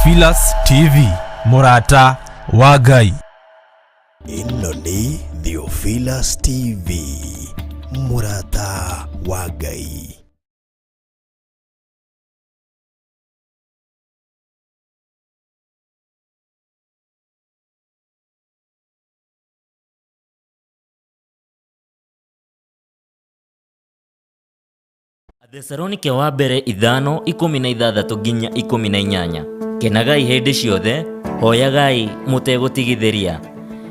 Theophilus TV, mũrata wa Ngai. Ĩno nĩ Theophilus TV, mũrata wa Ngai. Athesalonike wa mbere 5:16 nginya 18. Kenagai hĩndĩ ciothe, hoyagai mũtegũtigithĩria.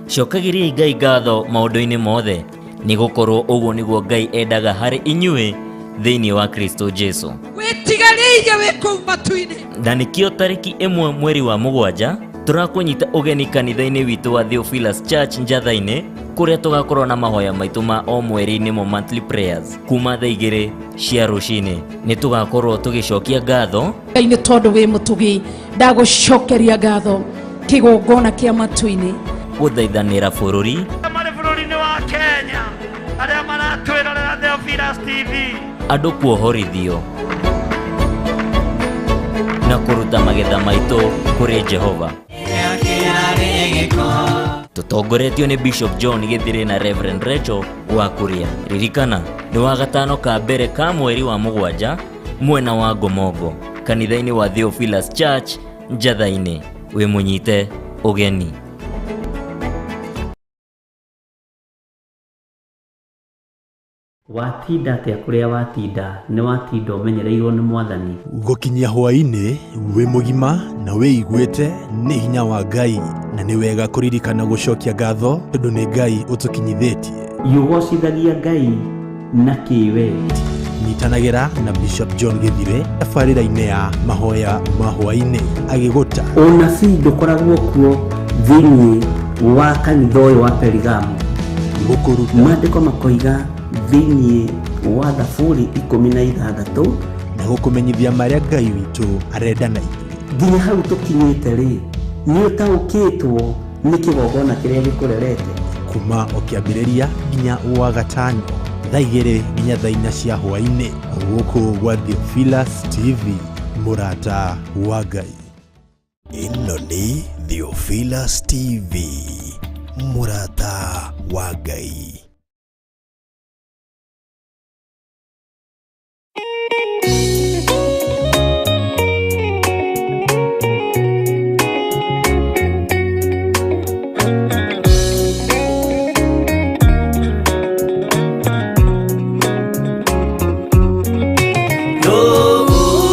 Cokagĩriai Ngai ngatho maũndũ-inĩ mothe, nĩ gũkorwo ũguo nĩguo Ngai endaga harĩ inyuĩ thĩinĩ wa Kristo Jesu. Wĩtigarĩirie wĩ kũu matu-inĩ. Na nĩkĩo tarĩki 1 mweri wa 7 tũrakũnyita ũgeni kanitha-inĩ witũ wa Theophilus Church Njatha-inĩ, kũrĩa tũgakorwo na mahoya maitũ ma o mweri nĩmo monthly prayers kuma thaa 2 cia rũcinĩ. Nĩ tũgakorwo tũgĩcokia ngatho Ngai nĩ tondũ wĩ mũtugi, ndagũcokeria ngatho kĩgongona kĩa matu-inĩ. Gũthaithanĩra bũrũri marĩ bũrũri-inĩ wa Kenya arĩa maratwĩrorera Theophilus TV, andũ kuohorithio na kũruta magetha maitũ kũrĩ Jehova. Tũtongoretio nĩ Bishop John Gĩthirĩ na Reverend Rachel wa Kuria. Ririkana nĩ wa gatano ka mbere ka mweri wa 7 mwena wa Ngomongo, kanitha-inĩ wa Theophilus Church Njatha-inĩ. Wĩ mũnyite ũgeni. Watinda atĩa kũrĩa watinda, nĩ watinda ũmenyereirwo nĩ Mwathani. Gũkinyia hwaĩ-inĩ wĩ mũgima na wĩiguĩte nĩ hinya wa Ngai, na nĩ wega kũririkana gũcokia ngatho tondũ nĩ Ngai ũtũkinyithĩtie. Yũgocithagia Ngai na kĩwe. Nyitanagĩra na Bishop John Gĩthirĩ tabarĩra-inĩ ya mahoya ma hwaĩ-inĩ agĩgũta. Ũnabii ndũkoragwo kuo thĩinĩ wa kanitha ũyũ wa Perigamo. Gũkũruta. Maandĩko makoiga thĩinĩ wa Thaburi 16 na gũkũmenyithia marĩa Ngai witũ arenda na ithuĩ. Nginya hau tũkinyĩte rĩ, nĩ ũtaũkĩtwo nĩ kĩgongona kĩrĩa gĩkũrerete. Kuma o kĩambĩrĩria nginya wa gatano thaa 2 nginya thaa 4 cia hwaĩ-inĩ, gũkũ gwa Theophilus TV, mũrata wa Ngai. Ĩno nĩ Theophilus TV, mũrata wa Ngai.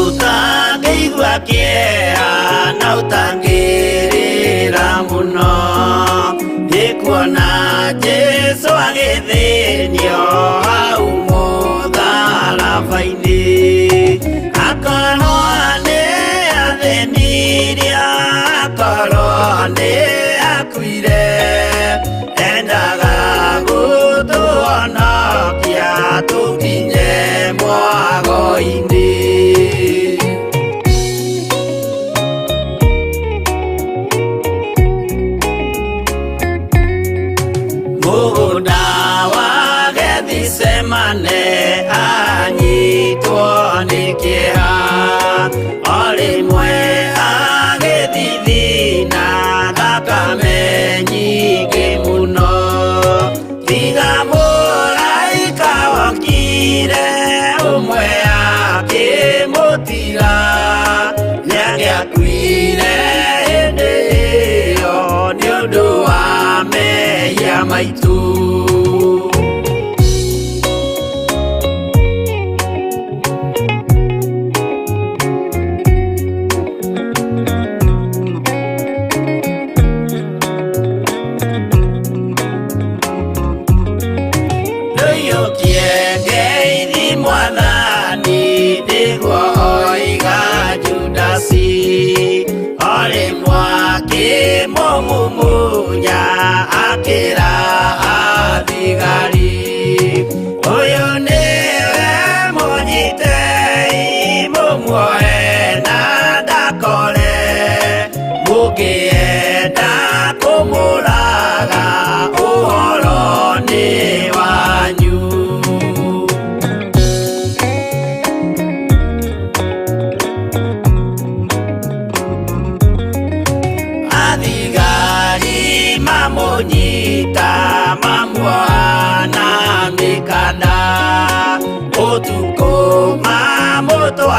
Ũtangĩigua kĩeha na ũtangĩrĩra mũno, nĩkuona Jesũ agĩthĩnio hau mũtharaba-inĩ. Akorwo nĩ athĩnirie, akorwo nĩ akuire, endaga gũtũhonokia tũkinye mwago-inĩ.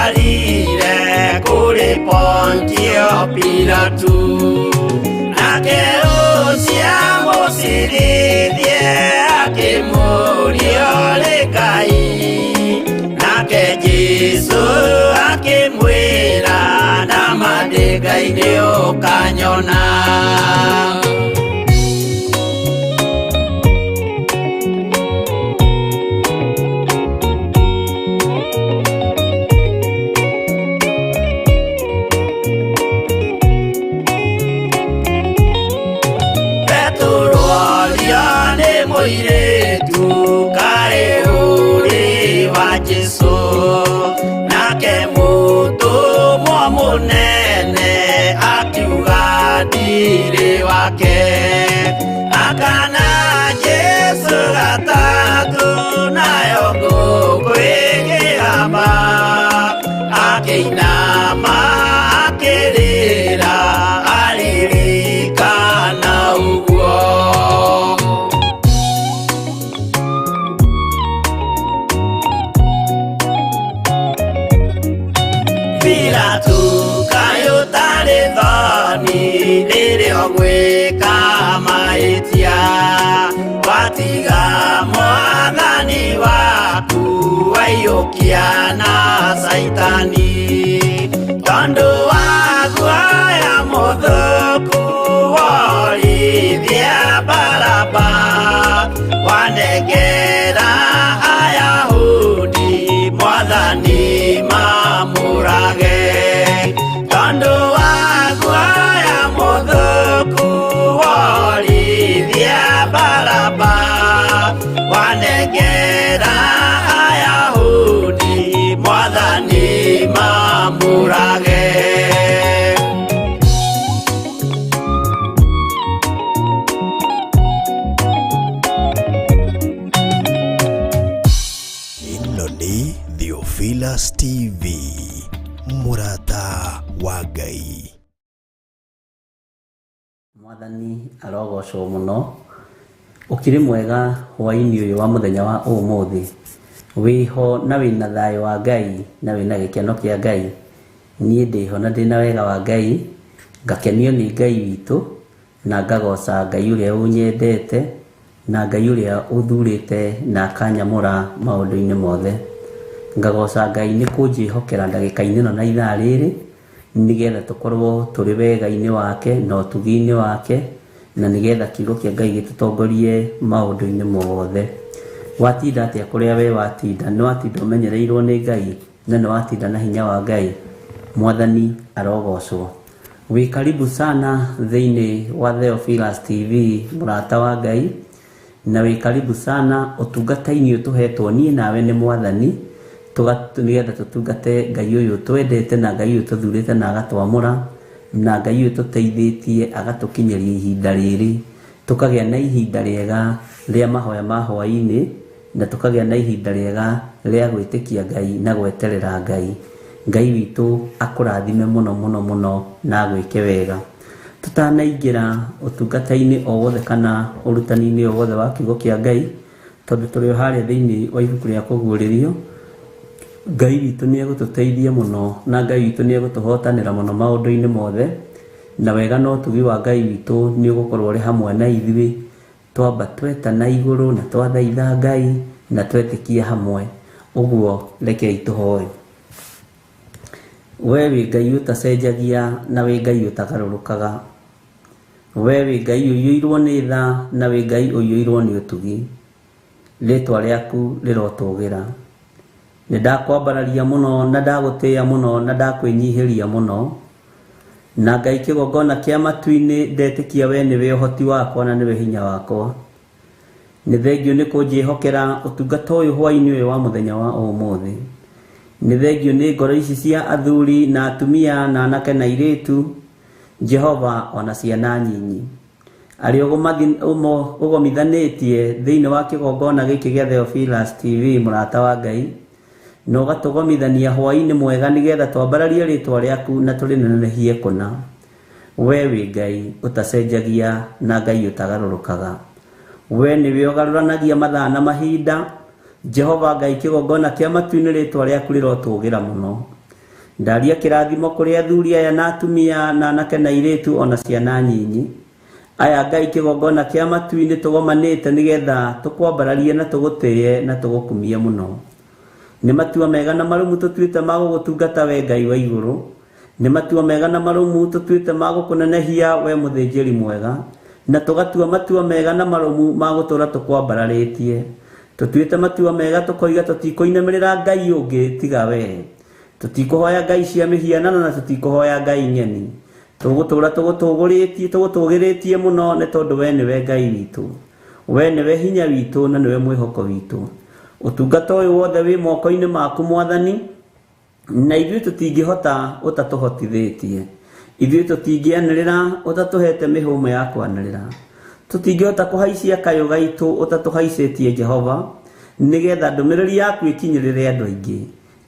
Amũtwarire kũrĩ Pontio Pilatu, nake ũcio amũcirithie akĩmũũria ũrĩ Ngai. Nake Jesũ akĩmwĩra nama ndĩ Ngai nĩũkanyona. Petero orio nĩ mũirĩtu kaĩ ũrĩ wa Jesũ, nake mũtũmwo mũnene akiuga ndirĩ wake. Akana Jesũ gatatũ nayo ngũkũ ĩkĩhamba, akĩinama akĩrĩra aririkana ũguo. Pilatu kaĩ ũtarĩ thoni rĩrĩa ũgwĩka mahĩtia, watiga mwathani waku waiyũkia na Caitani. Tondũ wa guoya mũthũku worithia Baraba, wanengera Ayahudi mwathani mamũrage. Tondũ wa guoya mũthũku worithia Baraba, wanengera Ayahudi mwathani mamũrage. Ĩno nĩ Theophilus TV, mũrata wa Ngai. Mwathani arogocwo mũno. Ũkĩrĩ mwega hwaĩ-inĩ ũyũ wa mũthenya wa ũmũthĩ, wĩho na wĩna thayũ wa Ngai na wĩna gĩkeno kĩa Ngai. Niĩ ndĩho na ndĩna wega wa Ngai, ngakenio nĩ Ngai witũ na ngagoca Ngai ũrĩa ũnyendete na Ngai ũrĩa ũthurĩte na akanyamũra maũndũ-inĩ mothe. Ngagoca Ngai nĩ kũnjĩhokera ndagĩka-inĩ ĩno na ithaa rĩrĩ, nĩgetha tũkorwo tũrĩ wega-inĩ wake na ũtugi-inĩ wake, na nĩgetha kiugo kĩa Ngai gĩtũtongorie maũndũ-inĩ mothe. Watinda atĩa kũrĩa we watinda? Nĩ watinda ũmenyereirwo nĩ Ngai na nĩ watinda na hinya wa Ngai. Mwathani arogocwo. Wĩ karibu sana thĩinĩ wa Theophilus TV, mũrata wa Ngai, na wĩ karibu sana ũtungata-inĩ ũtũhetwo niĩ nawe nĩ Mwathani, nĩgetha tũtungate Ngai ũyũ twendete na Ngai ũyũ tũthurĩte na agatwamũra na Ngai ũyũ tũteithĩtie agatũkinyĩria ihinda rĩrĩ, tũkagĩa na ihinda rĩega rĩa mahoya ma hwaĩ-inĩ, na tũkagĩa na ihinda rĩega rĩa gwĩtĩkia Ngai na gweterera Ngai. Ngai witũ akũrathime mũno mũno mũno na agwĩke wega. Tũtanaingĩra ũtungata-inĩ o wothe kana ũrutani-inĩ o wothe wa kiugo kĩa Ngai, tondũ tũrĩ o harĩa thĩinĩ wa ibuku rĩa kũguũrĩrio, Ngai witũ nĩ egũtũteithia mũno na Ngai witũ nĩ egũtũhotanĩra mũno maũndũ-inĩ mothe, na wega na ũtugi wa Ngai witũ nĩ ũgũkorwo ũrĩ hamwe na ithuĩ. Twamba tweta na igũrũ na twathaitha Ngai na twetĩkia hamwe. Ũguo rekei tũhoe. We wĩ Ngai ũtacenjagia na wĩ Ngai ũtagarũrũkaga. We wĩ Ngai ũiyũirwo nĩ tha na wĩ Ngai ũiyũirwo nĩ ũtugi. Rĩtwa rĩaku rĩrotũgĩra. Nĩ ndakwambararia mũno na ndagũtĩĩa mũno na ndakwĩnyihĩria mũno. Na Ngai kĩgongona kĩa matu-inĩ ndetĩkia we nĩwe ũhoti wakwa na nĩwe hinya wakwa. Nĩ thengio nĩ kũnjĩhokera ũtungata ũyũ hwaĩ-inĩ ũyũ wa mũthenya wa ũmũthĩ. Nĩ thengio nĩ ngoro ici cia athuri na atumia na anake na airĩtu, Jehova ona ciana nyinyi arĩa ũgomithanĩtie thĩinĩ wa kĩgongona gĩkĩ gĩa Theophilus TV, mũrata wa Ngai, na ũgatũgomithania hwaĩ-inĩ mwega nĩgetha twambararie rĩtwa rĩaku na tũrĩnenehie kũna. We wĩ Ngai ũtacenjagia na Ngai ũtagarũrũkaga. We nĩwe ũgarũranagia mathaa na mahinda. Jehova Ngai kĩgongona kĩa matu-inĩ rĩtwa rĩaku rĩrotũgĩra mũno. Ndaria kĩrathimo kũrĩ athuri aya na atumia na anake na airĩtu ona ciana nyinyi. Aya Ngai kĩgongona kĩa matu-inĩ tũgomanĩte nĩgetha tũkwambararie na tũgũtĩye na tũgũkumie mũno. Nĩ matua mega na marũmu tũtuĩte ma gũgũtungata we Ngai wa igũrũ. Nĩ matua mega na marũmu tũtuĩte ma gũkũnenehia we mũthĩnjĩri mwega, na tũgatua matua mega na marũmu ma gũtũũra tũkwambararĩtie. Tũtuĩte matua mega tũkoiga tũtikũinamĩrĩra Ngai ũngĩ tiga we. Tũtikũhoya ngai cia mĩhianano na tũtikũhoya ngai ng'eni. Tũgũtũũra tũgũtũgũrĩtie tũgũtũgĩrĩtie mũno nĩ tondũ we nĩwe Ngai witũ. We nĩwe hinya witũ na nĩwe mwĩhoko witũ. Ũtungata ũyũ wothe wĩ moko-inĩ maku Mwathani, na ithuĩ tũtingĩhota ũtatũhotithĩtie. Ithuĩ tũtingĩanĩrĩra ũtatũhete mĩhũmũ ya kwanĩrĩra. Tũtingĩhota kũhaicia kayũ gaitũ ũtatũhaicĩtie Jehova, nĩgetha ndũmĩrĩri yaku ĩkinyĩrĩre andũ aingĩ.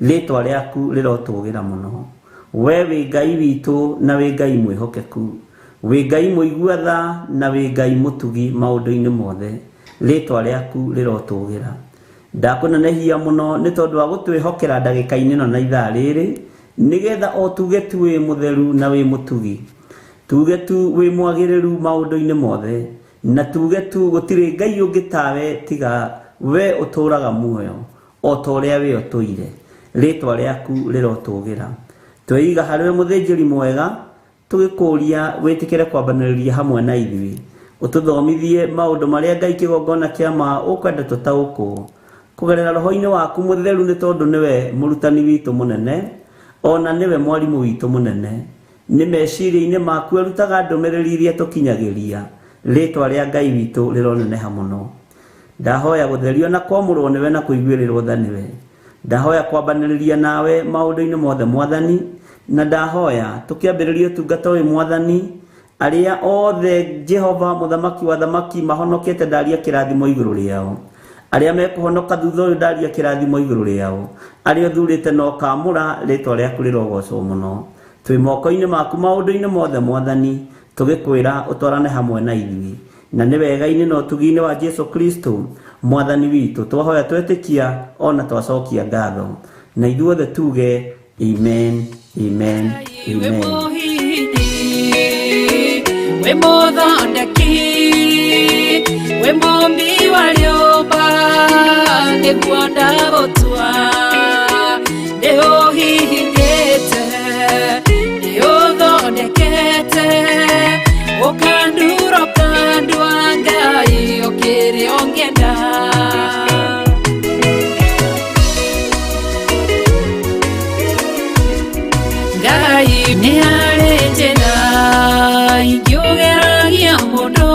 Rĩtwa rĩaku rĩrotũgĩra mũno. We wĩ Ngai witũ na wĩ Ngai mwĩhokeku. Wĩ Ngai mũigua tha na wĩ Ngai mũtugi maũndũ-inĩ mothe. Rĩtwa rĩaku rĩrotũgĩra. Ndakũnenehia mũno nĩ tondũ wa gũtwĩhokera ndagĩka-inĩ ĩno na ithaa rĩrĩ, nĩgetha o tuge tu wĩ mũtheru na wĩ mũtugi. Tuge tu wĩ mwagĩrĩru maũndũ-inĩ mothe, na tuge tu gũtirĩ Ngai ũngĩ tawe tiga we ũtũũraga muoyo o ta ũrĩa we ũtũire. Rĩtwa rĩaku rĩrotũgĩra. Tweiga harĩwe mũthĩnjĩri mwega, tũgĩkũria wĩtĩkĩre kwambanĩrĩria hamwe na ithuĩ. Ũtũthomithie maũndũ marĩa Ngai kĩgongona kĩa ma ũkwenda tũtaũkwo. Kũgerera roho-inĩ waku mũtheru nĩ tondũ nĩwe mũrutani witũ mũnene, ona nĩwe mwarimũ witũ mũnene. Nĩ meciria-inĩ maku arutaga ndũmĩrĩri iria tũkinyagĩria. Rĩtwa rĩa Ngai witũ rĩroneneha mũno. Ndahoya gũtherio na kwamũrwo nĩwe na kũiguĩrĩrwo tha nĩwe. Ndahoya kwambanĩrĩria nawe maũndũ-inĩ mothe Mwathani, na ndahoya tũkĩambĩrĩria ũtungata ũyũ Mwathani, arĩa othe Jehova mũthamaki wa thamaki mahonokete ndaria kĩrathimo igũrũ rĩao. Arĩa mekũhonoka thutha ũyũ ndaria kĩrathimo igũrũ rĩao. Arĩa ũthurĩte na ũkaamũra, rĩtwa rĩaku rĩrogocwo mũno. Twĩ moko-inĩ maku maũndũ-inĩ mothe Mwathani, tũgĩkwĩra ũtwarane hamwe na ithuĩ. Na nĩ wega-inĩ na ũtugi-inĩ wa Jesu Kristo Mwathani witũ twahoya twetĩkia ona twacokia ngatho. Na ithuothe tuge amen, amen, amen. We mũthondeki, we mũmbi wa rĩũmba, nĩguo ndagũtua. Nĩũhihinyĩte, nĩũthondekete, ũkandura ũkandua Ngai ũkĩrĩ ũngĩenda. Ngai nĩ harĩ njĩra ingĩũgeragia mũndũ,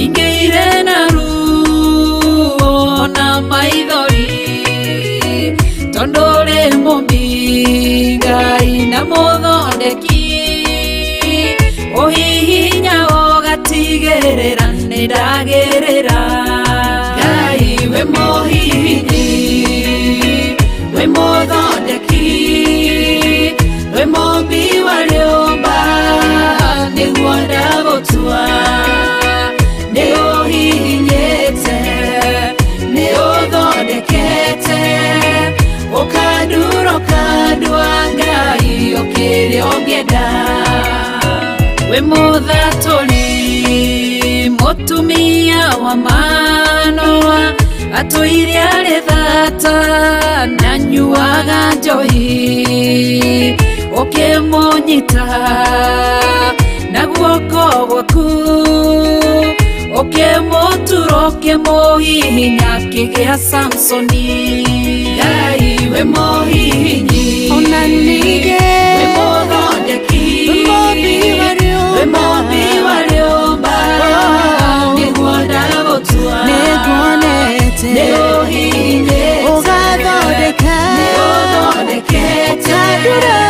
ingĩire na ruo na maithori, tondũ ũrĩ mũmbi Ngai na mũthondeki, ũhihinya ũgatigĩrĩra nĩndagĩrĩra. Ngai we mũhihinyi, we mũthondeki, we mũmbi wa rĩũmba, nĩguo ndagũtua. Nĩũhihinyĩte, nĩũthondekete, ũkandura ũkandua Ngai ũkĩrĩ ũngĩenda. We mũthatũri, mũtumia wa Manoa, atũire arĩ thata na nyuaga njohi, ũkĩmũnyita na guoko gwaku, ũkĩmũtura ũkĩmũhihinya akĩgĩa Samsoni. Ngai we mũhihinyi, Ona ningĩ we mũthondeki, we mũmbi wa we mũmbi wa rĩũmba, nĩguo ndagũtua. Nĩnguonete Nĩũhihinyĩte, ũgathondeka, nĩũthondekete, ũkandura,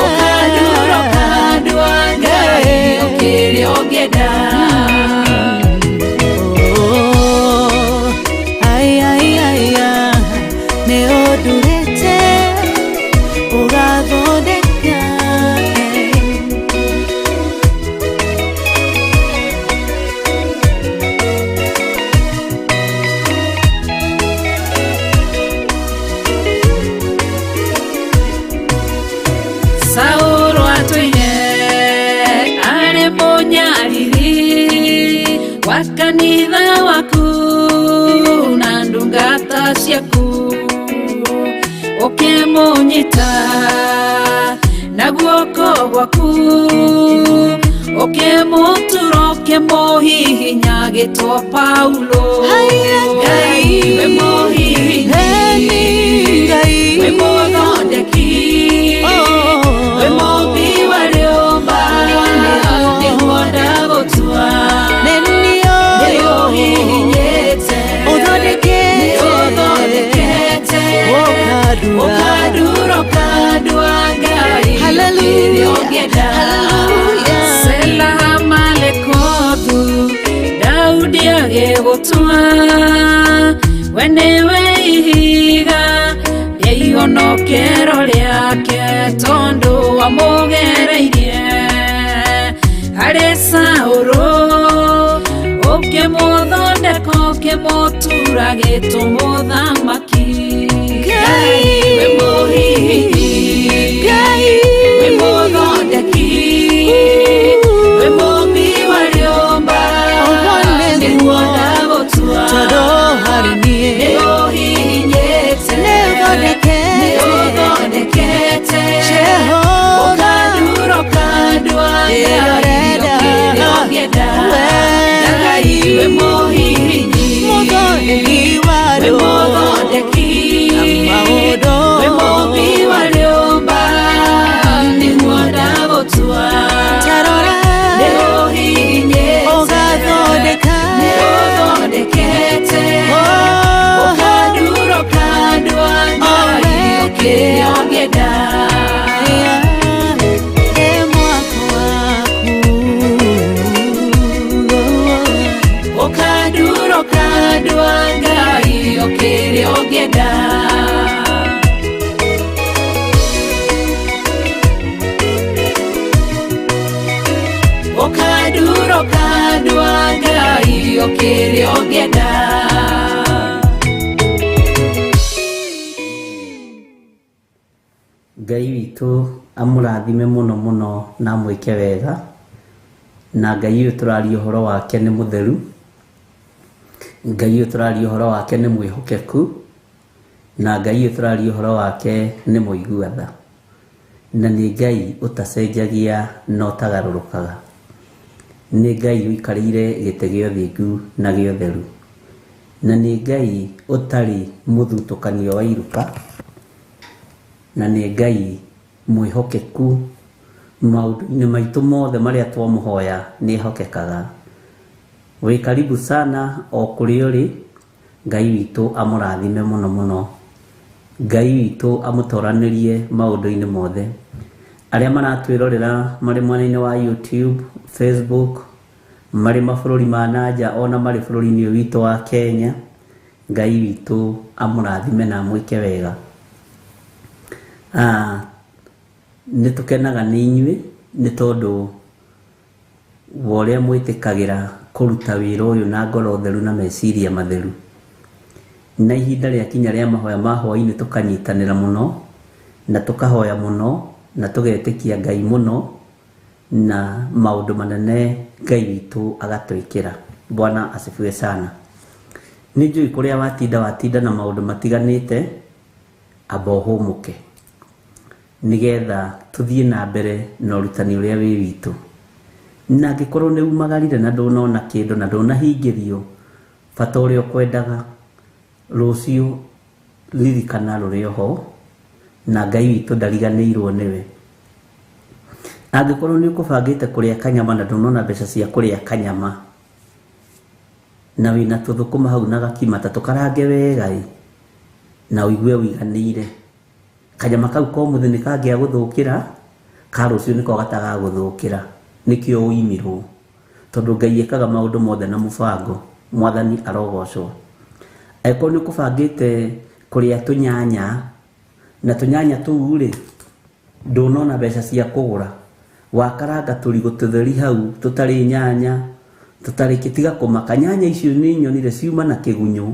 ũkandura ũkandua Ngai ũkĩrĩ ũngĩenda. Oh, ai, ai, ai, ah, nĩũndurĩte ũgathondeka. Wa kanitha waku na ndungata ciaku ukimunyita na guoko gwaku ukimutura ukimuhihinya gitwo Paulo. Ngai we muhihinyi, we muthondeki, we mũmbi wa rĩũmba, nĩguo ndagũtua. Nĩũhihinyĩte, nĩũthondekete, ũkandura ũkandua Ngai kĩrĩa ũngĩenda. Sela Malekothu Daudi agĩgũtua, we nĩwe ihiga rĩa ihonokero rĩake, tondũ wamũgereirie harĩ Saũlũ, ũkĩmũthondeka ũkĩmũtura gĩtũmũthamaki. Ngai we mũhihinyi, we mũthondeki, we mũmbi wa rĩũmba, nĩguo ndagũtua. Nĩũhihinyĩte, nĩũthondekete, ũkandura ũkandua Ngai kĩrĩa ũngĩenda. Ngai we mũhihinyi, we mũthondeki, we mũmbi wa rĩũmba, nĩguo ndagũtua. Nĩũhihinyĩte, nĩũthondekete, ũkandura ũkandua Ngai kĩrĩa ũngĩenda. Ũkandura ũkandua Ngai kĩrĩa ũngĩenda. Ũkandura ũkandua Ngai kĩrĩa ũngĩenda. Ngai witũ amũrathime mũno mũno na amwĩke wega, na Ngai ũyũ tũraria ũhoro wake nĩ mũtheru, Ngai ũyũ tũraria ũhoro wake nĩ mwĩhokeku, na Ngai ũyũ tũraria ũhoro wake nĩ mũigua tha, na nĩ Ngai ũtacenjagia na ũtagarũrũkaga, nĩ Ngai ũikarĩire gĩtĩ gĩa ũthingu na gĩa ũtheru, na nĩ Ngai ũtarĩ mũthutũkanio wa iruka, na nĩ Ngai mwĩhokeku maũndũ-inĩ maitũ mothe marĩa twamũhoya nĩ ehokekaga. Wĩ karibu sana o kũrĩa ũrĩ. Ngai witũ amũrathime mũno mũno, Ngai witũ amũtoranĩrie maũndũ-inĩ mothe. Arĩa maratwĩrorera marĩ mwena-inĩ wa YouTube, Facebook, marĩ mabũrũri ma nanja ona marĩ bũrũri-inĩ ũyũ witũ wa Kenya, Ngai witũ amũrathime na amwĩke wega. Nĩ tũkenaga nĩ inyuĩ nĩ tondũ wa ũrĩa mwĩtĩkagĩra kũruta wĩra ũyũ na ngoro theru na meciria matheru. Na ihinda rĩakinya rĩa mahoya ma hwaĩ-inĩ tũkanyitanĩra mũno na tũkahoya mũno na tũgetĩkia Ngai mũno, na maũndũ manene Ngai witũ agatwĩkĩra. Bwana asifiwe sana. Nĩ njũĩ kũrĩa watinda watinda na maũndũ matiganĩte, amba ũhũmũke nĩgetha tũthiĩ na mbere na ũrutani ũrĩa wĩ witũ. Na angĩkorwo nĩ umagarire na ndũnona kĩndũ na ndũnahingĩrio bata ũrĩa ũkwendaga, rũciũ ririkana rũrĩ oho, na Ngai witũ ndariganĩirwo nĩwe. Angĩkorwo nĩ ũkũbangĩte kũrĩa kanyama na ndũnona mbeca cia kũrĩa kanyama, na wĩna tũthũkũma hau na gakima ta tũkarange wega ĩ, na ũigue ũiganĩire, kanyama kau ka ũmũthĩ nĩ kangĩa gũthũkĩra, ka rũciũ nĩko gatagagũthũkĩra, nĩkĩo ũimirwo, tondũ Ngai ekaga maũndũ mothe na mũbango. Mwathani arogocwo. Angĩkorwo nĩ ũkũbangĩte kũrĩa tũnyanya, na tũnyanya tũu rĩ ndũnona mbeca cia kũgũra, wakaranga tũrigũ tũtheri hau tũtarĩ nyanya tũtarĩ kĩtiga kũmaka, nyanya icio nĩ nyonire ciuma na kĩgunyũ,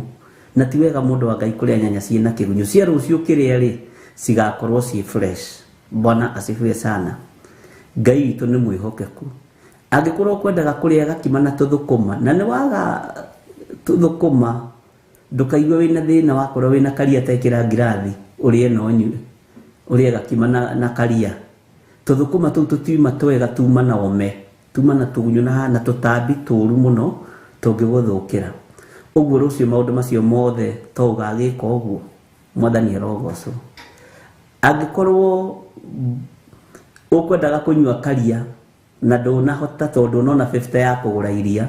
na ti wega mũndũ wa Ngai kũrĩa nyanya ciĩna kĩgunyũ. Cia rũciũ kĩrĩa rĩ cigakorwo ciĩ fresh. Bwana asifiwe sana. Ngai witũ nĩ mwĩhokeku. Angĩkorwo kwendaga kũrĩa gakima na tũthũkũma na nĩ waga tũthũkũma, ndũkaigue wĩna thĩna wakorwo wĩna karia tekĩra ngirathi ũrĩe na ũnyue, ũrĩe gakima na karia. Tũthũkũma tũu tũtiuma twega, tuma na ome, tuma na tũgunyũ na tũtambi tũru mũno tũngĩgũthũkĩra. Ũguo rũciũ maũndũ macio mothe to ũgagĩka ũguo. Mwathani arogocwo. Angĩkorwo ũkwendaga kũnyua karia na ndũnahota tondũ ũnona 50 ya kũgũra iria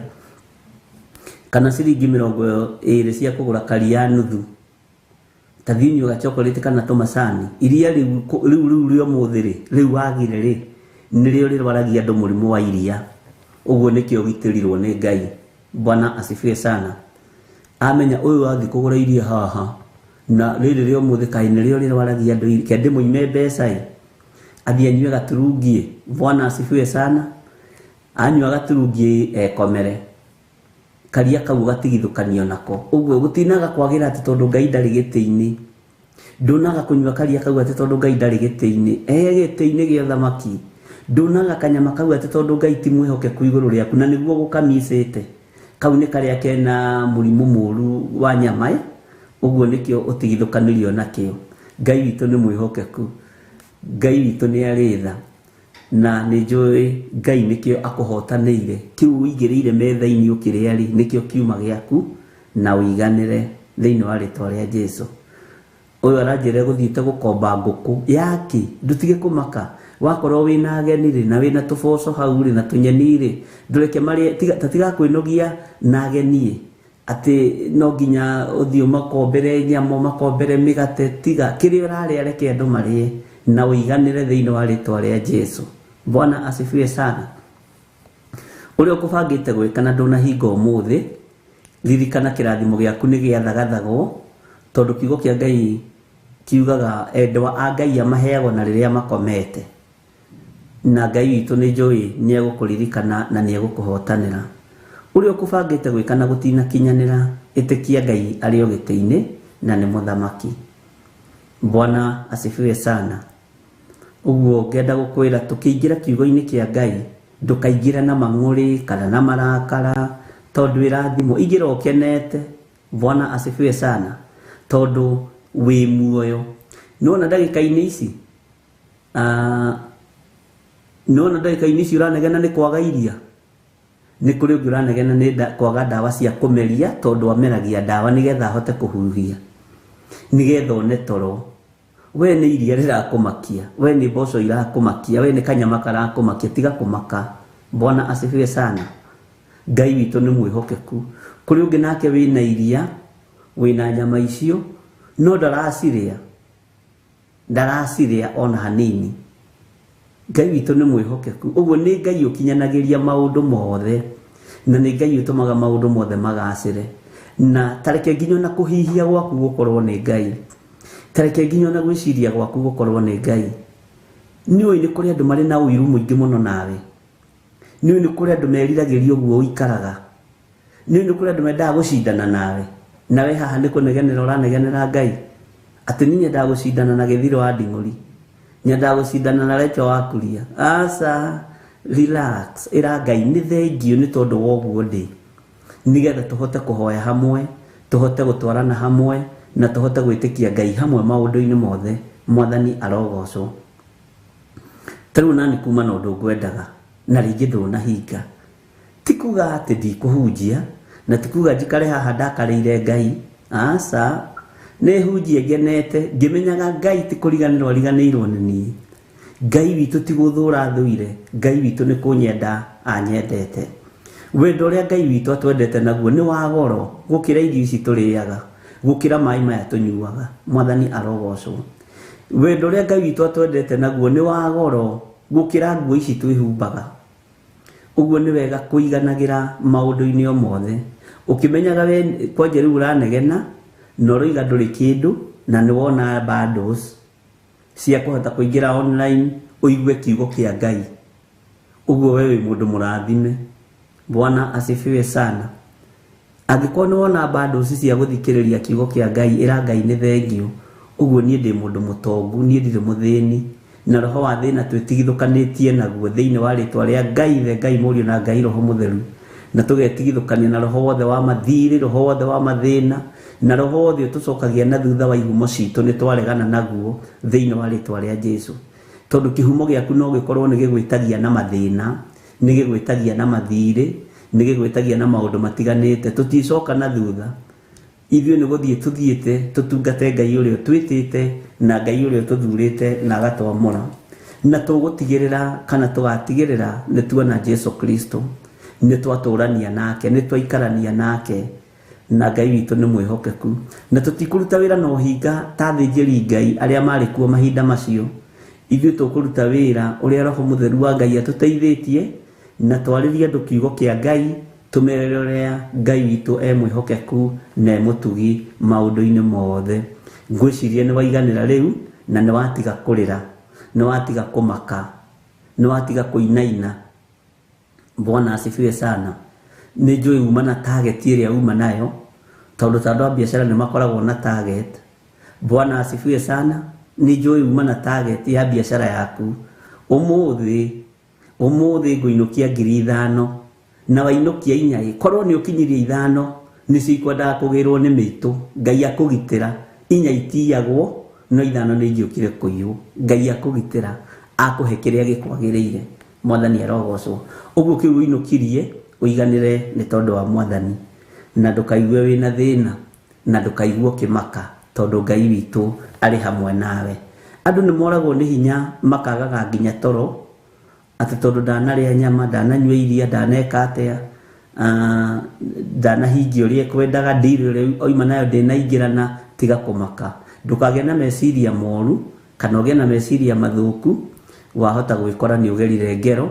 kana ciringi 20 cia kũgũra karia nuthu, ta thiĩ ũnyue gachocolate kana tũmacani, iria rĩu rĩu rĩa ũmũthĩ rĩ, rĩu wagire rĩ, nĩrĩo rĩrwaragia andũ mũrimũ wa iria. Ũguo nĩkĩo ũgitĩrirwo nĩ Ngai. Bwana asifiwe sana. Amenya ũyũ wathiĩ kũgũra iria haha na rĩrĩ rĩa ũmũthĩ kaĩ nĩrĩo rĩrwaragia andũ iria, kende mũime mbeca ĩ, athiĩ anyue gaturungi. Bwana asifiwe sana. Anyua gaturungi ekomere, karia kau gatigithũkanio nako. Ũguo gũtinaga kwagĩra atĩ tondũ Ngai ndarĩ gĩtĩ-inĩ. Ndunaga kũnyua karia kau atĩ tondũ Ngai ndarĩ gĩtĩ-inĩ, e gĩtĩ-inĩ gĩa thamaki. Ndunaga kanyama kau atĩ tondũ Ngai ti mwĩhokeku igũrũ rĩaku na nĩguo gũkamicĩte. Kau nĩ karĩa kena mũrimũ mũru wa nyama ĩ, ũguo nĩkĩo ũtigithũkanirio nakĩo. Ngai witũ nĩ mwĩhokeku, Ngai witũ nĩ arĩ tha, na nĩ njũĩ Ngai nĩkĩo akũhotanĩire. Kĩu ũigĩrĩire metha-inĩ ũkĩrĩa rĩ, nĩkĩo kiuma gĩaku na ũiganĩre thĩinĩ wa rĩtwa rĩa Jesũ. Ũyũ aranjĩra gũthiĩte gũkomba ngũkũ yake, ndũtige kũmaka. Wakorwo wĩna ageni rĩ, na wĩna tũboco hau rĩ, na tũnyeni rĩ, ndũreke marĩe, ta tiga kwĩnogia na ageni atĩ no nginya ũthiĩ ũmakombere nyama, ũmakombere mĩgate. Tiga kĩrĩa ũrarĩa, reke andũ marĩe na ũiganĩre thĩinĩ wa rĩtwa rĩa Jesũ. Bwana asifiwe sana. Ũrĩa ũkũbangĩte gwĩka na ndũnahinga ũmũthĩ, ririkana kĩrathimo gĩaku nĩ gĩathagathagwo, tondũ kiugo kĩa Ngai kiugaga endwa a Ngai amaheagwo na rĩrĩa makomete. Na Ngai witũ nĩ njũĩ nĩ egũkũririkana na nĩ egũkũhotanĩra. Ũrĩa ũkũbangĩte gwĩka na gũtinakinyanĩra, ĩtĩkia Ngai arĩ o gĩtĩ-inĩ na nĩ mũthamaki. Bwana asifiwe sana. Ũguo ngenda gũkwĩra tũkĩingĩra kiugo-inĩ kĩa Ngai, ndũkaingĩra na mang'ũrĩ kana na marakara, tondũ ĩrathimo, ingĩra ũkenete. Bwana asifiwe sana. Tondũ wĩ muoyo. Nĩwona ndagĩka-inĩ ici, nĩwona ndagĩka-inĩ ici ũranegena nĩ kwaga iria, nĩ kũrĩ ũngĩ ũranegena nĩ kwaga ndawa cia kũmeria, tondũ ameragia ndawa nĩgetha ahote kũhuhia, nĩgetha one toro. We nĩ iria rĩrakũmakia, we nĩ mboco irakũmakia, we nĩ kanyama karakũmakia, tiga kũmaka. Bwana asifiwe sana. Ngai witũ nĩ mwĩhokeku. Kũrĩ ũngĩ nake wĩna iria, wĩna nyama icio, no ndaracirĩa, ndaracirĩa ona hanini. Ngai witũ nĩ mwĩhokeku. Ũguo nĩ Ngai ũkinyanagĩria maũndũ mothe, na nĩ Ngai ũtũmaga maũndũ mothe magacĩre. Na tareke nginya ona kũhihia gwaku gũkorwo nĩ Ngai, tareke nginya ona gwĩciria gwaku gũkorwo nĩ Ngai. Nĩũĩ nĩ kũrĩ andũ marĩ na ũiru mũingĩ mũno nawe. Nĩũĩ nĩ kũrĩ andũ meriragĩria ũguo ũikaraga. Nĩũĩ nĩ kũrĩ andũ mendaga gũcindana nawe. Nawe haha nĩ kũnegenera ũranegenera Ngai. Atĩ niĩ nyendaga gũcindana na Gĩthiro wa Nding'ũri, nyendaga gũcindana na Recho wa Kuria. Aca, relax, ĩra Ngai nĩ thengio nĩ tondũ wa ũguo ndĩ, nĩgetha tũhote kũhoya hamwe, tũhote gũtwarana hamwe, na tũhote gwĩtĩkia Ngai hamwe maũndũ-inĩ mothe. Mwathani arogocwo. Ta rĩu nani kuma na ũndũ ngwendaga na rĩngĩ ndũnahinga, ti kuga atĩ ndikũhunjia, na ti kuga njikare haha ndakarĩire Ngai. Aca, nĩ hunjie ngenete ngĩmenyaga Ngai ti kũriganĩrwo ariganĩirwo nĩ niĩ. Ngai witũ ti gũthũra thũire, Ngai witũ nĩ kũnyenda anyendete. Wendo ũrĩa Ngai witũ atwendete naguo nĩ wa goro gũkĩra irio ici tũrĩaga, gũkĩra maĩ maya tũnyuaga. Mwathani arogocwo. Wendo ũrĩa Ngai witũ atwendete naguo nĩ wa goro gũkĩra nguo ici twĩhumbaga. Ũguo nĩ wega kũiganagĩra maũndũ-inĩ o mothe, ũkĩmenyaga we kwanja rĩu ũranegena na ũroiga ndũrĩ kĩndũ, na nĩ wona bundles cia kũhota kũingĩra online ũigue kiugo kĩa Ngai. Ũguo we wĩ mũndũ mũrathime. Bwana asifiwe sana. Angĩkorwo nĩ wona bundles cia gũthikĩrĩria kiugo kĩa Ngai, ĩra Ngai nĩ thengio. Ũguo niĩ ndĩ mũndũ mũtongu, niĩ ndirĩ mũthĩni. Na roho wa thĩna twĩtigithũkanĩtie naguo thĩinĩ wa rĩtwa rĩa Ngai Ithe, Ngai Mũriũ na Ngai Roho Mũtheru. Na tũgetigithũkania na roho wothe wa mathirĩ, roho wothe wa mathĩna, na roho wothe ũtũcokagia na thutha wa ihumo citũ nĩ twaregana naguo thĩinĩ wa rĩtwa rĩa Jesu. Tondũ kĩhumo gĩaku no gĩkorwo nĩ gĩgwĩtagia na mathĩna, nĩ gĩgwĩtagia na mathirĩ, nĩ gĩgwĩtagia na maũndũ matiganĩte. Tũticoka na thutha. Ithuĩ nĩ gũthiĩ tũthiĩte tũtungate Ngai ũrĩa ũtwĩtĩte na Ngai ũrĩa ũtũthurĩte na agatwamũra. Na tũgũtigĩrĩra kana tũgatigĩrĩra nĩ tuona Jesu Kristo, nĩ twatũrania nake, nĩ twaikarania nake, na Ngai witũ nĩ mwĩhokeku. Na tũtikũruta wĩra na ũhinga ta athĩnjĩri Ngai arĩa marĩ kuo mahinda macio. Ithuĩ tũkũruta wĩra ũrĩa Roho Mũtheru wa Ngai atũteithĩtie, na twarĩrie andũ kiugo kĩa Ngai, tũmerere ũrĩa Ngai witũ e mwĩhokeku na e mũtugi maũndũ-inĩ mothe. Ngwĩciria nĩ waiganĩra rĩu, na nĩ watiga kũrĩra, nĩ watiga kũmaka, nĩ watiga kũinaina. Bwana asifiwe sana. Nĩ njũĩ uma na target ĩrĩa uma nayo, tondũ ta andũ a biacara nĩ makoragwo na target. Bwana asifiwe sana. Nĩ njũĩ uma na target ya biacara yaku. Ũmũthĩ ngũinũkia 5,000 na wainũkia 4, korwo nĩ ũkinyirie 5 nĩcio ikwendaga kũgĩrwo nĩ mĩitũ. Ngai akũgitĩra, 4 itiyagwo no 5 nĩ ingĩũkire kũiywo. Ngai akũgitĩra, akũhe kĩrĩa gĩkwagĩrĩire. Mwathani arogocwo. Ũguo kĩu ũinũkirie ũiganĩre nĩ tondũ wa Mwathani, na ndũkaigue wĩna thĩna, na ndũkaigue ũkĩmaka, tondũ Ngai witũ arĩ hamwe nawe. Andũ nĩ moragwo nĩ hinya makagaga nginya toro, atĩ tondũ ndanarĩa nyama, ndananyua iria, ndaneka atĩa, ndanahingia ũrĩa ekwendaga, ndiri ũrĩa oima nayo ndĩnaingĩrana. Tiga kũmaka. Ndũkagĩe na meciria moru kana ũgĩe na meciria mathũku, wahota gwĩkora nĩ ũgerire ngero.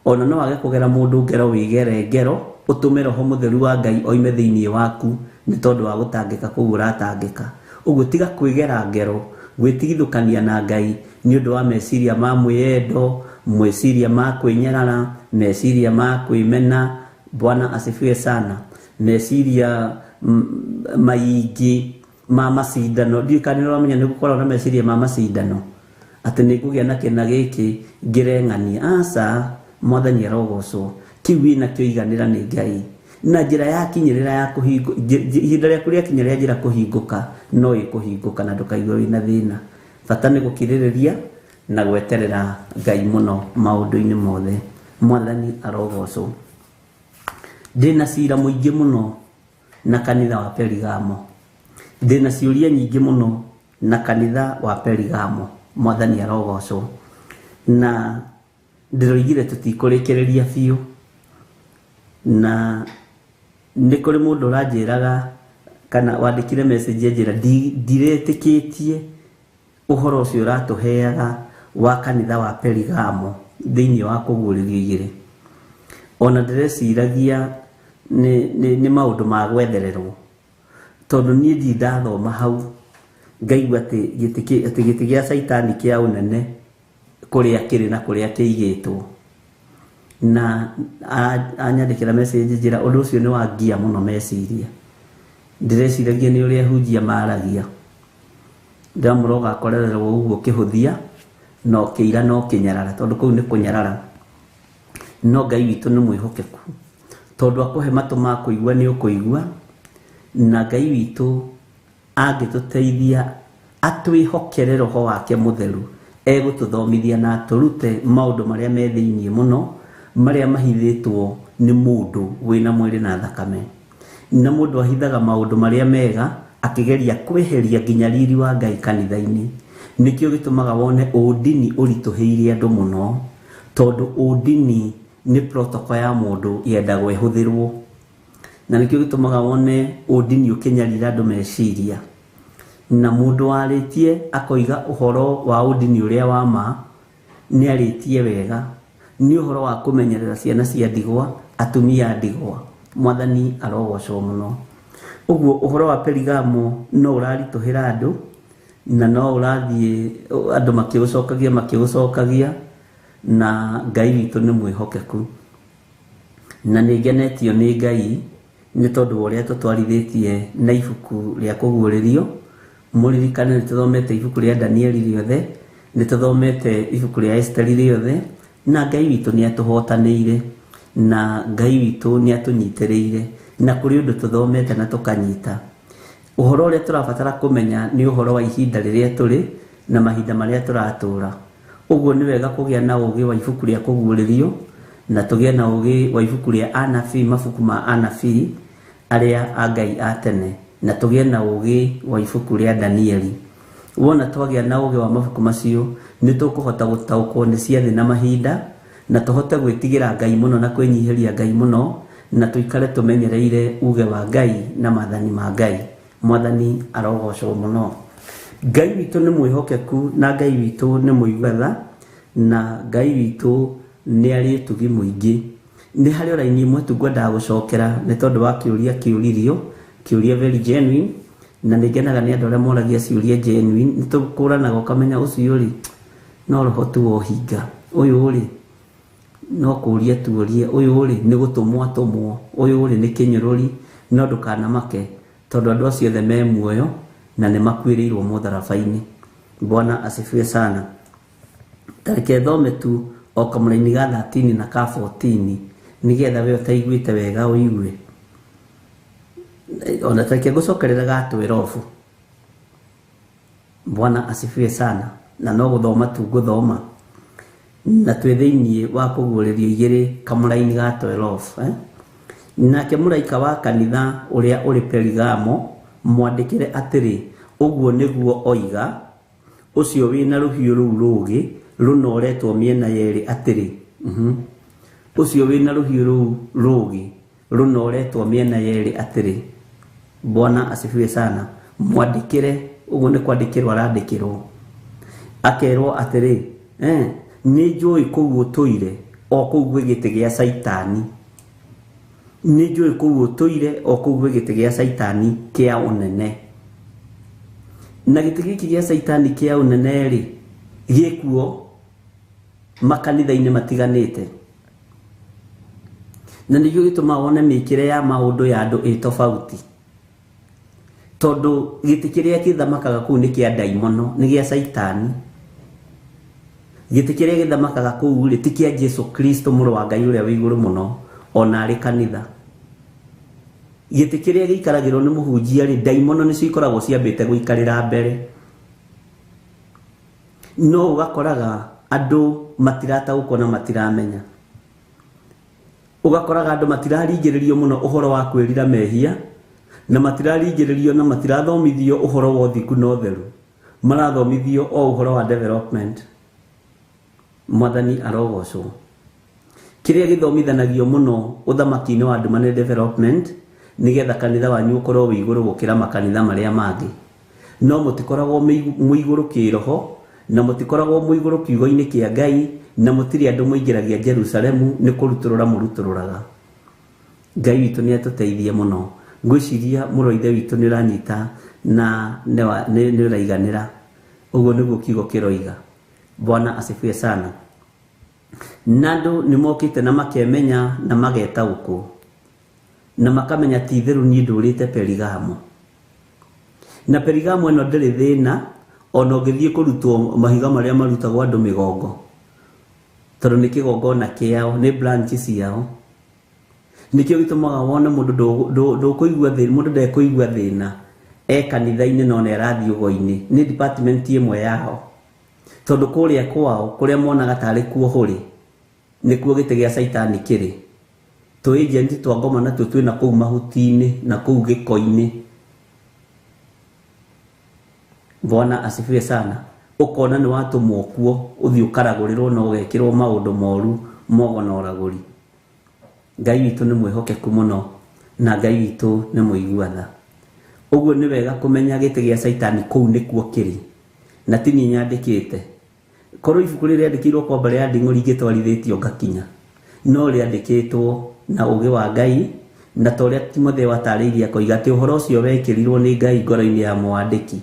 Ona no wage kũgera mũndũ ngero, wĩgere ngero, ũtũme Roho Mũtheru wa Ngai oime thĩinĩ waku nĩ tondũ wa gũtangĩka kũu ũratangĩka. Ũguo tiga kwĩgera ngero, gwĩtigithũkania na Ngai nĩ ũndũ wa meciria ma mwĩyendo, meciria ma kwĩnyarara, meciria ma kwĩmena. Bwana asifiwe sana. Meciria maingĩ ma macindano. Ndiũĩ kana nĩ ũramenya nĩ gũkoragwo na meciria ma macindano, atĩ nĩ ngũgĩa na kĩna gĩkĩ ngĩreng'ania. Aca, Mwathani arogocwo. Kĩu wĩnakĩo iganĩra nĩ Ngai. Na njĩra ya kinyĩrĩra ya kũhingũ, ihinda rĩaku rĩakinya rĩa njĩra kũhingũka, no ĩkũhingũka na ndũkaigue wĩna thĩna. Bata nĩ gũkirĩrĩria na gweterera Ngai mũno maũndũ-inĩ mothe. Mwathani arogocwo. Ndĩna cira mũingĩ mũno na kanitha wa Perigamo. Ndĩna ciũria nyingĩ mũno na kanitha wa Perigamo. Mwathani arogocwo. Na ndĩroigire tũtikũrĩkĩrĩria biũ, na nĩ kũrĩ mũndũ ũranjĩraga kana wandĩkire message anjĩra ndiretĩkĩtie ũhoro ũcio ũratũheaga wa kanitha wa Perigamo thĩinĩ wa kũguũrĩrio igĩrĩ. Ona ndĩreciragia nĩ maũndũ ma gwethererwo, tondũ niĩ ndirĩ ndathoma hau ngaigua atĩ gĩtĩ gĩa Caitani kĩa ũnene kũrĩa kĩrĩ na kũrĩa kĩigĩtwo. Na anyandĩkĩra message njĩra ũndũ ũcio nĩ wangia mũno meciria. Ndĩreciragia nĩ ũrĩa hunjia maragia. Ndĩramũra ũgakorererwo ũguo ũkĩhũthia na ũkĩira na ũkĩnyarara, tondũ kũu nĩ kũnyarara. No Ngai witũ nĩ mwĩhokeku, tondũ akũhe matũ ma kũigua nĩ ũkũigua. Na Ngai witũ angĩtũteithia atwĩhokere Roho wake Mũtheru, egũtũthomithia na atũrute maũndũ marĩa me thĩinĩ mũno, marĩa mahithĩtwo nĩ mũndũ wĩna mwĩrĩ na thakame. Na mũndũ ahithaga maũndũ marĩa mega akĩgeria kweheria nginya riri wa Ngai kanitha-inĩ. Nĩkĩo gĩtũmaga wone ũndini ũritũhĩire andũ mũno, tondũ ũndini nĩ protocol ya mũndũ yendagwo ĩhũthĩrwo. Na nĩkĩo gĩtũmaga wone ũndini ũkĩnyarira andũ meciria. Na mũndũ warĩtie akoiga ũhoro wa ũndini ũrĩa wa ma, nĩ arĩtie wega. Nĩ ũhoro wa kũmenyerera ciana cia ndigwa, atumia a ndigwa. Mwathani arogocwo mũno. Ũguo ũhoro wa Perigamo no ũraritũhĩra andũ, na no ũrathiĩ andũ makĩũcokagia, na Ngai witũ nĩ mwĩhokeku. Na nĩ ngenetio nĩ Ngai nĩ tondũ wa ũrĩa tũtwarithĩtie na ibuku rĩa kũguũrĩrio. Mũririkane nĩ tũthomete ibuku rĩa Danieli rĩothe, Nĩ tũthomete ibuku rĩa Esteri rĩothe na Ngai witũ nĩ atũhotanĩire na Ngai witũ nĩ atũnyitĩrĩire na kũrĩ ũndũ tũthomete na tũkanyita. Ũhoro ũrĩa tũrabatara kũmenya nĩ ũhoro wa ihinda rĩrĩa tũrĩ na mahinda marĩa tũratũra. Ũguo nĩ wega kũgĩa na ũgĩ wa ibuku rĩa kũguũrĩrio na tũgĩe na ũgĩ wa ibuku rĩa anabii, mabuku ma anabii arĩa a Ngai a tene, na tũgĩe na ũgĩ wa ibuku rĩa Danieli. Wona twagĩa na ũgĩ wa mabuku macio nĩ tũkũhota gũtaũkwo nĩ ciathĩ na mahinda na tũhote gwĩtigĩra Ngai mũno na kwĩnyihĩria Ngai mũno na tũikare tũmenyereire uge wa Ngai na maathani ma Ngai. Mwathani arogocwo mũno. Ngai witũ nĩ mwĩhokeku na Ngai witũ nĩ mũigua tha na Ngai witũ nĩ arĩ ũtugi mũingĩ. Nĩ harĩ raini ĩmwe tu ngwendaga gũcokera nĩ tondũ wa kĩũria kĩũririo, kĩũria very genuine, na nĩ ngenaga nĩ andũ arĩa moragia ciũria genuine. Nĩ tũkũranaga ũkamenya ũcio rĩ no roho tu wa ũhinga, ũyũ rĩ no kũũria tuorie, ũyũ rĩ nĩ gũtũmwo atũmwo, ũyũ rĩ nĩ kĩnyũrũri. No ndũkanamake tondũ andũ acio othe me muoyo na nĩ makuĩrĩirwo mũtharaba-inĩ. Bwana asifiwe sana. Tareke thome tu o kamũraini ga 13 na ka 14 nĩgetha we ũtaiguĩte wega ũigue. Ona tareke ngũcokerera ga 12. Bwana asifiwe sana. Na no gũthoma tu ngũthoma na twĩ thĩinĩ wa kũguũrĩrio igĩrĩ kamũraini ga 12. Nake mũraika wa kanitha ũrĩa ũrĩ Perigamo mwandĩkĩre atĩrĩ, ũguo nĩguo oiga ũcio wĩna rũhiũ rũu rũũgĩ rũnoretwo mĩena yerĩ atĩrĩ. Ũcio wĩna rũhiũ rũu rũũgĩ rũnoretwo mĩena yerĩ atĩrĩ. Bwana asifiwe sana. Mwandĩkĩre, ũguo nĩ kwandĩkĩrwo arandĩkĩrwo, akerwo atĩrĩ, nĩ njũĩ kũu ũtũire o kũu gwĩ gĩtĩ gĩa Caitani, nĩ njũĩ kũu ũtũire o kũu gwĩ gĩtĩ gĩa Caitani kĩa ũnene. Na gĩtĩ gĩkĩ gĩa Caitani kĩa ũnene rĩ gĩkuo makanitha-inĩ matiganĩte, na nĩkĩo gĩtũmaga wone mĩkĩre ya maũndũ ya andũ ĩ tofauti, tondũ gĩtĩ kĩrĩa gĩthamakaga kũu nĩ kĩa ndaimono, nĩ gĩa Caitani. Gĩtĩ kĩrĩa gĩthamakaga kũu rĩ ti kĩa Jesu Kristo mũrũ wa Ngai ũrĩa wĩ igũrũ mũno ona arĩ kanitha. Gĩtĩ kĩrĩa gĩikaragĩrwo nĩ mũhunjia rĩ, ndaimono nĩcio ikoragwo ciambĩte gũikarĩra mbere. No ũgakoraga andũ matirataũkwo na matiramenya. Ũgakoraga andũ matiraringĩrĩrio mũno ũhoro wa kwĩrira mehia na matiraringĩrĩrio na matirathomithio ũhoro wa ũthingu na ũtheru, marathomithio o ũhoro wa development. Mwathani arogocwo. Kĩrĩa gĩthomithanagio mũno ũthamaki-inĩ wa nduma nĩ development, nĩgetha kanitha wanyu ũkorwo wĩ igũrũ gũkĩra makanitha marĩa mangĩ. No mũtikoragwo mwĩ igũrũ kĩroho na mũtikoragwo mwĩ igũrũ kiugo-inĩ kĩa Ngai na mũtirĩ andũ mũingĩragia Jerusalemu nĩ kũrutũrũra mũrutũrũraga. Ngai witũ nĩ atũteithie mũno. Ngwĩciria mũrũ ithe witũ nĩ ũranyita na nĩ ũraiganĩra. Ũguo nĩguo kiugo kĩroiga. Bwana asifiwe sana. Na andũ nĩ mokĩte na makemenya na magetaũkwo na makamenya ti itherũ niĩ ndũrĩte Perigamo. Na Perigamo ĩno ndĩrĩ thĩna ona ũngĩthiĩ kũrutwo mahiga marĩa marutagwo andũ mĩgongo, tondũ nĩ kĩgongona kĩao, nĩ branch ciao. Nĩkĩo gĩtũmaga wone mũndũ ndũkũigua thĩna, mũndũ ndekũigua thĩna e kanitha-inĩ no nĩ arathiĩ ũgo-inĩ, nĩ department ĩmwe yao, tondũ kũrĩa kwao kũrĩa monaga tarĩ kuo hũrĩ nĩkuo gĩtĩ gĩa Caitani kĩrĩ. Tũ agent twa ngoma natuo twĩna kũu mahuti-inĩ na kũu gĩko-inĩ. Bwana asifiwe sana. Ũkona nĩ watũmwo kuo ũthiĩ ũkaragũrĩrwo na ũgekĩrwo maũndũ moru mogo na ũragũri. Ngai witũ nĩ mwĩhokeku mũno na Ngai witũ nĩ mũigua tha. Ũguo nĩ wega kũmenya gĩtĩ gĩa Caitani kũu nĩkuo kĩrĩ, na ti niĩ nyandĩkĩte. Korwo ibuku rĩrĩa rĩandĩkirwo kwa mbere ya nding'ũri ingĩtwarithĩtio ngakinya, no rĩandĩkĩtwo na ũgĩ wa Ngai na ta ũrĩa Timotheo atarĩirie akoiga atĩ ũhoro ũcio wekĩrirwo nĩ Ngai ngoro-inĩ ya mwandĩki,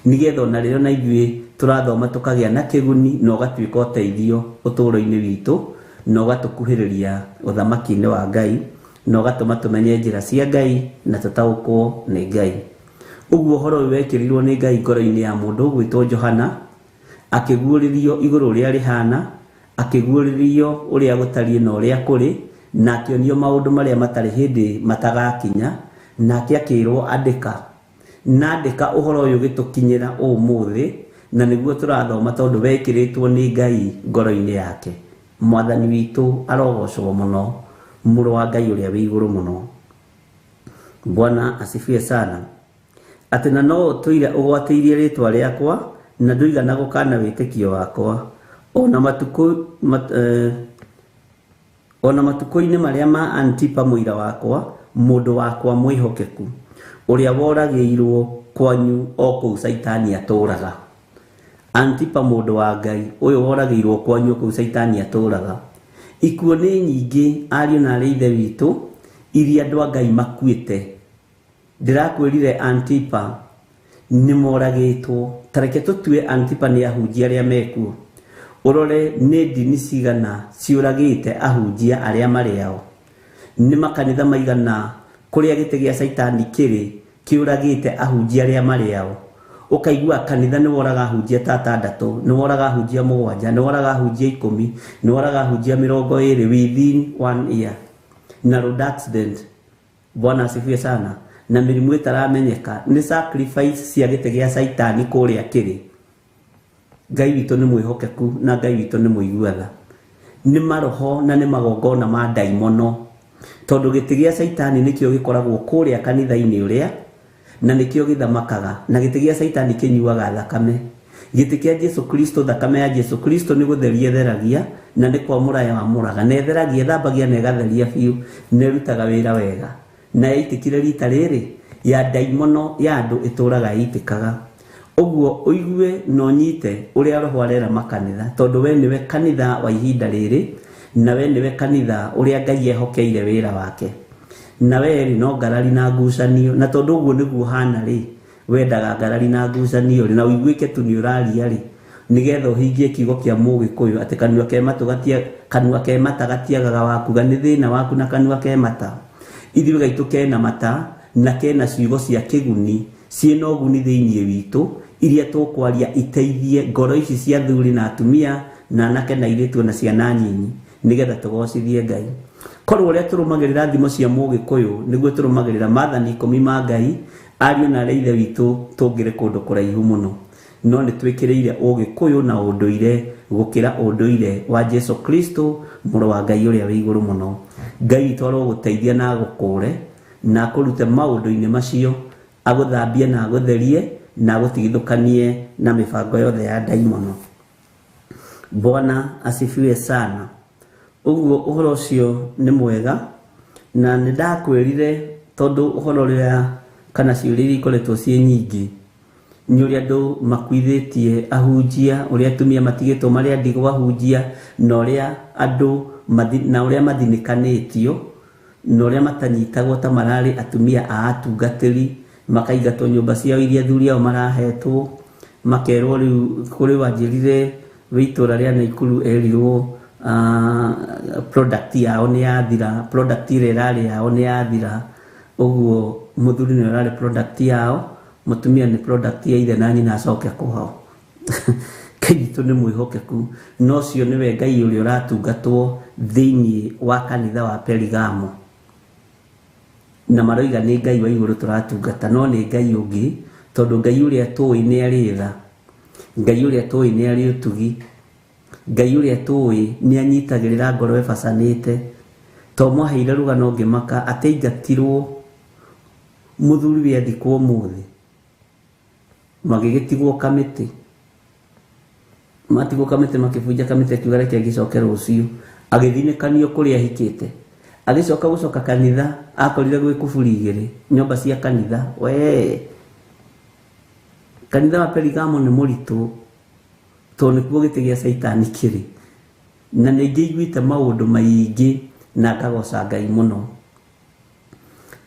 nĩgetha ona rĩrĩa ona ithuĩ tũrathoma tũkagĩa na kĩguni na ũgatuĩka ũteithio ũtũũro-inĩ witũ na ũgatũkuhĩrĩria ũthamaki-inĩ wa Ngai na ũgatũma tũmenye njĩra cia Ngai na tũtaũkwo nĩ Ngai. Ũguo ũhoro ũyũ wekĩrirwo nĩ Ngai ngoro-inĩ ya mũndũ ũgwĩtwo Johana, Akĩguũrĩrio igũrũ ũrĩa rĩhana, akĩguũrĩrio ũrĩa gũtariĩ na ũrĩa kũrĩ, na akĩonio maũndũ marĩa matarĩ hĩndĩ matagakinya, nake akĩrwo andĩka. Na andĩka ũhoro ũyũ ũgĩtũkinyĩra ũmũthĩ, na nĩguo tũrathoma tondũ wekĩrĩtwo nĩ Ngai ngoro-inĩ yake. Mwathani witũ arogocwo mũno, mũrũ wa Ngai ũrĩa wĩ igũrũ mũno. Bwana asifiwe sana. Atĩ na no ũtũire ũgwatĩirie rĩtwa rĩakwa na ndũigana gũkana wĩtĩkio wakwa ona matukũ ona matukũ-inĩ marĩa ma Antipa mũira wakwa, mũndũ wakwa mwĩhokeku, ũrĩa woragĩirwo kwanyu o kũu Caitani atũũraga. Antipa mũndũ wa Ngai ũyũ woragĩirwo kwanyu kũu Caitani atũũraga. Ikuũ nĩ nyingĩ ariũ na arĩ ithe witũ iria andũ a Ngai makuĩte. Ndĩrakwĩrire Antipa nĩ moragĩtwo. Tareke tũtue Antipa nĩ ahunjia arĩa mekuo. Ũrore nĩ ndini cigana ciũragĩte ahunjia arĩa marĩ ao. Nĩ makanitha maigana kũrĩa gĩtĩ gĩa Caitani kĩrĩ kĩũragĩte ahunjia arĩa marĩ ao. Ũkaigua kanitha nĩ woraga ahunjia ta atandatũ, nĩ woraga ahunjia mũgwanja, nĩ woraga ahunjia 10, nĩ woraga ahunjia 20 within 1 year. Na road accident. Bwana asifiwe sana. Na mĩrimũ ĩtaramenyeka nĩ sacrifice cia gĩtĩ gĩa Caitani kũrĩa kĩrĩ. Ngai witũ nĩ mwĩhokeku na Ngai witũ nĩ mũigua tha. Nĩ maroho na nĩ magongona ma ndaimono, tondũ gĩtĩ gĩa Caitani nĩkĩo gĩkoragwo kũrĩa kanitha-inĩ ũrĩa, na nĩkĩo gĩthamakaga, na gĩtĩ gĩa Caitani kĩnyuaga thakame. Gĩtĩ kĩa Jesu Kristo, thakame ya Jesu Kristo nĩ gũtheria ĩtheragia, na nĩ kwamũra yamũraga, na ĩtheragia, ĩthambagia na ĩgatheria biũ, na ĩrutaga wĩra wega. Na yaitĩkire rita rĩrĩ ya ndaimono ya andũ ĩtũraga ĩitĩkaga. Ũguo ũigue na ũnyite ũrĩa roho arera makanitha, tondũ we nĩwe kanitha wa ihinda rĩrĩ, na we nĩwe kanitha ũrĩa Ngai ehokeire wĩra wake. Na we rĩ no ngarari na ngucanio, na tondũ ũguo nĩguo hana rĩ, wendaga ngarari na ngucanio rĩ, na ũiguĩke tu nĩ ũraria rĩ, nĩgetha ũhingie kiugo kĩa Mũgĩkũyũ atĩ kanua ke matũ gatia, kanua ke mata gatiagaga wakuga nĩ thĩna waku na kanua ke mata. Ithuĩ gaitũ kena mata na kena ciugo cia kĩguni ciĩna ũguni thĩinĩ witũ iria tũkwaria iteithie ngoro ici cia athuri na atumia na anake na airĩtu na ciana nyinyi, nĩgetha tũgocithie Ngai. Korwo ũrĩa tũrũmagĩrĩra thimo cia Mũgĩkũyũ nĩguo tũrũmagĩrĩra maathani 10 ma Ngai, ariũ na arĩa ithe witũ tũngĩrĩ kũndũ kũraihu mũno. No nĩ twĩkĩrĩire Ũgĩkũyũ na ũndũire gũkĩra ũndũire wa Jesu Kristo mũrũ wa Ngai ũrĩa wĩ igũrũ mũno. Ngai witũ arogũteithia na agũkũre na akũrute maũndũ-inĩ macio, agũthambie na agũtherie na agũtigithũkanie na mĩbango yothe ya ndaimono. Bwana asifiwe sana. Ũguo ũhoro ũcio nĩ mwega, na nĩ ndakwĩrire tondũ ũhoro ũrĩa kana ciũria iria ikoretwo ciĩ nyingĩ nĩ ũrĩa andũ makuithĩtie ahunjia, ũrĩa atumia matigĩtwo marĩ a ndigwa ahunjia, na ũrĩa andũ na ũrĩa mathinĩkanĩtio, na ũrĩa matanyitagwo ta mararĩ atumia a atungatĩri, makaingatwo nyũmba ciao iria athuri ao marahetwo, makerwo rĩu kũrĩ wanjĩrire wĩ itũra rĩa Naikuru erirwo product yao nĩ yathira, product ĩrĩa ĩrarĩ yao nĩ yathira. Ũguo mũthuri nĩwe ũrarĩ product yao, mũtumia nĩ product ya ithe na nyina acoke kwao. Ngai witũ nĩ mwĩhokeku, na ũcio nĩwe Ngai ũrĩa ũratungatwo thĩinĩ wa kanitha wa Perigamo. Na maroiga nĩ Ngai wa igũrũ tũratungata, no nĩ Ngai ũngĩ, tondũ Ngai ũrĩa tũĩ nĩ arĩ tha, Ngai ũrĩa tũĩ nĩ arĩ ũtugi, Ngai ũrĩa tũĩ nĩ anyitagĩrĩra ngoro ĩbacanĩte. To mwaheire rũgano ngĩmaka atĩ aingatirwo mũthuri we athikwo ũmũthĩ, magĩgĩtigwo kamĩtĩ, matigwo kamĩtĩ makĩbunja kamĩtĩ, akiuga reke ngĩcoke rũciũ, agĩthinĩkanio kũrĩa ahikĩte. Agĩcoka gũcoka kanitha akorire gwĩ kuburi igĩrĩ nyũmba cia kanitha. We kanitha wa Perigamo nĩ mũritũ tondũ nĩkuo gĩtĩ gĩa Caitani kĩrĩ, na nĩ ngĩiguĩte maũndũ maingĩ na ngagoca Ngai mũno.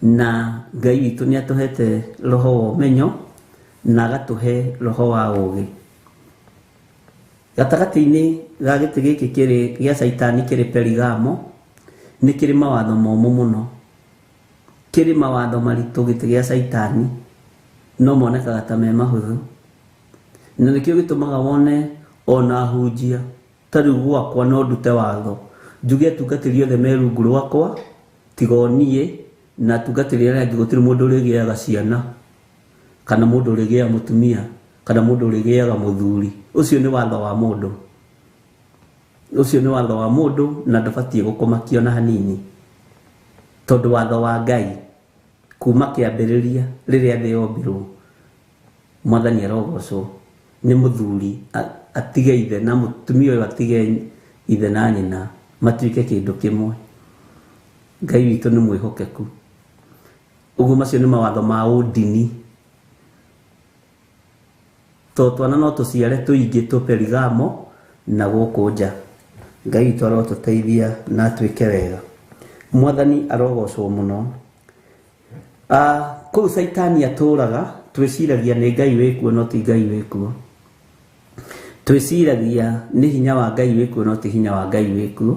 Na Ngai witũ nĩ atũhete roho wa ũmenyo na agatũhe roho wa ũũgĩ. Gatagatĩ-inĩ ga gĩtĩ gĩkĩ kĩrĩ gĩa Caitani kĩrĩ Perigamo nĩ kĩrĩ mawatho momũ mũno, kĩrĩ mawatho maritũ gĩtĩ gĩa Caitani, no monekaga ta me mahũthũ. Na nĩkĩo gĩtũmaga wone Ona hunjia ta rĩu gwakwa no ndute watho njuge atungatĩri othe me rungu rwakwa tiga o niĩ, na atungatĩri arĩa angĩ gũtirĩ mũndũ ũrĩgĩaga ciana kana mũndũ ũrĩgĩaga mũtumia kana mũndũ ũrĩgĩaga mũthuri. Ũcio nĩ watho wa mũndũ, ũcio nĩ watho wa mũndũ na ndũbatiĩ gũkũmakio na hanini, tondũ watho wa Ngai kuma kĩambĩrĩria rĩrĩa thĩ yombirwo, Mwathani arogocwo, nĩ mũthuri atige ithe na mũtumia ũyũ atige ithe na nyina matuĩke kĩndũ kĩmwe. Ngai witũ nĩ mwĩhokeku. Ũguo macio nĩ mawatho ma ũndini. To twana no tũciare tũingĩ tũ Perigamo na gũkũ nja. Ngai witũ arotũteithia na atuĩke wega. Mwathani arogocwo mũno. Kũu Caitani atũraga twĩciragia nĩ Ngai wĩkuo no ti Ngai wĩkuo. Twĩciragia nĩ hinya wa Ngai wĩkuo no ti hinya wa Ngai wĩkuo.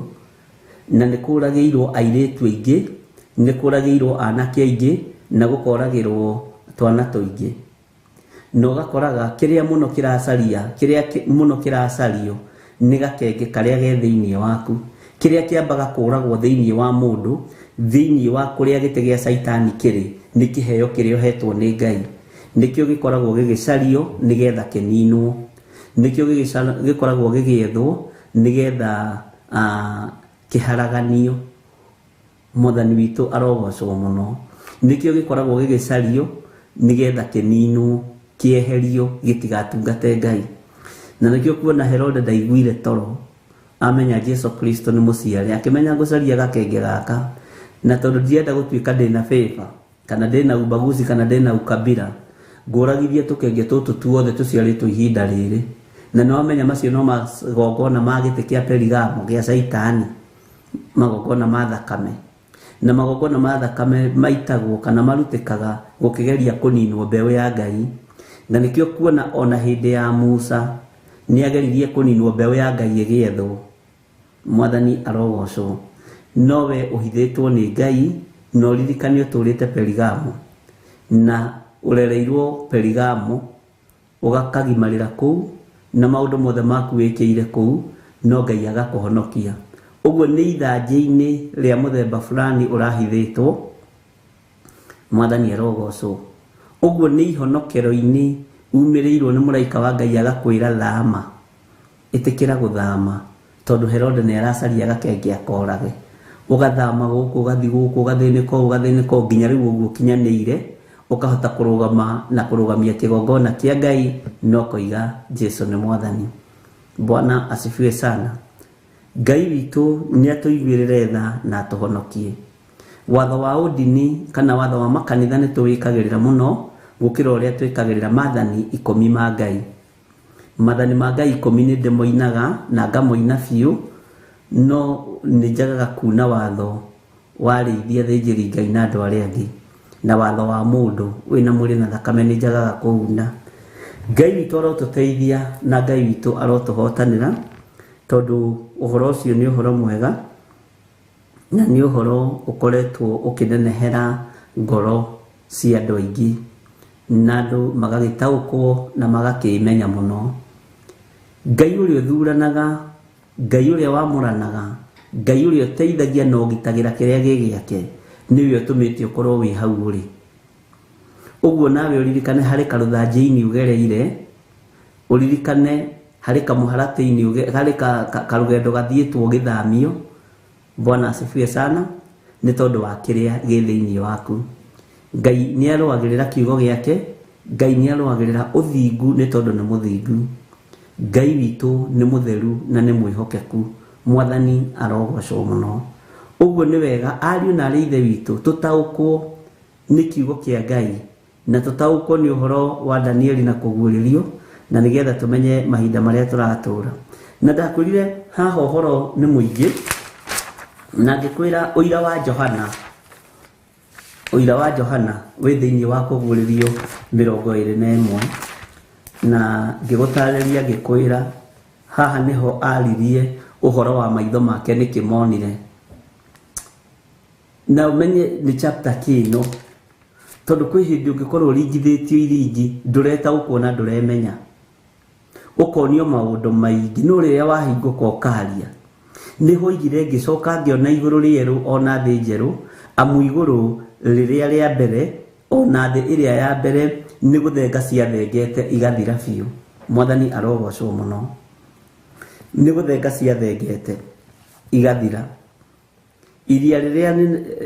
Na nĩ kũragĩirwo airĩtu aingĩ, nĩ kũragĩirwo anake aingĩ, na gũkoragĩrwo twana tũingĩ. Na ũgakoraga kĩrĩa mũno kĩracaria, kĩrĩa mũno kĩracario nĩ gakenge karĩa ge thĩinĩ waku, kĩrĩa kĩambaga kũragwo thĩinĩ wa mũndũ, thĩinĩ wa kũrĩa gĩtĩ gĩa Caitani kĩrĩ, nĩ kĩheo kĩrĩa ũhetwo nĩ Ngai. Nĩkĩo gĩkoragwo gĩgĩcario nĩgetha kĩninwo, nĩkĩo gĩkoragwo gĩgĩethwo nĩgetha kĩharaganio. Mwathani witũ arogocwo mũno. Nĩkĩo gĩkoragwo gĩgĩcario nĩgetha kĩninwo, kĩeherio, gĩtigatungate Ngai. Na nĩkĩo kuona Herode ndaiguire toro amenya Jesu Kristo nĩ mũciare, akĩmenya ngũcaria gakenge gaka, na tondũ ndienda gũtuĩka ndĩna favor kana ndĩna ubaguzi kana ndĩna ukabira, ngũragithie tũkenge tũtũ tuothe tũciarĩtwo ihinda rĩrĩ. Na nĩwamenya macio no magongona ma gĩtĩ kĩa Perigamo gĩa Caitani, magongona ma thakame. Na magongona ma thakame maitagwo kana marutĩkaga gũkĩgeria kũninwo mbeũ ya Ngai. Na nĩkĩo kuona ona hĩndĩ ya Musa nĩageririe kũninwo mbeũ ya Ngai ĩgĩethwo. Mwathani arogocwo. No we ũhithĩtwo nĩ Ngai, na ũririkane ũtũrĩte Perigamo na ũrereirwo Perigamo, ũgakagimarĩra kũu na maũndũ mothe maku wĩkĩire kũu, no Ngai agakũhonokia. Ũguo nĩ ithanjĩ-inĩ rĩa mũthemba fulani ũrahithĩtwo. Mwathani arogocwo. Ũguo nĩ ihonokero-inĩ umĩrĩirwo nĩ mũraika wa Ngai agakwĩra thama, ĩtĩkĩra gũthama, tondũ Herode nĩ aracaria gakenge akorage. Ũgathama gũkũ, ũgathiĩ gũkũ, ũgathĩnĩka ũũ, ũgathĩnĩka ũũ, nginya rĩu ũguo ũkinyanĩire, ũkahota kũrũgama na kũrũgamia kĩgongona kĩa Ngai na ũkoiga Jesu nĩ Mwathani. Bwana asifiwe sana. Ngai witũ nĩ atũiguĩrĩre tha na atũhonokie. Watho wa ũndini kana watho wa makanitha nĩ tũwĩkagĩrĩra mũno gũkĩra ũrĩa twĩkagĩrĩra maathani ikũmi ma Ngai. Maathani ma Ngai ikũmi nĩ ndĩmoinaga na ngamoina biũ, no nĩ njagaga kuna watho wa arĩithi, athĩnjĩri Ngai na andũ arĩa angĩ, na watho wa mũndũ wĩna mwĩrĩ na thakame nĩ njagaga kũuna. Ngai witũ arotũteithia na Ngai witũ arotũhotanĩra, tondũ ũhoro ũcio nĩ ũhoro mwega na nĩ ũhoro ũkoretwo ũkĩnenehera ngoro cia andũ aingĩ, na andũ magagĩtaũkwo na magakĩmenya mũno. Ngai ũrĩa ũthuranaga, Ngai ũrĩa wamũranaga, Ngai ũrĩa ũteithagia na ũgitagĩra kĩrĩa gĩ gĩake, nĩwe ũtũmĩte ũkorwo wĩ hau ũrĩ. Ũguo nawe ũririkane harĩ karũthanjĩ-inĩ ũgereire, ũririkane harĩ kamũharatĩ-inĩ, harĩ karũgendo gathiĩtwo gĩthamio. Bwana asifiwe sana. Nĩ tondũ wa kĩrĩa gĩ thĩinĩ waku. Ngai nĩ arũagĩrĩra kiugo gĩake, Ngai nĩ arũagĩrĩra ũthingu nĩ tondũ nĩ mũthingu. Ngai witũ nĩ mũtheru na nĩ mwĩhokeku. Mwathani arogocwo mũno. Ũguo nĩ wega ariũ na arĩ ithe witũ tũtaũkwo nĩ kiugo kĩa Ngai na tũtaũkwo nĩ ũhoro wa Danieli na kũguũrĩrio, na nĩgetha tũmenye mahinda marĩa tũratũra. Na ndakwĩrire haha ũhoro nĩ mũingĩ, na ngĩkwĩra ũira wa Johana, ũira wa Johana wĩ thĩinĩ wa kũguũrĩrio 21, na ngĩgũtarĩria ngĩkwĩra haha nĩho aririe ũhoro wa maitho make nĩkĩ monire. Na ũmenye nĩ chapter kĩno, tondũ kwĩ hĩndĩ ũngĩkorwo ũringithĩtio iringi ndũretaũkwo na ndũremenya. Ũkonio maũndũ maingĩ no rĩrĩa wahingũka ũkaria. Nĩho oigire ngĩcoka ngĩona igũrũ rĩerũ ona thĩ njerũ, amu igũrũ rĩrĩa rĩa mbere ona thĩ ĩrĩa ya mbere nĩ gũthenga ciathengete igathira biũ. Mwathani arogocwo mũno. Nĩ gũthenga ciathengete igathira. Iria rĩrĩa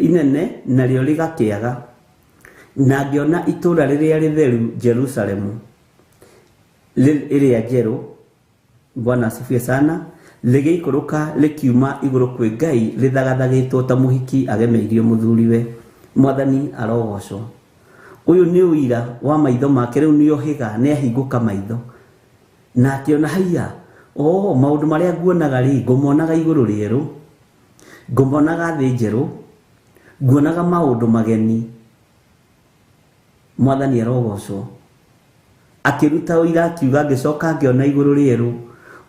inene narĩo rĩgakĩaga. Na ngĩona itũũra rĩrĩa rĩtheru Jerusalemu ĩrĩa njerũ, Bwana asifiwe sana, rĩgĩikũrũka rĩkiuma igũrũ kwĩ Ngai rĩthagathagĩtwo ta mũhiki agemeirio mũthuriwe. Mwathani arogocwo. Ũyũ nĩ ũira wa maitho make, rĩu nĩ ohĩga, nĩ ahingũka maitho na akĩona haiya, o maũndũ marĩa nguonaga rĩ, ngũmonaga igũrũ rĩerũ, ngũmonaga thĩ njerũ, nguonaga maũndũ mageni. Mwathani arogocwo. Akĩruta ũira akiuga ngĩcoka ngĩona igũrũ rĩerũ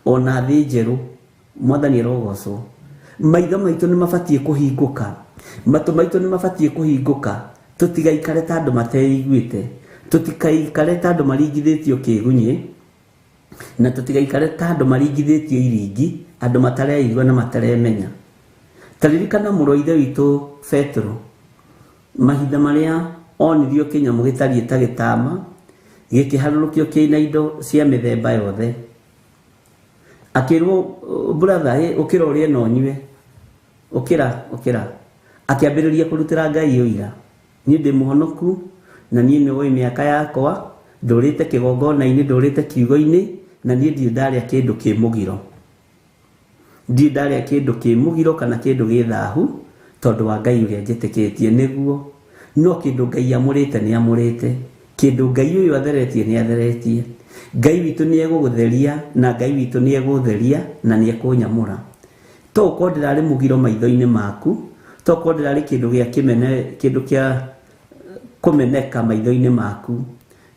ona thĩ njerũ. Mwathani arogocwo. Maitho maitũ nĩ mabatiĩ kũhingũka, matũ maitũ nĩ mabatiĩ kũhingũka, tũtigaikare ta andũ mateiguĩte, tũtikaikare ta andũ maringithĩtio kĩgunyĩ, na tũtigaikare ta andũ maringithĩtio iringi, andũ matareigua na mataremenya. Ta ririkana mũrũ wa ithe witũ Petero, mahinda marĩa onirio kĩnyamũ gĩtariĩ ta gĩtama gĩkĩharũrũkio kĩna indo cia mĩthemba yothe, akĩrwo brother, ũkĩra ũrĩe na ũnyue, ũkĩra ũkĩra. Akĩambĩrĩria kũrutĩra Ngai ũira, niĩ ndĩ mũhonoku na niĩ nĩ ũĩ mĩaka yakwa, ndũrĩte kĩgongona-inĩ, ndũrĩte kiugo-inĩ, na niĩ ndirĩ ndarĩa kĩndũ kĩ mũgiro, ndirĩ ndarĩa kĩndũ kĩ mũgiro kana kĩndũ gĩ thahu, tondũ wa Ngai ũrĩa njĩtĩkĩtie nĩguo. No kĩndũ Ngai amũrĩte nĩ amũrĩte, kĩndũ Ngai ũyũ atheretie nĩ atheretie. Ngai witũ nĩ egũgũtheria na Ngai witũ nĩ egũtheria na nĩ ekũnyamũra. To ũkorwo ndĩrarĩ mũgiro maitho-inĩ maku, to ũkorwo ndĩrarĩ kĩndũ gĩa kĩmene, kĩndũ kĩa kũmeneka maitho-inĩ maku,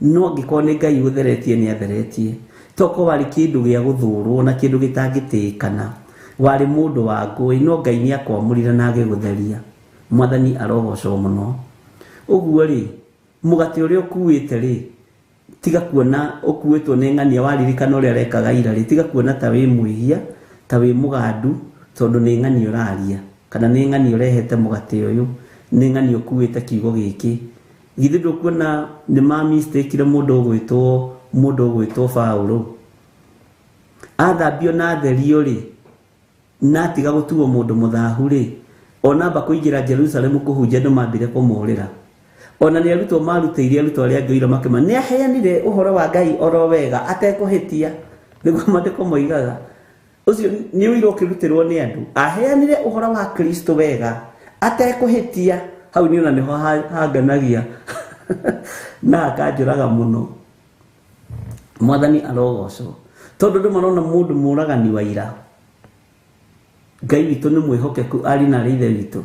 no angĩkorwo nĩ Ngai ũtheretie nĩ atheretie. To ũkorwo warĩ kĩndũ gĩa gũthũrwo na kĩndũ gĩtangĩtĩĩkana, warĩ mũndũ wa ngũĩ, no Ngai nĩ akwamũrire na agĩgũtheria. Mwathani arogocwo mũno. Ũguo rĩ, mũgate ũrĩa ũkuĩte rĩ, tiga kuona ũkuĩtwo nĩ ng'ania, waririkana ũrĩa arekaga ira rĩ, tiga kuona ta wĩ mwĩhia, ta wĩ mũgandu, tondũ nĩ ng'ania ũraria, kana nĩ ng'ania ũrehete mũgate ũyũ, nĩ ng'ania ũkuĩte kiugo gĩkĩ. Githĩ ndũkuona nĩ ma mistake-ire mũndũ ũgwĩtwo Paũlũ? Athambio na atherio rĩ, na atiga gũtuo mũndũ mũthahu rĩ, ona amba kũingĩra Jerusalemu kũhunjia andũ mambire kũmũrĩra. Ona nĩ arutwo marutĩire arutwo arĩa angĩ ũira makĩma nĩ aheanire ũhoro wa Ngai oro wega atekũhĩtia, nĩguo maandĩko moigaga. Ũcio nĩ ũira ũkĩrutĩrwo nĩ andũ, aheanire ũhoro wa Kristo wega atekũhĩtia. Hau nĩ ona nĩho hanganagia na hakanjũraga mũno. Mwathani arogocwo, tondũ andũ marona mũndũ mũragani wa ira. Ngai witũ nĩ mwĩhokeku, arĩ na ithe witũ.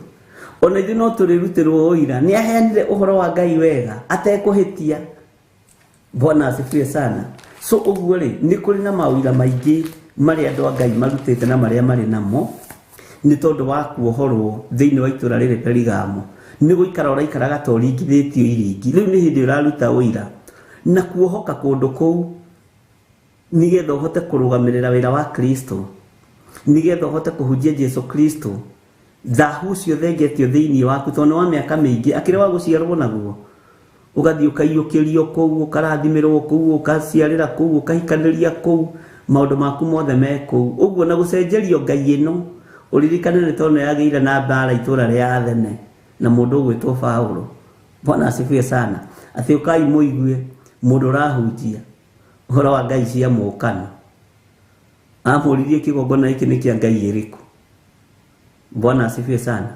Ona ithuĩ no tũrĩrutĩrwo ũira, nĩ aheanire ũhoro wa Ngai wega atekũhĩtia. Bwana asifiwe sana. So ũguo rĩ, nĩ kũrĩ na maũira maingĩ marĩa andũ a Ngai marutĩte na marĩa marĩ namo, nĩ tondũ wa kuohorwo thĩinĩ wa itũũra rĩrĩ Perigamo. Nĩ gũikara ũraikaraga ta ũringithĩtio iringi, rĩu nĩ hĩndĩ ũraruta ũira na kuohoka kũndũ kũu, nĩgetha ũhote kũrũgamĩrĩra wĩra wa Kristo, nĩgetha ũhote kũhunjia Jesu Kristo. Thahu ũcio thengetio thĩinĩ waku, tondũ nĩ wa mĩaka mĩingĩ, akĩrĩ wa gũciarwo naguo, ũgathiĩ ũkaiyũkĩrio kũu, ũkarathimĩrwo kũu, ũkaciarĩra kũu, ũkahikanĩria kũu, maũndũ maku mothe me kũu. Ũguo na gũcenjerio Ngai ĩno, ũririkane nĩ tondũ yagĩire na mbara itũũra rĩa Athene na mũndũ ũgwĩtwo Paũlũ. Bwana asifiwe sana. Atĩ ũkai mũigue mũndũ ũrahunjia ũhoro wa Ngai cia mũũkano, amũririe kĩgongona gĩkĩ nĩ kĩa Ngai ĩrĩkũ? Bwana asifiwe sana.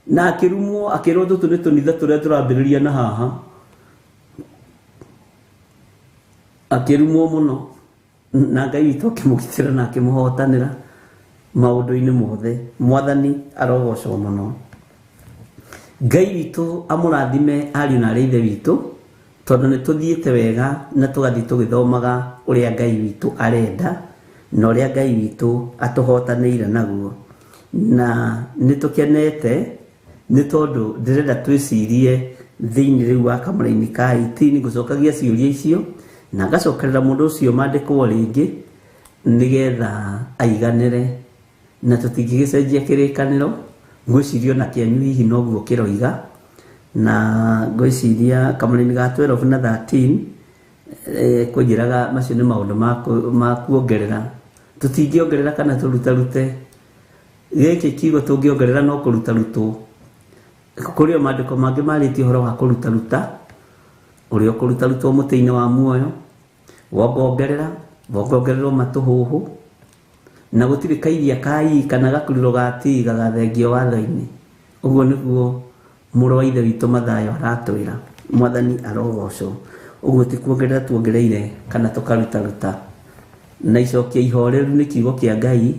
Na akĩrumwo, akĩrwo tũtũ nĩ tũnitha tũrĩa tũrambĩrĩria na haha, akĩrumwo mũno, na Ngai witũ akĩmũgitĩra na akĩmũhotanĩra maũndũ-inĩ mothe. Mwathani arogocwo mũno. Ngai witũ amũrathime ariũ na arĩ ithe witũ, tondũ nĩ tũthiĩte wega na tũgathiĩ tũgĩthomaga ũrĩa Ngai witũ arenda na ũrĩa Ngai witũ atũhotanĩire naguo. Na nĩ tũkenete nĩ tondũ ndĩrenda twĩcirie thĩinĩ rĩu wa kamũraini ka 18, ngũcokagia ciũria icio Na ngacokerera mũndũ ũcio mandĩkwo rĩngĩ nĩgetha aiganĩre, na tũtingĩgĩcenjia kĩrĩkanĩro. Ngwĩciria ona kĩanyu hihi noguo kĩroiga, na ngwĩciria kamũraini ga 12 na 13 kũnjĩraga macio nĩ maũndũ ma kuongerera. Tũtingĩongerera kana tũrutarute. Gĩkĩ kiugo tũngĩongerera no kũrutarutwo. Kũrĩ o maandĩko mangĩ marĩtie ũhoro wa kũrutaruta, ũrĩa ũkũrutarutwo mũtĩ-inĩ wa muoyo, wongongerera, wongongererwo matũhũhũ, na gũtirĩ kairia ka i kana gakururo ga ti gagathengio watho-inĩ. Ũguo nĩguo mũrũ wa ithe witũ Mathayo aratwĩra. Mwathani arogocwo. Ũguo ti kuongerera tuongereire kana tũkarutaruta. Na icokia ihoreru nĩ kiugo kĩa Ngai.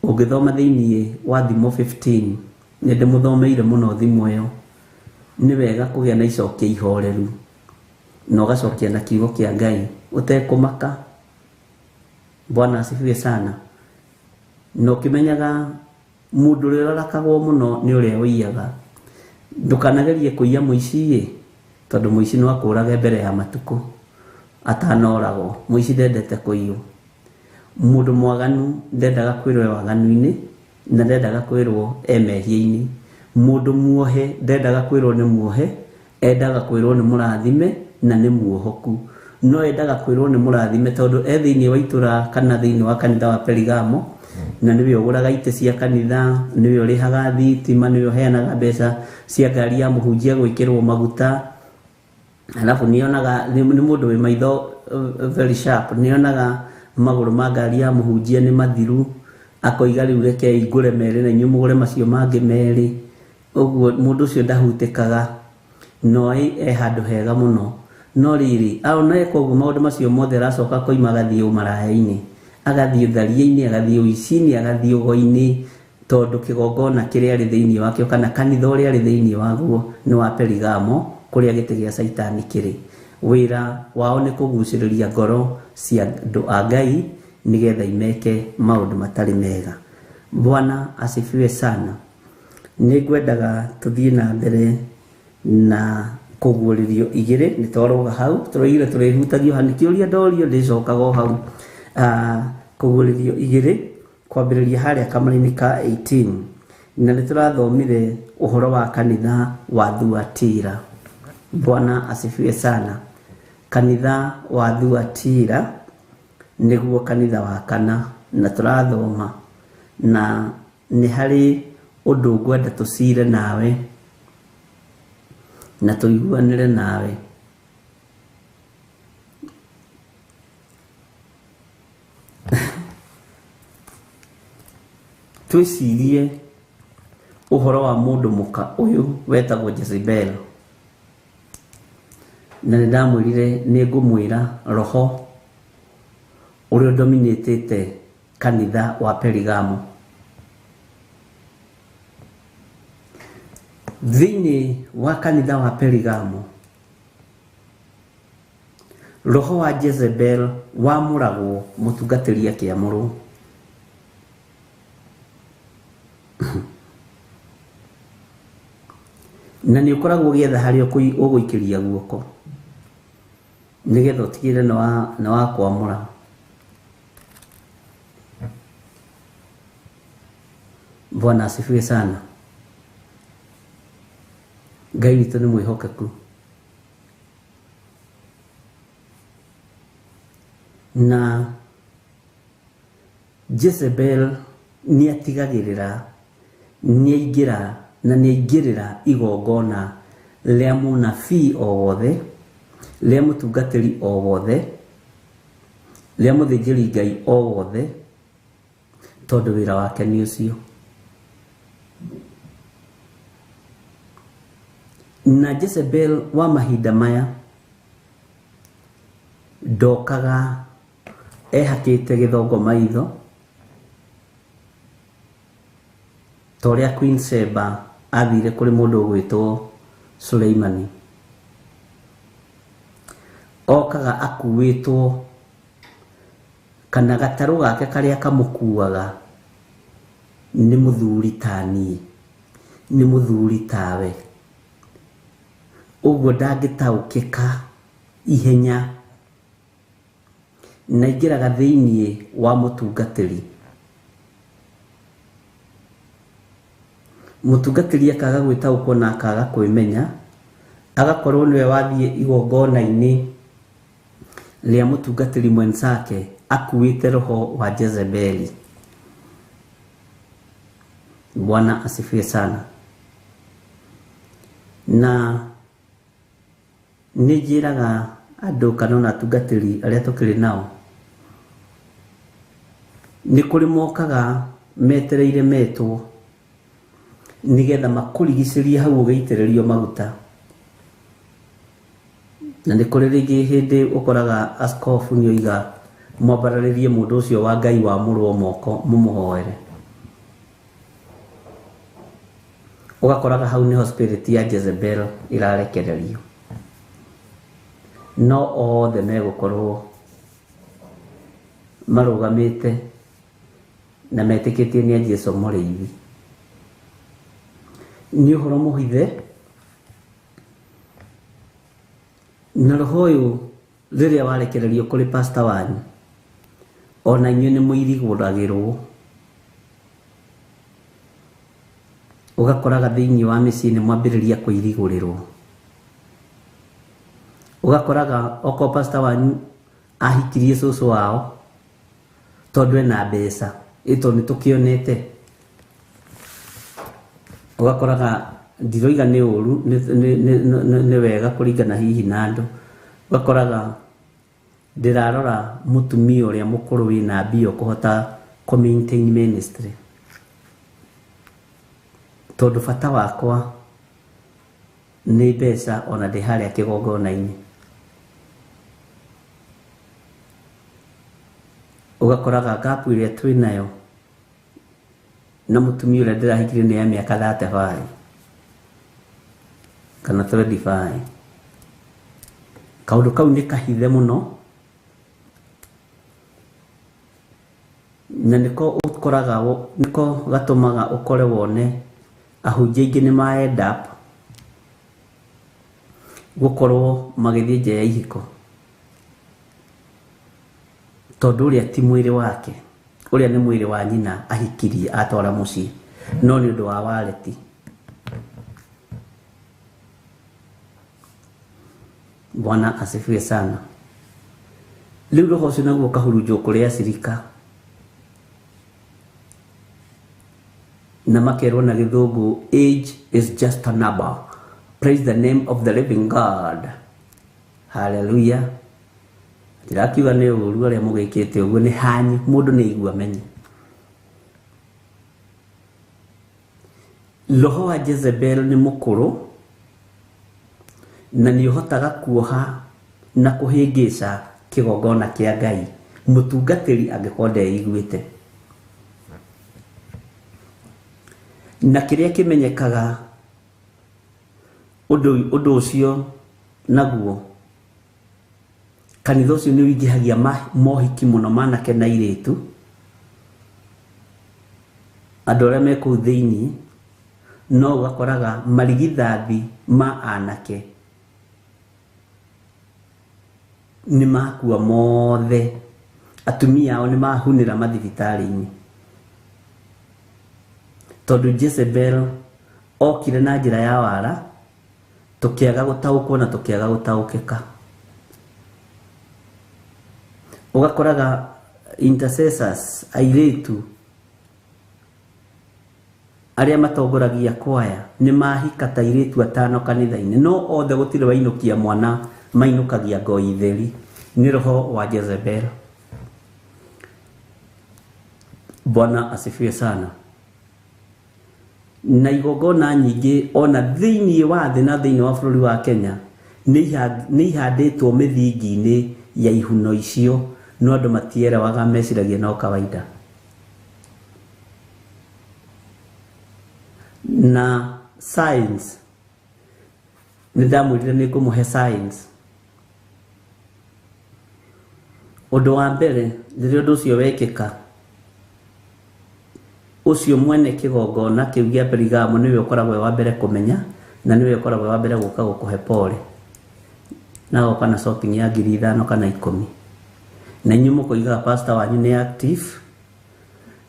Ũngĩthoma thĩiniĩ wa Thimo 15, nĩ ndĩmũthomeire mũno thimo ĩyo. Nĩ wega kũgĩa na icokia ihoreru na ũgacokia na kiugo kĩa Ngai ũtekũmaka. Bwana asifiwe sana. Na ũkĩmenyaga mũndũ ũrĩa ũrakagwo mũno nĩ ũrĩa ũiyaga. Ndũkanagerie kũiya mũici-ĩ, tondũ mũici no akũrage mbere ya matukũ atanoragwo. Mũici ndendete kũiywo. Mũndũ mwaganu ndendaga kwĩrwo e waganu-inĩ, na ndendaga kwĩrwo e mehia-inĩ. Mũndũ muohe ndendaga kwĩrwo nĩ muohe, endaga kwĩrwo nĩ mũrathime na nĩ muohoku. No endaga kwĩrwo nĩ mũrathime tondũ e thĩiniĩ wa itũra kana thĩiniĩ wa kanitha wa Perigamo, na nĩwe ũgũraga itĩ cia kanitha, nĩwe ũrĩhaga thitima, nĩwe ũheanaga mbeca cia ngari ya mũhunjia gwĩkĩrwo maguta. Alafu nĩonaga nĩ mũndũ wĩ maitho very sharp, nĩonaga magũrũ ma ngari ya mũhunjia nĩ mathiru, akoiga rĩu rekei ngũre merĩ na inyuĩ mũgũre macio mangĩ merĩ. Ũguo mũndũ ũcio ndahutĩkaga, no e handũ hega mũno. No rĩrĩ, ona eka ũguo maũndũ macio mothe aracoka koima agathiĩ ũmaraya-inĩ, agathiĩ ũtharia-inĩ, agathiĩ ũici-inĩ, agathiĩ ũgo-inĩ, tondũ kĩgongona kĩrĩa arĩ thĩiniĩ wakĩo kana kanitha ũrĩa arĩ thĩiniĩ waguo nĩ wa Perigamo, kũrĩa gĩtĩ gĩa Caitani kĩrĩ. Wĩra wao nĩ kũgucĩrĩria ngoro cia andũ a Ngai nĩgetha imeke maũndũ matarĩ mega. Bwana asifiwe sana. Nĩ ngwendaga tũthiĩ na mbere na kũguũrĩrio igĩrĩ. Nĩ twaroga hau, tũroigire tũrĩhutagio hau, nĩkĩũria ndorio ndĩcokaga o hau. Kũguũrĩrio igĩrĩ kwambĩrĩria harĩa kamũraini ka 18, na nĩ tũrathomire ũhoro wa kanitha wa Thuatira. Bwana asifiwe sana. Kanitha wa Thuatira nĩguo kanitha wa kana, na tũrathoma, na nĩ harĩ ũndũ ngwenda tũcire nawe na tũiguanĩre nawe. Twĩcirie ũhoro wa mũndũ mũka ũyũ wetagwo Jezebel, na nĩ ndamwĩrire nĩ ngũmwĩra roho ũrĩa ũdominĩtĩte kanitha wa Perigamo. Thĩinĩ wa kanitha wa Perigamo, roho wa Jezebel wamũragwo mũtungatĩri akĩamũrwo. Na nĩ ũkoragwo ũgĩetha harĩa ũgũikĩria guoko nĩgetha ũtigĩrĩre nĩ wa kwamũra. Bwana asifiwe sana. Ngai witũ nĩ mwĩhokeku. Na Jezebel nĩ atigagĩrĩra nĩ aingĩra na nĩ aingĩrĩra igongona rĩa mũnabii o wothe, rĩa mũtungatĩri o wothe, rĩa mũthĩnjĩri Ngai o wothe, tondũ wĩra wake nĩ ũcio. Na Jezebel wa mahinda maya ndokaga ehakĩte gĩthongo maitho ta ũrĩa Queen Sheba athire kũrĩ mũndũ ũgwĩtwo Suleimani. Okaga akuĩtwo kana gatarũ gake karĩa kamũkuaga nĩ mũthuri ta niĩ, nĩ mũthuri tawe. Ũguo ndangĩtaũkĩka ihenya. Na ingĩraga thĩinĩ wa mũtungatĩri. Mũtungatĩri akaga gwĩtaũkwo na akaga kwĩmenya, agakorwo nĩwe wathiĩ igongona-inĩ rĩa mũtungatĩri mwenzake akuĩte roho wa Jezebeli. Bwana asifiwe sana. Na nĩ njĩraga andũ kana ona atungatĩri arĩa tũkĩrĩ nao, nĩ kũrĩ mokaga metereire metwo nĩgetha makũrigicĩrie hau ũgĩitĩrĩrio maguta. Na nĩ kũrĩ rĩngĩ hĩndĩ ũkoraga askofu nĩ oiga mwambararĩrie mũndũ ũcio wa Ngai wamũrwo moko mũmũhoere. Ũgakoraga hau nĩho spirit ya Jezebel ĩrarekererio. No othe megũkorwo marũgamĩte na metĩkĩtie nĩ a Jesũ mũrĩithi. Nĩ ũhoro mũhithe, na roho ũyũ rĩrĩa warekererio kũrĩ pastor wanyu, ona inyuĩ nĩ mũirigũragĩrwo. Ũgakoraga thĩinĩ wa mĩciĩ nĩ mwambĩrĩria kũirigũrĩrwo. Ũgakoraga okorwo pastor wanyu ahikirie cũcũ wao tondũ ena mbeca, ĩ tondũ nĩ tũkĩonete. Ũgakoraga ndiroiga nĩ ũru, nĩ wega kũringana hihi na andũ. Ũgakoraga ndĩrarora mũtumia ũrĩa mũkũrũ wĩna mbia ũkũhota kũ maintain ministry, tondũ bata wakwa nĩ mbeca ona ndĩ harĩa kĩgongona-inĩ. Ũgakoraga gap ĩrĩa twĩnayo na mũtumia ũrĩa ndĩrahikirie nĩ ya mĩaka 35 kana 25. Kaũndũ kau nĩ kahithe mũno, na nĩko ũkoraga, nĩko gatũmaga ũkore wone ahunjia aingĩ nĩ ma end up gũkorwo magĩthiĩ nja ya ihiko, tondũ ũrĩa ti mwĩrĩ wake, ũrĩa nĩ mwĩrĩ wa nyina ahikirie atwara mũciĩ, no nĩ ũndũ wa wareti. Bwana asifiwe sana. Rĩu roho ũcio naguo ũkahurunjwo kũrĩ acirika, na makerwo na gĩthũngũ, age is just a number. Praise the name of the living God. Hallelujah. Ndirakiuga nĩ ũru arĩa mũgĩkĩte ũguo, nĩ hanyu, mũndũ nĩ aigua amenye. Roho wa Jezebel nĩ mũkũrũ na nĩ ũhotaga kuoha na kũhĩngĩca kĩgongona kĩa Ngai mũtungatĩri angĩkorwo ndeiguĩte. Na kĩrĩa kĩmenyekaga ũndũ ũcio naguo, kanitha ũcio nĩ ũingĩhagia mohiki mũno manake na airĩtu, andũ arĩa me kũu thĩinĩ, no ũgakoraga marigithathi ma anake nĩ makua mothe, atumia ao nĩ mahunĩra mathibitarĩ-inĩ, tondũ Jezebel okire na njĩra ya wara, tũkĩaga gũtaũkwo na tũkĩaga gũtaũkĩka. Ũgakoraga intercessors airĩtu arĩa matongoragia kwaya nĩ mahika ta airĩtu atano kanitha-inĩ, no othe gũtirĩ wainũkia mwana, mainũkagia ngoi theri. Nĩ roho wa Jezebel. Bwana asifiwe sana. Na igongona nyingĩ ona thĩinĩ wa thĩ na thĩinĩ wa bũrũri wa Kenya nĩ ihandĩtwo mĩthingi-inĩ ya ihuno icio, no andũ matierewaga, meciragia no kawaida. Na science, nĩ ndamwĩrire nĩ ngũmũhe science. Ũndũ wa mbere rĩrĩa ũndũ ũcio wekĩka, ũcio mwene kĩgongona kĩu gĩa Perigamo nĩwe ũkoragwo wa mbere kũmenya, na nĩwe ũkoragwo wa mbere gũka gũkũhe pole, na agoka na shopping ya 5,000 kana 10. Na inyuĩ mũkoigaga pastor wanyu nĩ active,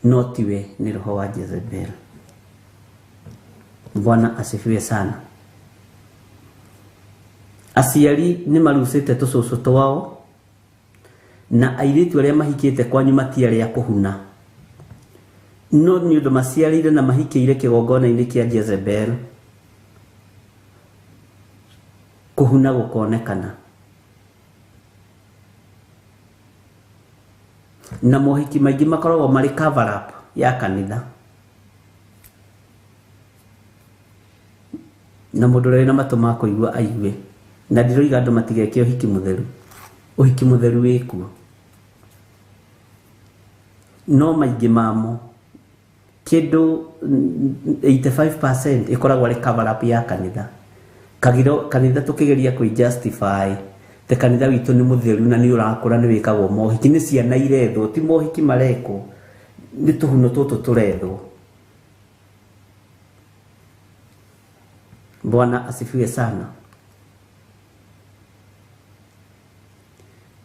no tiwe, nĩ roho wa Jezebel. Bwana asifiwe sana. Aciari nĩ marucĩte tũcũcũ twao na airĩtu arĩa mahikĩte kwanyu matiarĩ a kũhuna, no nĩ ũndũ maciarĩire na mahikĩire kĩgongona-inĩ kĩa Jezebel, kũhuna gũkonekana. Na mohiki maingĩ makoragwo marĩ cover up ya kanitha. Na mũndũ ũrĩa wĩna matũ ma kũigua aigue. Na ndiroiga andũ matigeke ũhiki mũtheru, ũhiki mũtheru wĩkuo, no maingĩ mamo kĩndũ 85% ĩkoragwo arĩ cover up ya kanitha. Kagiro kanitha tũkĩgeria kwĩ justify te kanitha witũ nĩ mũtheru na nĩ ũrakũra, nĩ wĩkagwo mohiki, nĩ ciana irethwo, ti mohiki marekwo, nĩ tũhuno tũtũ tũrethwo. Bwana asifiwe sana.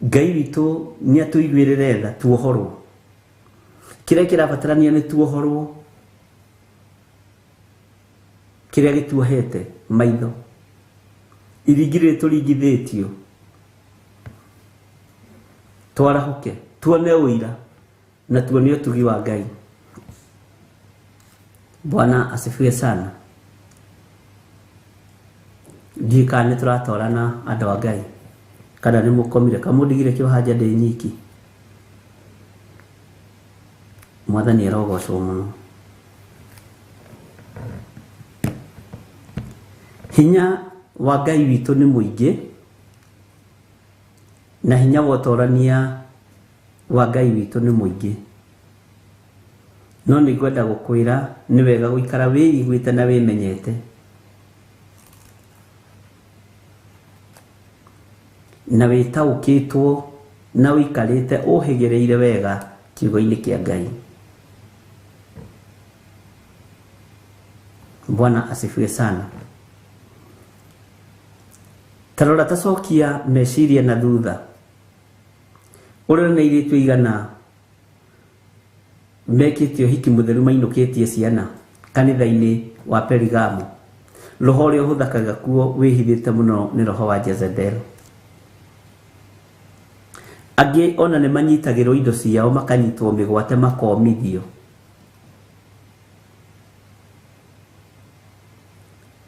Ngai witũ nĩ atũiguĩrĩre tha tuohorwo. Kĩrĩa kĩrabatarania nĩ tuohorwo, kĩrĩa gĩtuohete maitho, iringi rĩrĩ tũringithĩtio, twarahũke tuone ũira na tuone ũtugi wa Ngai. Bwana asifiwe sana. Ndiũĩ kana nĩ tũratwarana andũ a Ngai, kana nĩ mũkomire, kamũndigire kĩohanja ndĩ nyiki. Mwathani arogocwo mũno. Hinya wa Ngai witũ nĩ mũingĩ, na hinya wa ũtorania wa Ngai witũ nĩ mũingĩ. No nĩ ngwenda gũkwĩra nĩ wega gũikara wĩiguĩte na wĩmenyete, na wĩtaũkĩtwo na ũikarĩte ũhĩgĩrĩire wega kiugo-inĩ kĩa Ngai. Bwana asifiwe sana. Tarora tacokia meciria na thutha, ũrĩa nĩ airĩtu aigana mekĩte ũhiki mũtheru mainũkĩtie ciana kanitha-inĩ wa Perigamo. Roho ũrĩa ũhũthakaga kuo wĩhithĩte mũno nĩ roho wa Jezebel. Angĩ ona nĩ manyitagĩrwo indo ciao, makanyitwo mĩgwate, makomithio,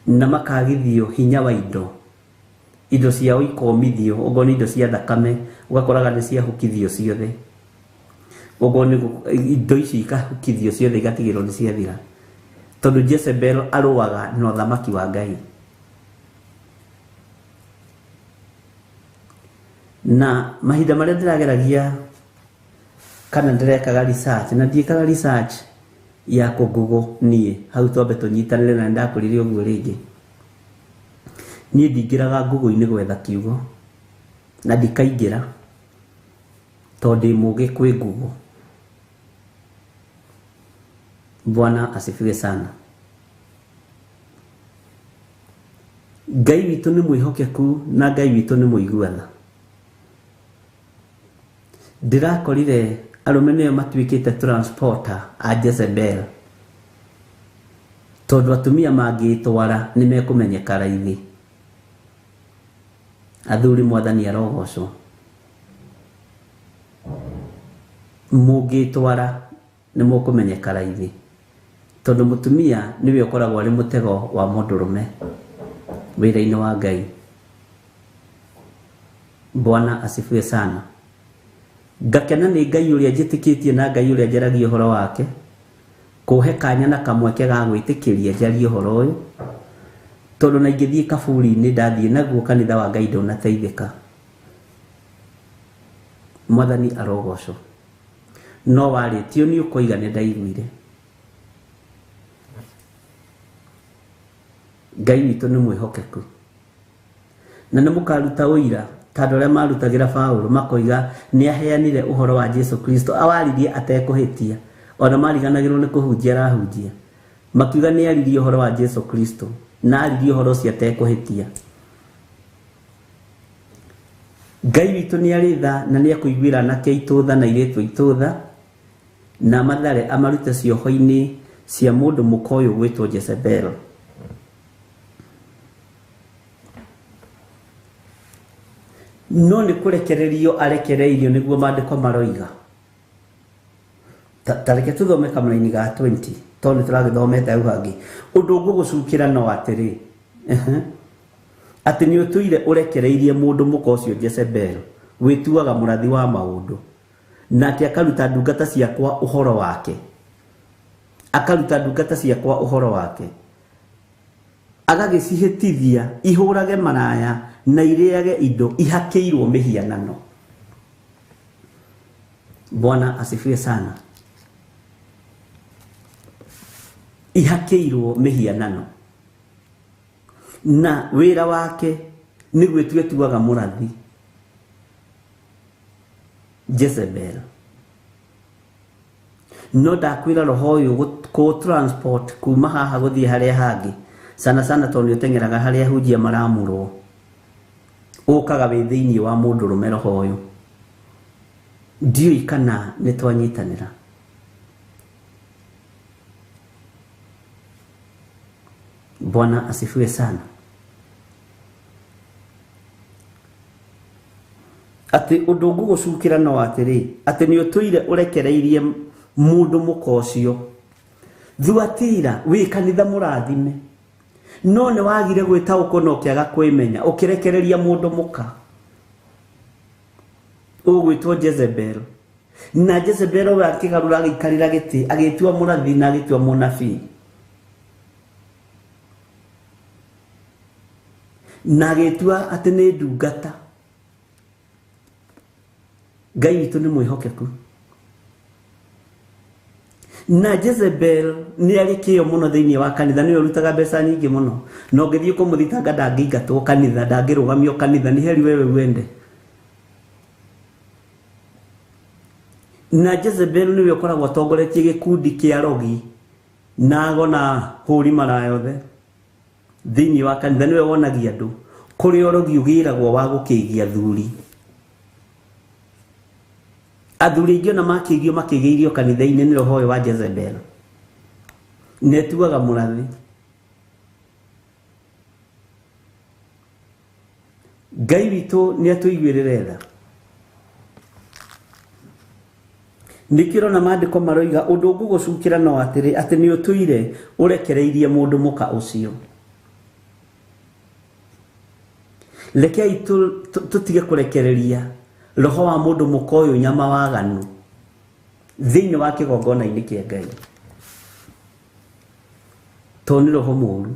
na makagithio hinya wa indo. Indo ciao ikomithio, okorwo nĩ indo cia thakame ũgakoraga nĩ ciahukithio ciothe, okorwo nĩ indo ici ikahukithio ciothe igatigĩrwo nĩ ciathira, tondũ Jezebel arũaga na ũthamaki wa Ngai. Na mahinda marĩa ndĩrageragia kana ndĩrekaga research, na ndiĩkaga research ya kũngũgũ niĩ, hau twambe tũnyitanĩre, na nĩndakũrire ũguo rĩngĩ. Niĩ ndingĩraga Google-inĩ gwetha kiugo, na ndikaingĩra tondũ ndĩ mũũgĩ kwĩ Google. Bwana asifiwe sana. Ngai witũ nĩ mwĩhokeku na Ngai witũ nĩ mũigua tha. Ndĩrakorire arũme nĩo matuĩkĩte transporter a Jezebel, tondũ atumia mangĩtwara nĩ mekũmenyeka raithi. Athuri, mwathani arogocwo. Mũngĩtwara nĩ mũkũmenyeka raithi, tondũ mũtumia nĩwe ũkoragwo arĩ mũtego wa mũndũrũme wĩra-inĩ wa Ngai. Bwana asifiwe sana. Ngakena nĩ Ngai ũrĩa njĩtĩkĩtie na Ngai ũrĩa njaragia ũhoro wake, kũhe kanya na kamweke ga gwĩtĩkĩria njarie ũhoro ũyũ, tondũ na ingĩthiĩ kaburi-inĩ ndathiĩ naguo kanitha wa Ngai ndũnateithĩka. Mwathani arogocwo. No warĩtio nĩ ũkoiga nĩ ndaiguire. Ngai witũ nĩ mwĩhokeku, na nĩ mũkaruta ũira ta andũ arĩa marutagĩra Paũlũ, makoiga nĩ aheanire ũhoro wa Jesu Kristo, awaririe atekũhĩtia, ona mariganagĩrwo nĩ kũhunjia arahunjia, makiuga nĩ aririe ũhoro wa Jesu Kristo na aririe ũhoro ũcio atekũhĩtia. Ngai witũ nĩ arĩ tha na nĩ ekũiguĩra anake aitũ tha na airĩtu aitũ tha, na mathare amarute cioho-inĩ cia mũndũ mũka ũyũ gwĩtwo Jezebel. No nĩ kũrekererio arekereirio nĩguo maandĩko maroiga. Ta reke tũthome kamũraini ga 20 tondũ nĩ tũragĩthomete hau hangĩ. Ũndũ ngũgũcukĩra no atĩrĩ, atĩ nĩ ũtũire ũrekereirie mũndũ mũka ũcio Jezebel wĩtuaga mũrathi wa maũndũ, nake akaruta ndungata ciakwa ũhoro wake, akaruta ndungata ciakwa ũhoro wake, agagĩcihĩtithia ihũrage maraya na irĩage indo ihakĩirwo mĩhianano. Bwana asifiwe sana. Ihakĩirwo mĩhianano, na wĩra wake nĩ gwĩtua etuaga mũrathi Jezebel. No ndakwĩra roho ũyũ kũ transport kuma haha gũthiĩ harĩa hangĩ, sana sana tondũ nĩ ũteng'eraga harĩa hunjia maramũrwo, ũkaga wĩ thĩinĩ wa mũndũrũme roho ũyũ. Ndiũĩ kana nĩ twanyitanĩra. Bwana asifiwe sana. Atĩ ũndũ ngũgũcukĩra no atĩrĩ, atĩ nĩ ũtũire ũrekereirie mũndũ mũka ũcio. Thuatira wĩ kanitha mũrathime, no nĩ wagire gwĩtaũkwo na ũkĩaga kwĩmenya, ũkĩrekereria mũndũ mũka ũgwĩtwo Jezebel. Na Jezebel we akĩgarũra agĩikarĩra gĩtĩ, agĩtua mũrathi na agĩtua mũnabii, na agĩtua atĩ nĩ ndungata. Ngai witũ nĩ mwĩhokeku. Na Jezebel nĩ arĩ kĩyo mũno thĩinĩ wa kanitha, nĩwe ũrutaga mbeca nyingĩ mũno, na ũngĩthiĩ kũmũthitanga ndangĩingatwo kanitha, ndangĩrũgamio kanitha, nĩ heri wewe uende. Na Jezebel nĩwe ũkoragwo atongoretie gĩkundi kĩa rogi na ago na hũri maraya othe thĩinĩ wa kanitha. Nĩwe wonagia andũ kũrĩa ũrogi ũgĩragwo wa gũkĩgia athuri. Athuri aingĩ ona makĩgio makĩgĩirio kanitha-inĩ nĩ roho ũyũ wa Jezebel. Netuaga mũrathi. Ngai witũ nĩ atũiguĩrĩre tha. Nĩkĩo ũrona maandĩko maroiga ũndũ ngũgũcukĩra no atĩrĩ, atĩ nĩ ũtũire ũrekereirie mũndũ mũka ũcio. Rekei tũtige kũrekereria roho wa mũndũ mũka ũyũ nyama waganu thĩinĩ wa kĩgongona-inĩ kĩa Ngai, tondũ nĩ roho mũũru.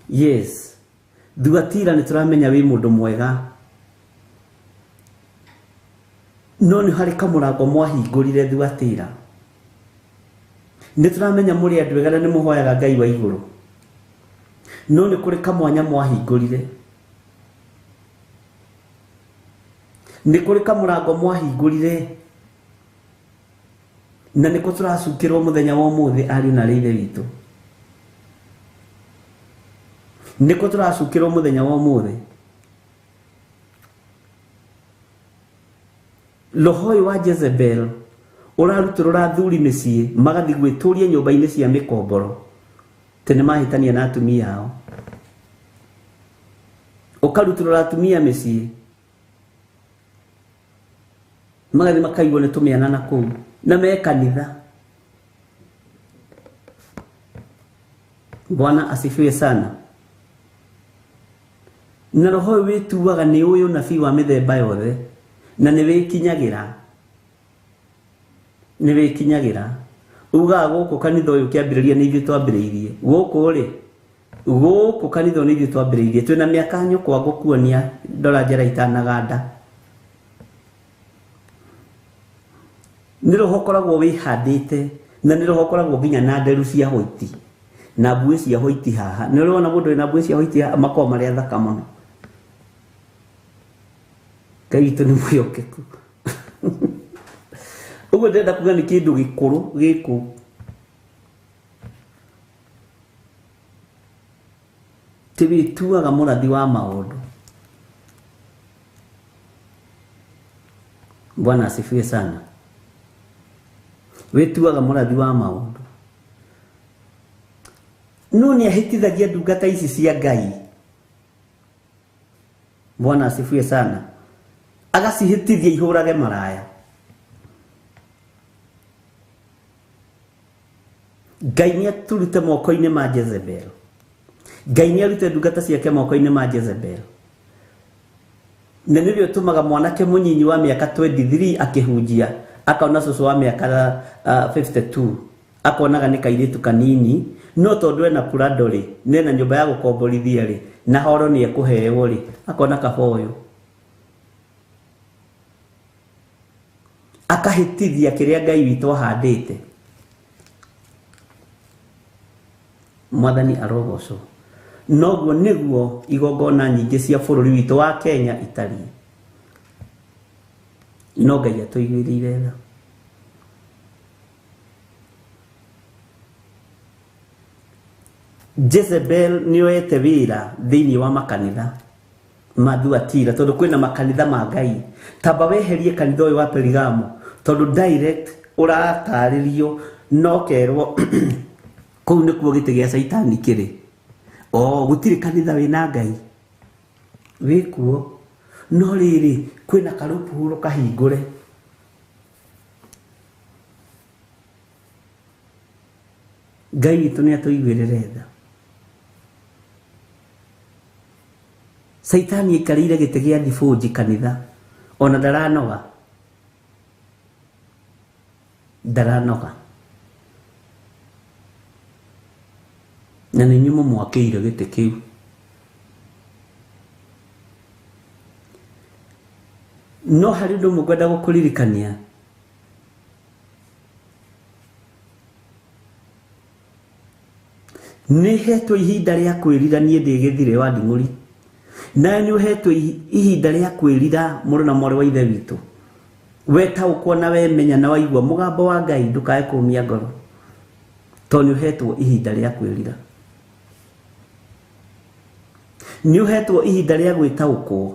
Yes, Thuatira nĩ tũramenya wĩ mũndũ mwega, no nĩ harĩ kamũrango mwahingũrire Thuatira. Nĩ tũramenya mũrĩ andũ ega na nĩ mũhoyaga Ngai wa igũrũ, no nĩ kũrĩ kamwanya mwahingũrire, nĩ kũrĩ kamũrango mwahingũrire, na nĩkũ tũracukĩrwo mũthenya wa ũmũthĩ ariũ na arĩ ithe witũ. Nĩkũ tũracukĩrwo mũthenya wa ũmũthĩ. Roho ũyũ wa Jezebel ũrarutũrũra athuri mĩciĩ magathiĩ gwĩtũria nyũmba-inĩ cia mĩkomboro, tĩ nĩ mahĩtania na atumia ao. Ũkarutũrũra atumia mĩciĩ magathiĩ makaigwo nĩ tũmĩana na kũu na me kanitha. Bwana asifiwe sana. Na roho ũyũ wĩtuaga nĩ ũyũ nabii wa mĩthemba yothe, na nĩ wĩkinyagĩra, nĩ wĩkinyagĩra. Ugaga gũkũ kanitha ũyũ ũkĩambĩrĩria nĩ ithuĩ twambĩrĩirie gũkũ rĩ, gũkũ kanitha ũyũ nĩ ithuĩ twambĩrĩirie, twĩna mĩaka nyũkwa ngũkuonia ndora njera itanaganda. Nĩ roho ũkoragwo wĩhandĩte, na nĩ roho ũkoragwo nginya na nderu cia hwaiti na mbuĩ cia hwaiti haha. Nĩ ũrona mũndũ wĩna mbuĩ cia hwaiti haha, makoragwo marĩ athaka mũno. Ngai witũ nĩ mwĩhokeku. Ũguo ndĩrenda kuga nĩ kĩndũ gĩkũrũ gĩkũ. Ti wĩtuaga mũrathi wa maũndũ. Bwana asifiwe sana. Wĩtuaga mũrathi wa maũndũ. No nĩ ahĩtithagia ndungata ici cia Ngai. Bwana asifiwe sana. Agacihĩtithia ihũrage maraya. Ngai nĩ aturute moko-inĩ ma Jezebel. Ngai nĩ arute ndungata ciake moko-inĩ ma Jezebel. Na nĩrĩo ũtũmaga mwanake mũnyinyi wa mĩaka 23 akĩhunjia akona cũcũ wa mĩaka 52 akonaga nĩ kairĩtu kanini, no tondũ ena Prado rĩ, nena nyũmba ya gũkomborithia rĩ, na horo nĩ ekũheo rĩ, akona kaboyo. Akahĩtithia kĩrĩa Ngai witũ ahandĩte. Mwathani arogocwo. Noguo nĩguo igongona nyingĩ cia bũrũri witũ wa Kenya itariĩ. No Ngai atũiguĩrĩire tha. Jezebel nĩoete wĩra thĩinĩ wa makanitha ma Thuatira, tondũ kwĩna makanitha ma Ngai. Tamba weherie kanitha ũyũ wa Perigamo, tondũ direct ũratarĩrio no kerwo kũu nĩkuo gĩtĩ gĩa Caitani kĩrĩ. O gũtirĩ kanitha wĩna Ngai wĩkuo, no rĩrĩ kwĩna karũpuro kahingũre. Ngai witũ nĩ atũiguĩrĩre tha. Caitani aikarĩire gĩtĩ gĩa thibũnji kanitha, ona ndaranoga. Ndaranoga. Na nĩ inyuĩ mũmwakĩire gĩtĩ kĩu. No harĩ ũndũ ũmwe ngwenda gũkũririkania. Nĩ hetwo ihinda rĩa kwĩrira niĩ ndĩ gĩthire wa nding'ũri. Nawe nĩ ũhetwo ihinda rĩa kwĩrira mũrũ na mwarĩ wa ithe witũ. Wetaũkwo na wemenya na waigua mũgambo wa Ngai, ndũkae kũũmia ngoro, tondũ nĩ ũhetwo ihinda rĩa kwĩrira. Nĩ ũhetwo ihinda rĩa gwĩtaũkwo.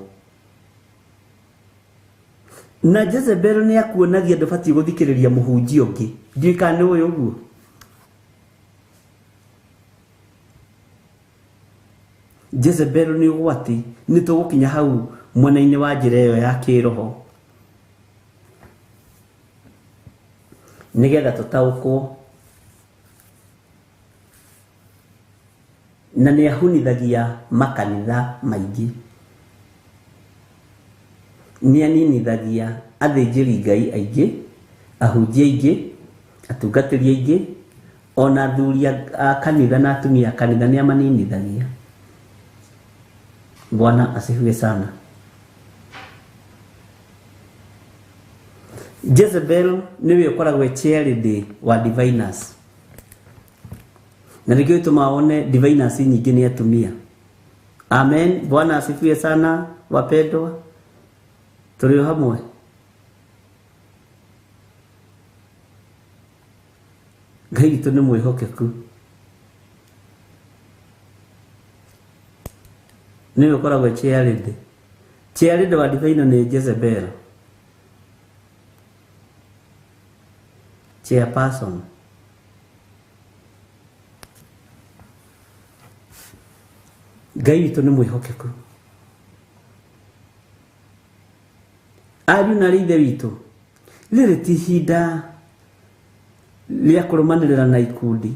Na Jezebel nĩ akuonagia ndũbatiĩ gũthikĩrĩria mũhunjia ũngĩ. Ndiũĩ kana nĩ ũĩ ũguo. Jezebel nĩ ũgwati, nĩ tũgũkinya hau mwena-inĩ wa njĩra ĩyo ya kĩroho nĩgetha tũtaũkwo. Na nĩ ahunithagia makanitha maingĩ, nĩ aninithagia athĩnjĩri Ngai aingĩ, ahunjia aingĩ, atungatĩri aingĩ, ona athuri a kanitha na atumia a kanitha nĩ amaninithagia. Bwana asifiwe sana. Jezebel nĩwe ũkoragwo chairlady wa diviners. Na nĩkĩo gĩtũmaga wone diviners nyingĩ nĩ atumia. Amen. Bwana asifiwe sana wapendwa. Tũrĩ o hamwe. Ngai witũ nĩ mwĩhokeku. Nĩwe ũkoragwo chairlady. Chairlady wa diviner nĩ Jezebel. Chairperson. Ngai witũ nĩ mwĩhokeku. Ariũ na arĩ ithe witũ, rĩrĩ ti ihinda rĩa kũrũmanĩrĩra na ikundi.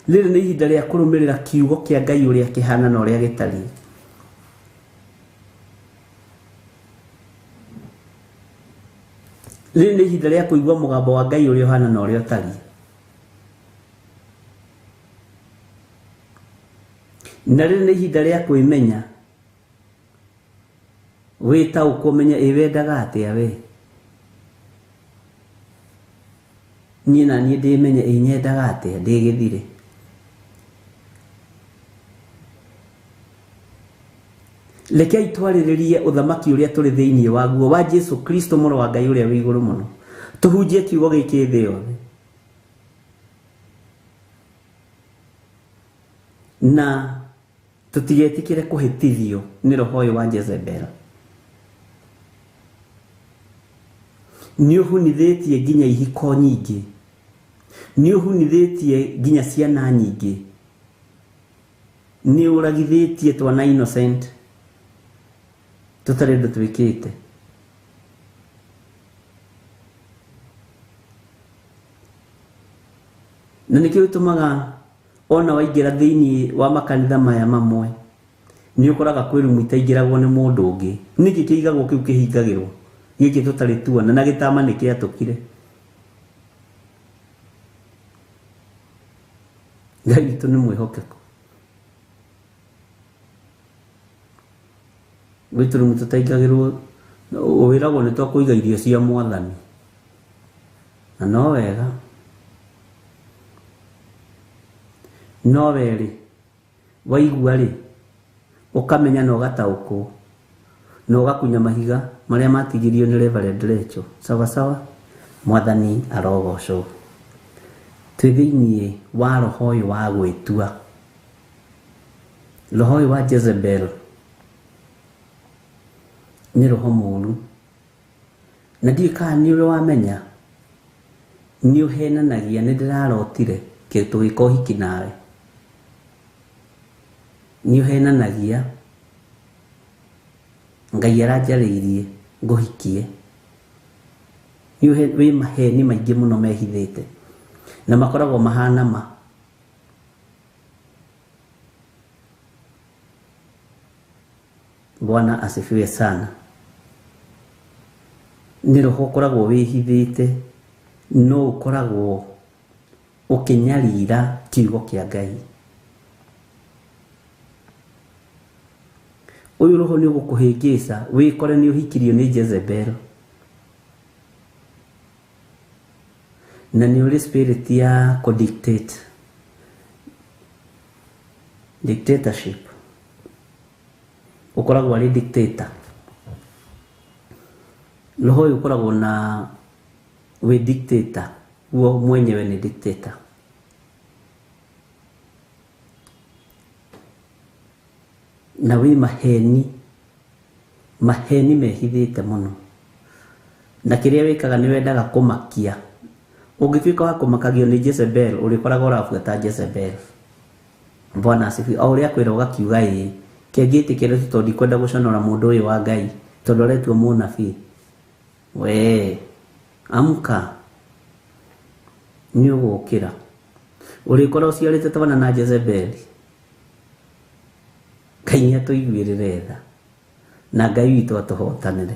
Rĩrĩ nĩ ihinda rĩa kũrũmĩrĩra kiugo kĩa Ngai ũrĩa kĩhana na ũrĩa gĩtariĩ. Rĩrĩ nĩ ihinda rĩa kũigua mũgambo wa Ngai ũrĩa ũhana na ũrĩa ũtariĩ. Na rĩrĩ nĩ ihinda rĩa kwĩmenya, wĩtaũkwo ũmenye ĩ wendaga atĩa we. Niĩ na niĩ ndĩmenye ĩ nyendaga atĩa ndĩ gĩthire. Rekei twarĩrĩrie ũthamaki ũrĩa tũrĩ thĩinĩ waguo wa Jesu Kristo mũrũ wa Ngai ũrĩa wĩ igũrũ mũno. Tũhunjie kiugo gĩkĩ thĩ yothe. Na Tutigetikire kuhitithio ni roho uyu wa Jezebel. Ni uhunithitie nginya ihiko nyingi, ni uhunithitie nginya ciana nyingi, ni uragithitie twana innocent tutari ndu twikite. Na nikio gitumaga ona waingira thiini wa makanitha maya mamwe ni ukoraga kwi rumu itaingiragwo ni mundu ungi. Niki kiigagwo kiu kihingagirwo giki tutari tuona na gitama ni kiatukire. Ngai witu ni mwihokeku. Gwĩ tũrumu tũtaingagĩrwo, wĩragwo nĩ twa kũiga irio cia mwathani, na no wega. No werĩ waigua rĩ ũkamenya na ũgataũkwo na ũgakunya mahiga marĩa matigirio nĩ Reverend Rachel. Sawa sawa, mwathani arogocwo. Twĩ thĩiniĩ wa roho ũyũ wa gwĩtua, roho ũyũ wa Jezebel nĩ roho mũru, na ndiũĩ kana nĩ ũrĩ wamenya nĩ ũhenanagia. Nĩ ndĩrarotire tũgĩka ũhiki nawe, nĩ ũhenanagia. Ngai aranjarĩirie ngũhikie. Wĩ maheni maingĩ mũno mehithĩte na makoragwo mahana ma. Bwana asifiwe sana. Nĩ roho ũkoragwo wĩhithĩte no ũkoragwo ũkĩnyarira kiugo kĩa Ngai. Ũyũ roho nĩ ũgũkũhĩngĩca wĩkore nĩ ũhikirio nĩ Jezebel, na nĩ ũrĩ spirit ya kũ-dictate, dictatorship. Ũkoragwo arĩ dictator. Roho ũyũ ũkoragwo na wĩ dictator, guo mwenyewe nĩ dictator. Na wĩ maheni, maheni mehithĩte mũno, na kĩrĩa wĩkaga nĩ wendaga kũmakia. Ũngĩtuĩka wa kũmakagio nĩ Jezebel, ũrĩkoragwo ũrabuata Jezebel. Bwana asifiwe. O ũrĩa akwĩra ũgakiuga ĩĩ, kĩngĩtĩkĩre tu tondũ ndikwenda gũconora mũndũ ũyũ wa Ngai tondũ aretua mũnabii. We amka, nĩ ũgũkĩra. Ũrĩkorwo ũciarĩte twana na Jezebel. Ngai nĩ atũiguĩrĩre tha na Ngai witũ atũhotanĩre.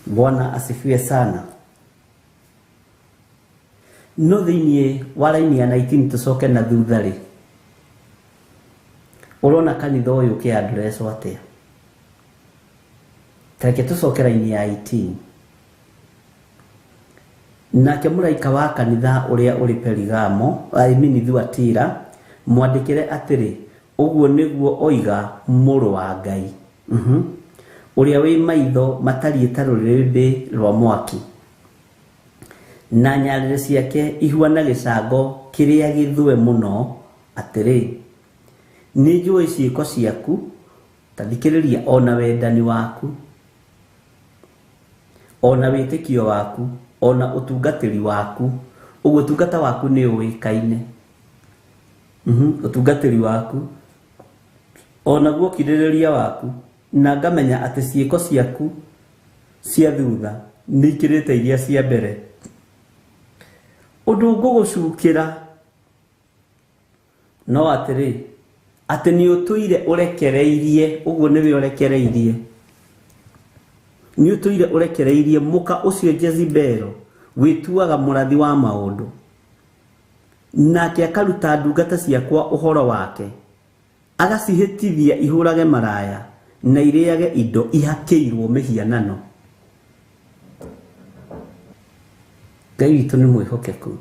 Bwana asifiwe sana. No thĩiniĩ wa raini ya 19 tũcoke na thutha rĩ, ũrona kanitha ũyũ ũkĩandreswo atĩa? Tareke tũcoke raini ya 18. Nake mũraika wa kanitha ũrĩa ũrĩ Perigamo, I mean Thuatira, mwandĩkĩre atĩrĩ, ũguo nĩguo oiga mũrũ wa Ngai, ũrĩa wĩ maitho matariĩ ta rũrĩrĩmbĩ rwa mwaki, na nyarĩrĩ ciake ihuana gĩcango kĩrĩa gĩthũe mũno, atĩrĩ, nĩ njũĩ ciĩko ciaku, ta thikĩrĩria, ona wendani waku, ona wĩtĩkio waku, ona ũtungatĩri waku. Ũguo ũtungata waku nĩ ũĩkaine. Ũtungatĩri waku ona guo ũkirĩrĩria waku, na ngamenya atĩ ciĩko ciaku cia thutha nĩ ikĩrĩte iria cia mbere. Ũndũ ngũgũcukĩra no atĩrĩ, atĩ nĩ ũtũire ũrekereirie. Ũguo nĩwe ũrekereirie, nĩ ũtũire ũrekereirie mũka ũcio Jezebel wĩtuaga mũrathi wa maũndũ, nake akaruta ndungata ciakwa ũhoro wake, agacihĩtithia ihũrage maraya na irĩage indo ihakĩirwo mĩhianano. Ngai witũ nĩ mwĩhokeku.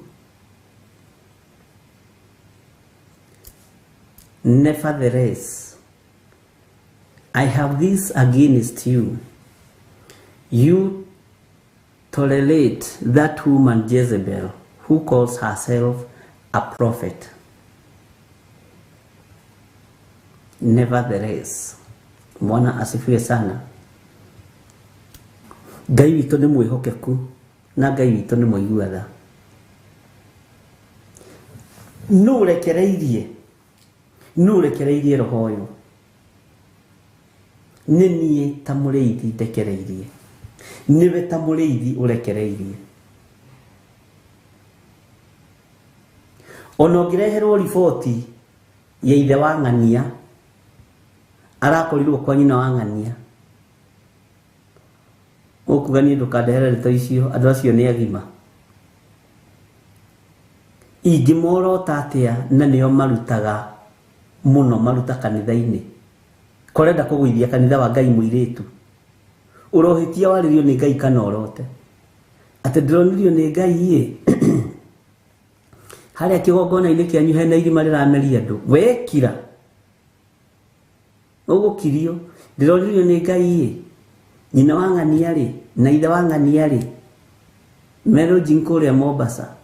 Nevertheless, I have this against you. You tolerate that woman Jezebel, who calls herself a prophet. Nevertheless, mwana asifiwe sana. Ngai witũ nĩ mwĩhokeku na Ngai witũ nĩ mũigua tha. Nũ ũrekereirie? Nũ ũrekereirie roho ũyũ? Nĩ niĩ ta mũrĩithi ndekereirie. Nĩwe ta mũrĩithi ũrekereirie. Ona ũngĩreherwo riboti ya ithe wa ng'ania, arakorirwo kwa nyina wa ng'ania, ũkuga niĩ ndũkandehere ndeto icio, andũ acio nĩ agima. Ingĩmorota atĩa na nĩo marutaga mũno, maruta kanitha-inĩ. Korenda kũgũithia kanitha wa Ngai mũirĩtu. Ũrohĩtia warĩrio nĩ Ngai kana ũrote. Atĩ ndĩronirio nĩ Ngai ĩ harĩa kĩgongona-inĩ kĩanyu hena irima rĩrameria andũ. Wekira. Ũgũkirio. Ndĩronirio nĩ Ngai ĩ nyina wa ng'ania rĩ na ithe wa ng'ania rĩ merũnjing kũrĩa Mombasa.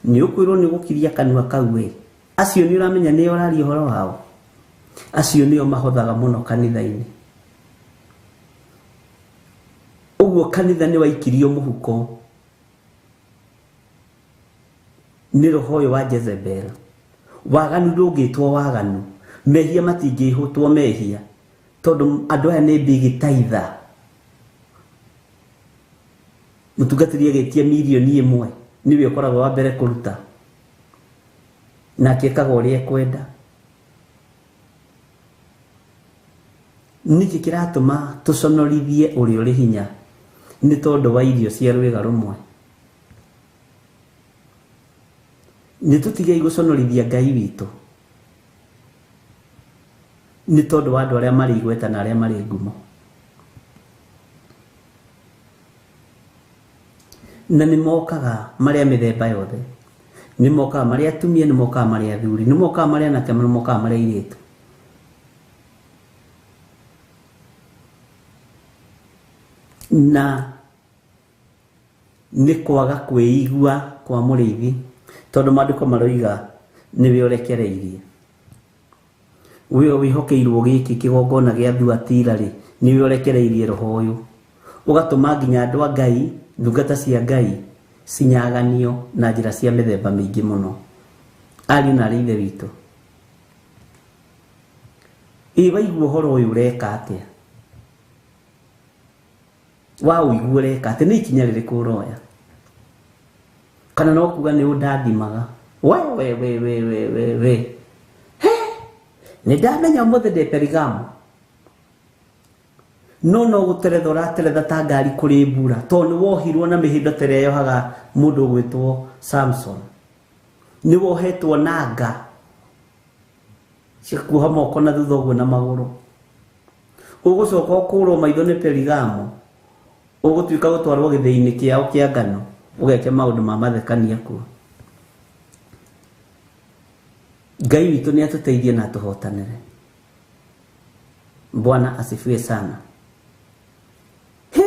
Nĩ ũkwĩrwo nĩ ũgũkiria kanua kau we. Acio nĩ ũramenya nĩ ũraria ũhoro wao. Acio nĩo mahothaga mũno kanitha-inĩ. Ũguo kanitha nĩ waikirio mũhuko nĩ roho ũyũ wa Jezebel. Waganu ndũngĩtwo waganu, mehia matingĩhũtwo mehia, tondũ andũ aya nĩ big tither. Mũtungatĩri agĩtia mirioni ĩmwe nĩwe ũkoragwo wa mbere kũruta, nake ekaga ũrĩa ekwenda. Nĩkĩ kĩratũma tũconorithie ũrĩa ũrĩ hinya? Nĩ tondũ wa irio cia rwĩga rũmwe. Nĩ tũtigei gũconorithia Ngai witũ nĩ tondũ wa andũ arĩa marĩ igweta na arĩa marĩ ngumo. Na nĩ mokaga marĩ a mĩthemba yothe. Nĩ mokaga marĩ atumia, nĩ mokaga marĩ athuri, nĩ mokaga marĩ anake, nĩ mokaga marĩ airĩtu. Na nĩ kwaga kwĩigua kwa mũrĩithi, tondũ maandĩko maroiga nĩwe ũrekereirie. We wĩhokeirwo gĩkĩ kĩgongona gĩa Thuatira rĩ, nĩwe ũrekereirie roho ũyũ. Ũgatũma nginya andũ a Ngai, ndungata cia Ngai, cinyaganio na njĩra cia mĩthemba mĩingĩ mũno. Ariũ na aarĩ ithe witũ, ĩ waigua ũhoro ũyũ ũreka atĩa? Wa ũigua ũreka atĩa? Nĩ ikinya rĩrĩkũ ũroya? Kana no kuga nĩ ũndathimaga? We we we we we we we. He! Nĩ ndamenya ũmũthĩ ndĩ Perigamo. No no gũteretha ũrateretha ta ngari kũrĩ mbura, tondũ nĩ wohirwo na mĩhĩndo ta ĩrĩa yohaga mũndũ ũgwĩtwo Samson. Nĩ wohetwo na nga cia kuoha moko na thutha ũguo na magũrũ. Ũgũcoka ũkũrwo maitho nĩ Perigamo, ũgũtuĩka gũtwarwo gĩthĩi-inĩ kĩao kĩa ngano, ũgeke maũndũ ma mathekania kuo. Ngai witũ nĩ atũteithie na atũhotanĩre. Bwana asifiwe sana. He!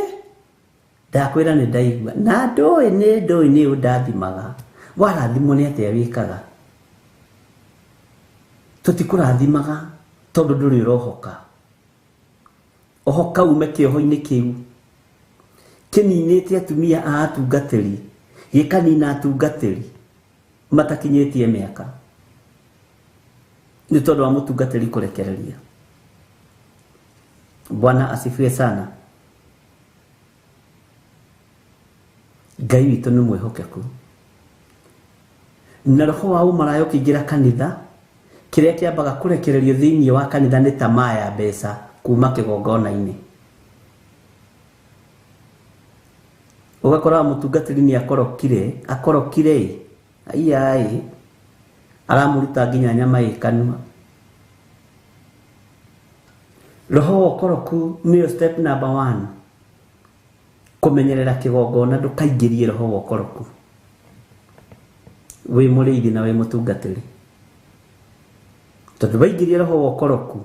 Ndakwĩra nĩ ndaigua na ndũĩ nĩ ndũĩ nĩ ũndathimaga. Warathimwo nĩ atĩa wĩkaga? Tũtikũrathimaga tondũ ndũrĩ ũrohoka. Ohoka ume kĩoho-inĩ kĩu kĩninĩte atumia a atungatĩri, gĩkanina atungatĩri matakinyĩtie mĩaka nĩ tondũ wa mũtungatĩri kũrekereria. Bwana asifiwe sana. Ngai witũ nĩ mwĩhokeku. Na roho wa ũmaraya ũkĩingĩra kanitha, kĩrĩa kĩambaga kũrekererio thĩinĩ wa kanitha nĩ tamaa ya mbeca kuma kĩgongona-inĩ. Ũgakora mũtungatĩri nĩ akorokire, akorokire ĩ, aiai, aramũruta nginya nyama ĩ kanua. Roho wa ũkoroku nĩyo step number 1. Kũmenyerera kĩgongona ndũkaingĩrie roho wa ũkoroku. Wĩ mũrĩithi na wĩ mũtungatĩri. Tondũ waingĩria roho wa ũkoroku,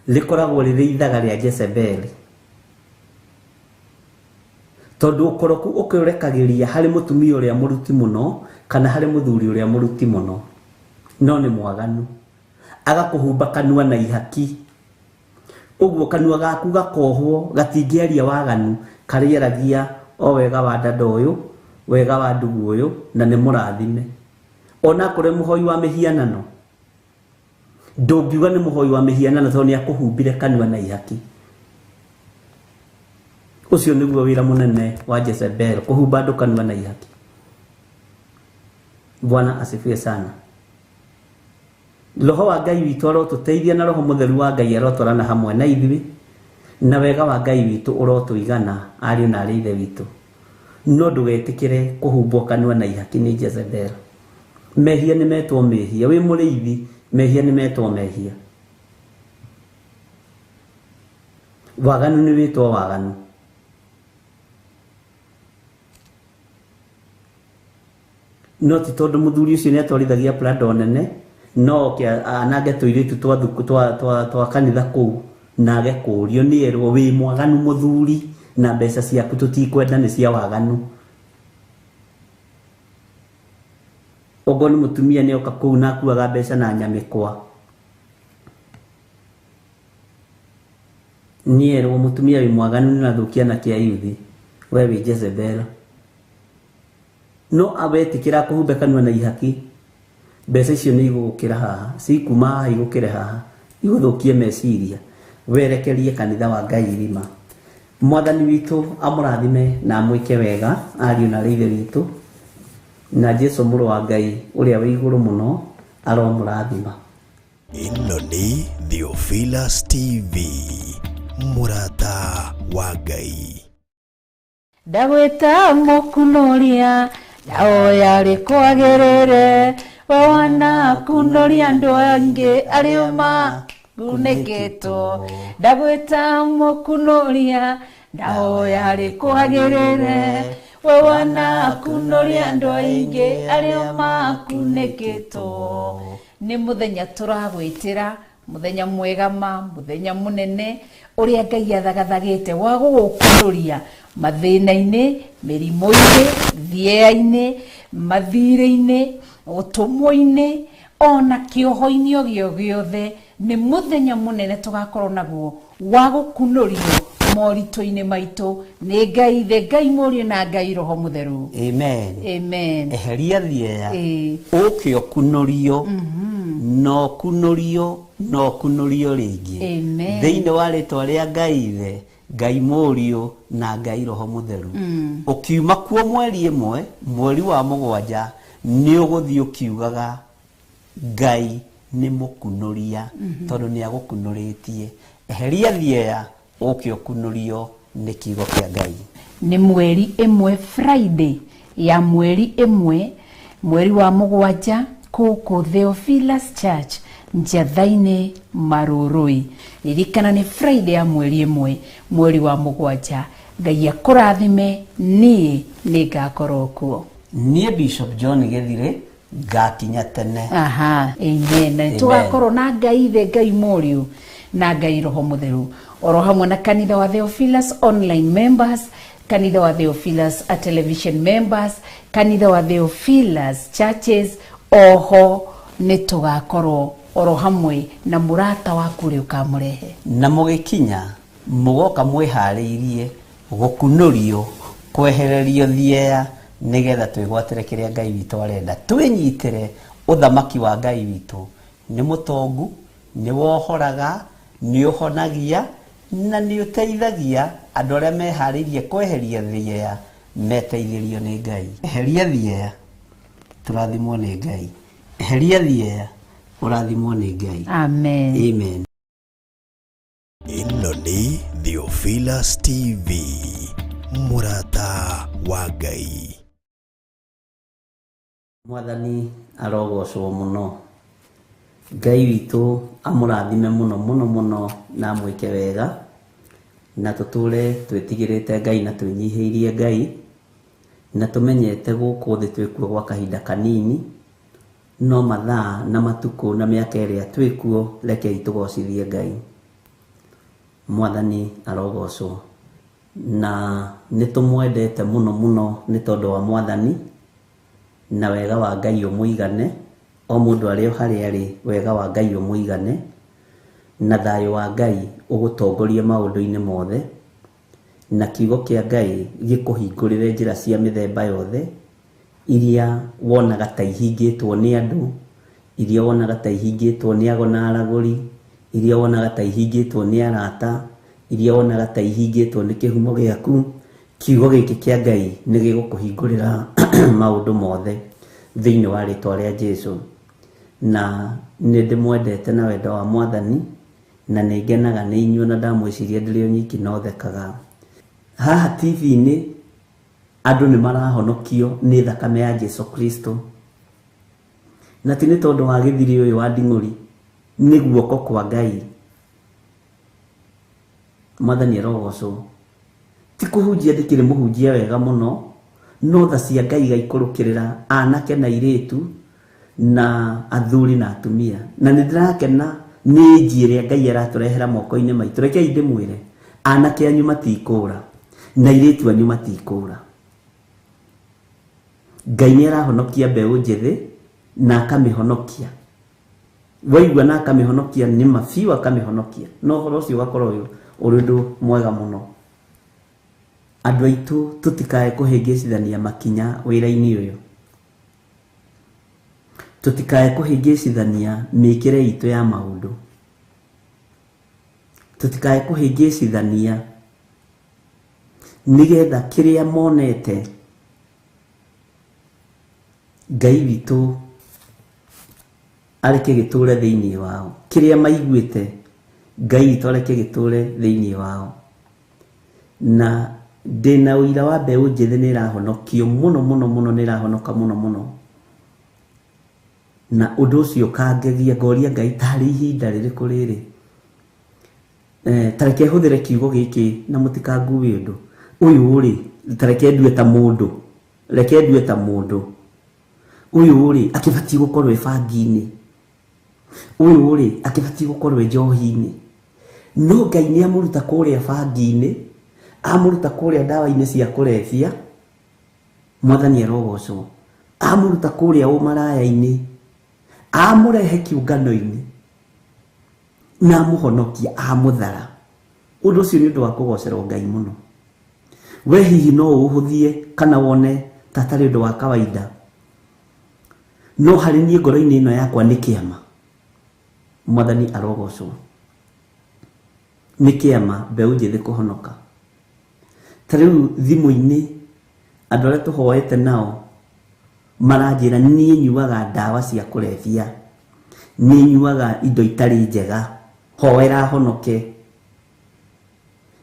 rĩkoragwo rĩrĩ ithaga rĩa Jezebeli. Tondũ ũkoroku ũkĩũrekagĩria harĩ mũtumia ũrĩa mũruti mũno kana harĩ mũthuri ũrĩa mũruti mũno, no nĩ mwaganu. Agakũhumba kanua na ihaki. Ũguo kanua gaku gakohwo gatingĩaria waganu, karĩaragia o wega wa dada ũyũ, wega wa ndugu ũyũ, na nĩ mũrathime. Ona kũrĩ mũhoi wa mĩhianano, ndũngiuga nĩ mũhoi wa mĩhianano tondũ nĩ akũhumbire kanua na ihaki. Ũcio nĩguo wĩra mũnene wa Jezebel, kũhumba andũ kanua na ihaki. Bwana asifiwe sana. Roho wa Ngai witũ arotũteithia na Roho Mũtheru wa Ngai arotwarana hamwe na ithuĩ, na wega wa Ngai witũ ũrotũigana ariũ na arĩ ithe witũ. No ndũgetĩkĩre kũhumbwo kanua na ihaki nĩ Jezebel. Mehia nĩ metwo mehia, wĩ mũrĩithi, mehia nĩ metwo mehia. Waganu nĩ wĩtwo waganu. No ti tondũ mũthuri ũcio nĩ atwarithagia Prado nene, no oke anange tũirĩtu twa kanitha kũu na age kũũrio nĩ erwo wĩ mwaganu mũthuri na mbeca ciaku tũtikwenda nĩ cia waganu. Ogo nĩ mũtumia nĩ oka kũu na akuaga mbeca na nyamĩkwa. Nĩ erwo mũtumia wĩ mwaganu nĩ ũrathũkia anake a yuthi, we wĩ Jezebel. No awetĩkĩra kũhumbe kanua na ihaki, mbeca icio nĩ igũgũkĩra haha, cikuma haha igũkĩre haha, igũthũkie meciria, werekerie kanitha wa Ngai irima. Mwathani witũ amũrathime na amwĩke wega ariũ na arĩ ithe witũ, na Jesu mũrũ wa Ngai ũrĩa wĩ igũrũ mũno aromũrathima. Ĩno nĩ Theophilus TV, mũrata wa Ngai. Ndagwĩta mũkunoria, ndahoya rĩkwagĩrĩre, we wanakunoria andũ angĩ arĩa makunĩkĩtwo. Ndagwĩta mũkunoria, ndahoya rĩkwagĩrĩre, we wanakunoria andũ aingĩ arĩa makunĩkĩtwo. Nĩ mũthenya tũragwĩtĩra, mũthenya mwega ma, mũthenya mũnene ũrĩa Ngai athagathagĩte wa gũgũkunoria mathĩna-inĩ, mĩrimũ-inĩ, thĩea-inĩ, mathirĩ-inĩ, ũtũmwo-inĩ, ona kĩoho-inĩ o gĩothe. Nĩ mũthenya mũnene tũgakorwo naguo wa gũkunorio moritũ-inĩ maitũ nĩ Ngai Ithe, Ngai Mũriũ na Ngai Roho Mũtheru. Amen. Amen. Eheria thĩea, ũke ũkunorio, na ũkunorio, na ũkunorio rĩngĩ. Amen. Thĩinĩ wa rĩtwa rĩa Ngai Ithe, Ngai Mũriũ na Ngai Roho Mũtheru. Ũkiuma kuo mweri ĩmwe, mweri wa mũgwanja, nĩ ũgũthiĩ ũkiugaga Ngai nĩ mũkunoria, tondũ nĩ agũkunorĩtie. Eheria thĩea, ũke ũkunorio nĩ kiugo kĩa Ngai. Nĩ mweri ĩmwe, Friday ya mweri ĩmwe, mweri wa mũgwanja, kũkũ Theophilus Church, Njatha-inĩ Marũrũi. Ririkana nĩ Friday ya mweri ĩmwe, mweri wa mũgwanja. Ngai akũrathime, niĩ nĩ ngakorwo kuo. Niĩ Bishop John Gĩthirĩ ngakinya tene. Aha, amen. Na tũgakorwo na Ngai Ithe, Ngai Mũriũ na Ngai Roho Mũtheru, oro hamwe na kanitha wa Theophilus online members, kanitha wa Theophilus a television members, kanitha wa Theophilus churches. Oho nĩ tũgakorwo oro hamwe na mũrata waku ũrĩa ũkamũrehe. Na mũgĩkinya mũgoka mwĩharĩirie gũkunorio, kwehererio thĩea, nĩgetha twĩgwatĩre kĩrĩa Ngai witũ arenda. Twĩnyitĩre ũthamaki wa Ngai witũ. Nĩ mũtongu, nĩ wohoraga, nĩ ũhonagia, na nĩ ũteithagia andũ arĩa meharĩirie kweheria thĩea, meteithĩrio nĩ Ngai. Eheria thĩea, tũrathimwo nĩ Ngai. Eheria thĩea, ũrathimwo nĩ Ngai. Amen. Amen. Ĩno nĩ Theophilus TV, mũrata wa Ngai. Mwathani arogocwo mũno. Ngai witũ amũrathime mũno mũno mũno na amwĩke wega, na tũtũre twĩtigĩrĩte Ngai na twĩnyihĩirie Ngai, na tũmenyete gũkũ thĩ twĩkuo gwa kahinda kanini, no mathaa na matukũ na mĩaka ĩrĩa twĩkuo, rekei tũgocithie Ngai. Mwathani arogocwo. Na nĩ tũmwendete mũno mũno nĩ tondũ wa Mwathani, na wega wa Ngai ũmũigane O mũndũ arĩ o harĩa arĩ, wega wa Ngai ũmũigane, na thayũ wa Ngai ũgũtongorie maũndũ-inĩ mothe, na kiugo kĩa Ngai gĩkũhingũrĩre njĩra cia mĩthemba yothe, iria wonaga ta ihingĩtwo nĩ andũ, iria wonaga ta ihingĩtwo nĩ ago na aragũri, iria wonaga ta ihingĩtwo nĩ arata, iria wonaga ta ihingĩtwo nĩ kĩhumo gĩaku. Kiugo gĩkĩ kĩa Ngai nĩ gĩgũkũhingũrĩra maũndũ mothe thĩinĩ wa rĩtwa rĩa Jesu. Na nĩ ndĩmwendete na wendo wa Mwathani, na nĩ ngenaga nĩ inyuĩ, na ndamwĩciria ndĩrĩ o nyiki no thekaga. Haha TV-inĩ andũ nĩ marahonokio nĩ thakame ya Jesu Kristo, na ti nĩ tondũ wa gĩthiri ũyũ wa nding'ũri, nĩ guoko kwa Ngai. Mwathani arogocwo. Ti kũhunjia ndĩkĩrĩ mũhunjia wega mũno, no tha cia Ngai igaikũrũkĩrĩra anake na airĩtu na athuri na atumia. Na nĩ ndĩrakena nĩ nji ĩrĩa Ngai aratũrehera moko-inĩ maitũ. Rekei ndĩmwĩre, anake anyu matikũra na airĩtu anyu matikũra. Ngai nĩ arahonokia mbeũ njĩthĩ na akamĩhonokia. Waigua na akamĩhonokia, nĩ ma biũ akamĩhonokia. Na ũhoro ũcio ũgakorwo ũrĩ ũndũ mwega mũno. Andũ aitũ tũtikae kũhĩngĩcithania makinya wĩra-inĩ ũyũ, tũtikae kũhĩngĩcithania mĩkĩre itũ ya maũndũ, tũtikae kũhĩngĩcithania nĩgetha kĩrĩa monete Ngai witũ areke gĩtũre thĩinĩ wao, kĩrĩa maiguĩte Ngai witũ areke gĩtũre thĩinĩ wao. Na ndĩna ũira wa mbeũ njĩthĩ nĩ ĩrahonokio mũno mũno mũno, nĩ ĩrahonoka mũno mũno. Na ũndũ ũcio ũkangegia, ngoria Ngai tarĩ ihinda rĩrĩkũ rĩrĩ. Ta reke hũthĩre kiugo gĩkĩ na mũtikangue ũndũ ũyũ rĩ, ta reke ndue ta mũndũ, reke ndue ta mũndũ ũyũ rĩ akĩbatiĩ gũkorwo e bangi-inĩ, ũyũ rĩ akĩbatiĩ gũkorwo e njohi-inĩ. No Ngai nĩ amũruta kũrĩa bangi-inĩ, amũruta kũrĩa ndawa-inĩ cia kũrebia, Mwathani arogocwo, amũruta kũrĩa ũmaraya-inĩ, amũrehe kĩũngano-inĩ na amũhonokia, amũthara. Ũndũ ũcio nĩ ũndũ wa kũgocerwo Ngai mũno. We hihi no ũhũthie kana wone ta atarĩ ũndũ wa kawaida, no harĩ niĩ ngoro-inĩ ĩno yakwa nĩ kĩama. Mwathani arogocwo. Nĩ kĩama mbeũ njĩthĩ kũhonoka. Ta rĩu thimũ-inĩ andũ arĩa tũhoete nao maranjĩra niĩ nyuaga ndawa cia kũrebia, niĩ nyuaga indo itarĩ njega, hoera honoke.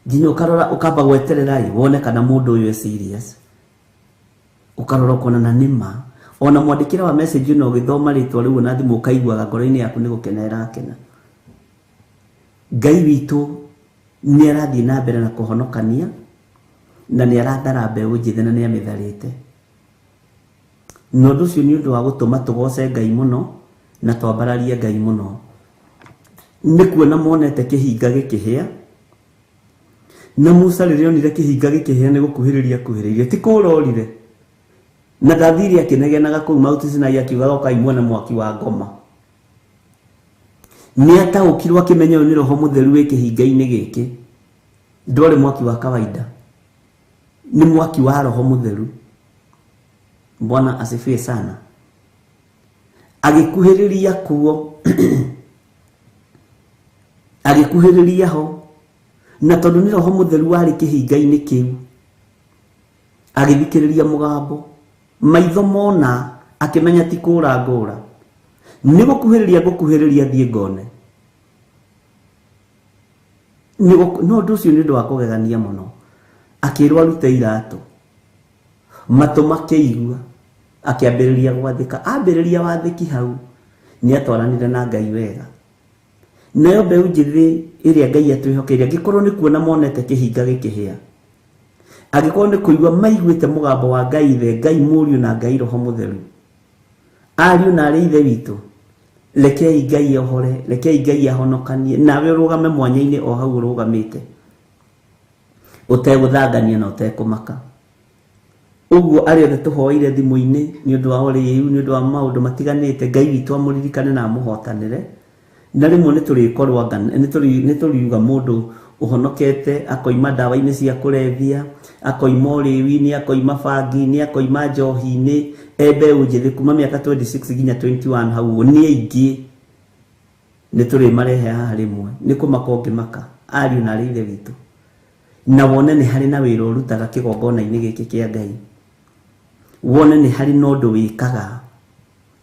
Nginya ũkarora ũkamba gweterera ĩ wone kana mũndũ ũyũ e serious, ũkarora ũkona na nĩ ma. Ona mwandĩkĩre wa message ĩno ũgĩthoma rĩtwa rĩu na thimũ ũkaiguaga ngoro-inĩ yaku nĩ gũkena ĩrakena. Ngai witũ nĩ arathiĩ na mbere na kũhonokania, na nĩ arathara mbeũ njĩthĩ na nĩ amĩtharĩte. Na ũndũ ũcio nĩ ũndũ wa gũtũma tũgoce Ngai mũno na twambararie Ngai mũno. Nĩ kuona monete kĩhinga gĩkĩhĩa, na Musa rĩrĩa onire kĩhinga gĩkĩhĩa nĩ gũkuhĩrĩria akuhĩrĩirie, ti kũũra orire. Na ndathire akĩnegenaga kũu Mount Sinai akiugaga ũkai muone mwaki wa ngoma. Nĩ ataũkirwo akĩmenya ũyũ nĩ Roho Mũtheru wĩ kĩhinga-inĩ gĩkĩ. Ndwarĩ mwaki wa kawaida, nĩ mwaki wa Roho Mũtheru. Bwana asifiwe sana. Agĩkuhĩrĩria kuo, agĩkuhĩrĩria ho, na tondũ nĩ Roho Mũtheru warĩ kĩhinga-inĩ kĩu, agĩthikĩrĩria mũgambo, maitho mona, akĩmenya ti kũũra ngũra, nĩ gũkuhĩrĩria ngũkuhĩrĩria thiĩ ngone. No ũndũ ũcio nĩ ũndũ wa kũgegania mũno. Akĩrwo arute iratũ, matũ makĩigua, akĩambĩrĩria gwathĩka. Ambĩrĩria wathĩki hau, nĩ atwaranire na Ngai wega. Nayo mbeũ njĩthĩ ĩrĩa Ngai atwĩhokeire, angĩkorwo nĩ kuona monete kĩhinga gĩkĩhĩa, angĩkorwo nĩ kũigua maiguĩte mũgambo wa Ngai Ithe, Ngai Mũriũ na Ngai Roho Mũtheru, ariũ na arĩ Ithe witũ, rekei Ngai ohore, rekei Ngai ahonokanie, nawe ũrũgame mwanya-inĩ o hau ũrũgamĩte, ũtegũthangania na ũtekũmaka. Ũguo arĩa othe tũhoeire thimũ-inĩ nĩ ũndũ wa ũrĩu, nĩ ũndũ wa maũndũ matiganĩte, Ngai witũ amũririkane na amũhotanĩre. Na rĩmwe nĩ tũrĩkorwo nĩ tũriuga mũndũ ũhonokete akoima ndawa-inĩ cia kũrebia, akoima ũrĩu-inĩ, akoima bangi-inĩ, akoima njohi-inĩ, e mbeũ njĩthĩ kuma mĩaka 26 nginya 21 hau ũguo, nĩ aingĩ. Nĩ tũrĩmarehe haha rĩmwe, nĩ kũmaka ũngĩmaka, ariũ na arĩ ithe witũ. Na wone nĩ harĩ na wĩra ũrutaga kĩgongona-inĩ gĩkĩ kĩa Ngai. Wone nĩ harĩ na ũndũ wĩkaga,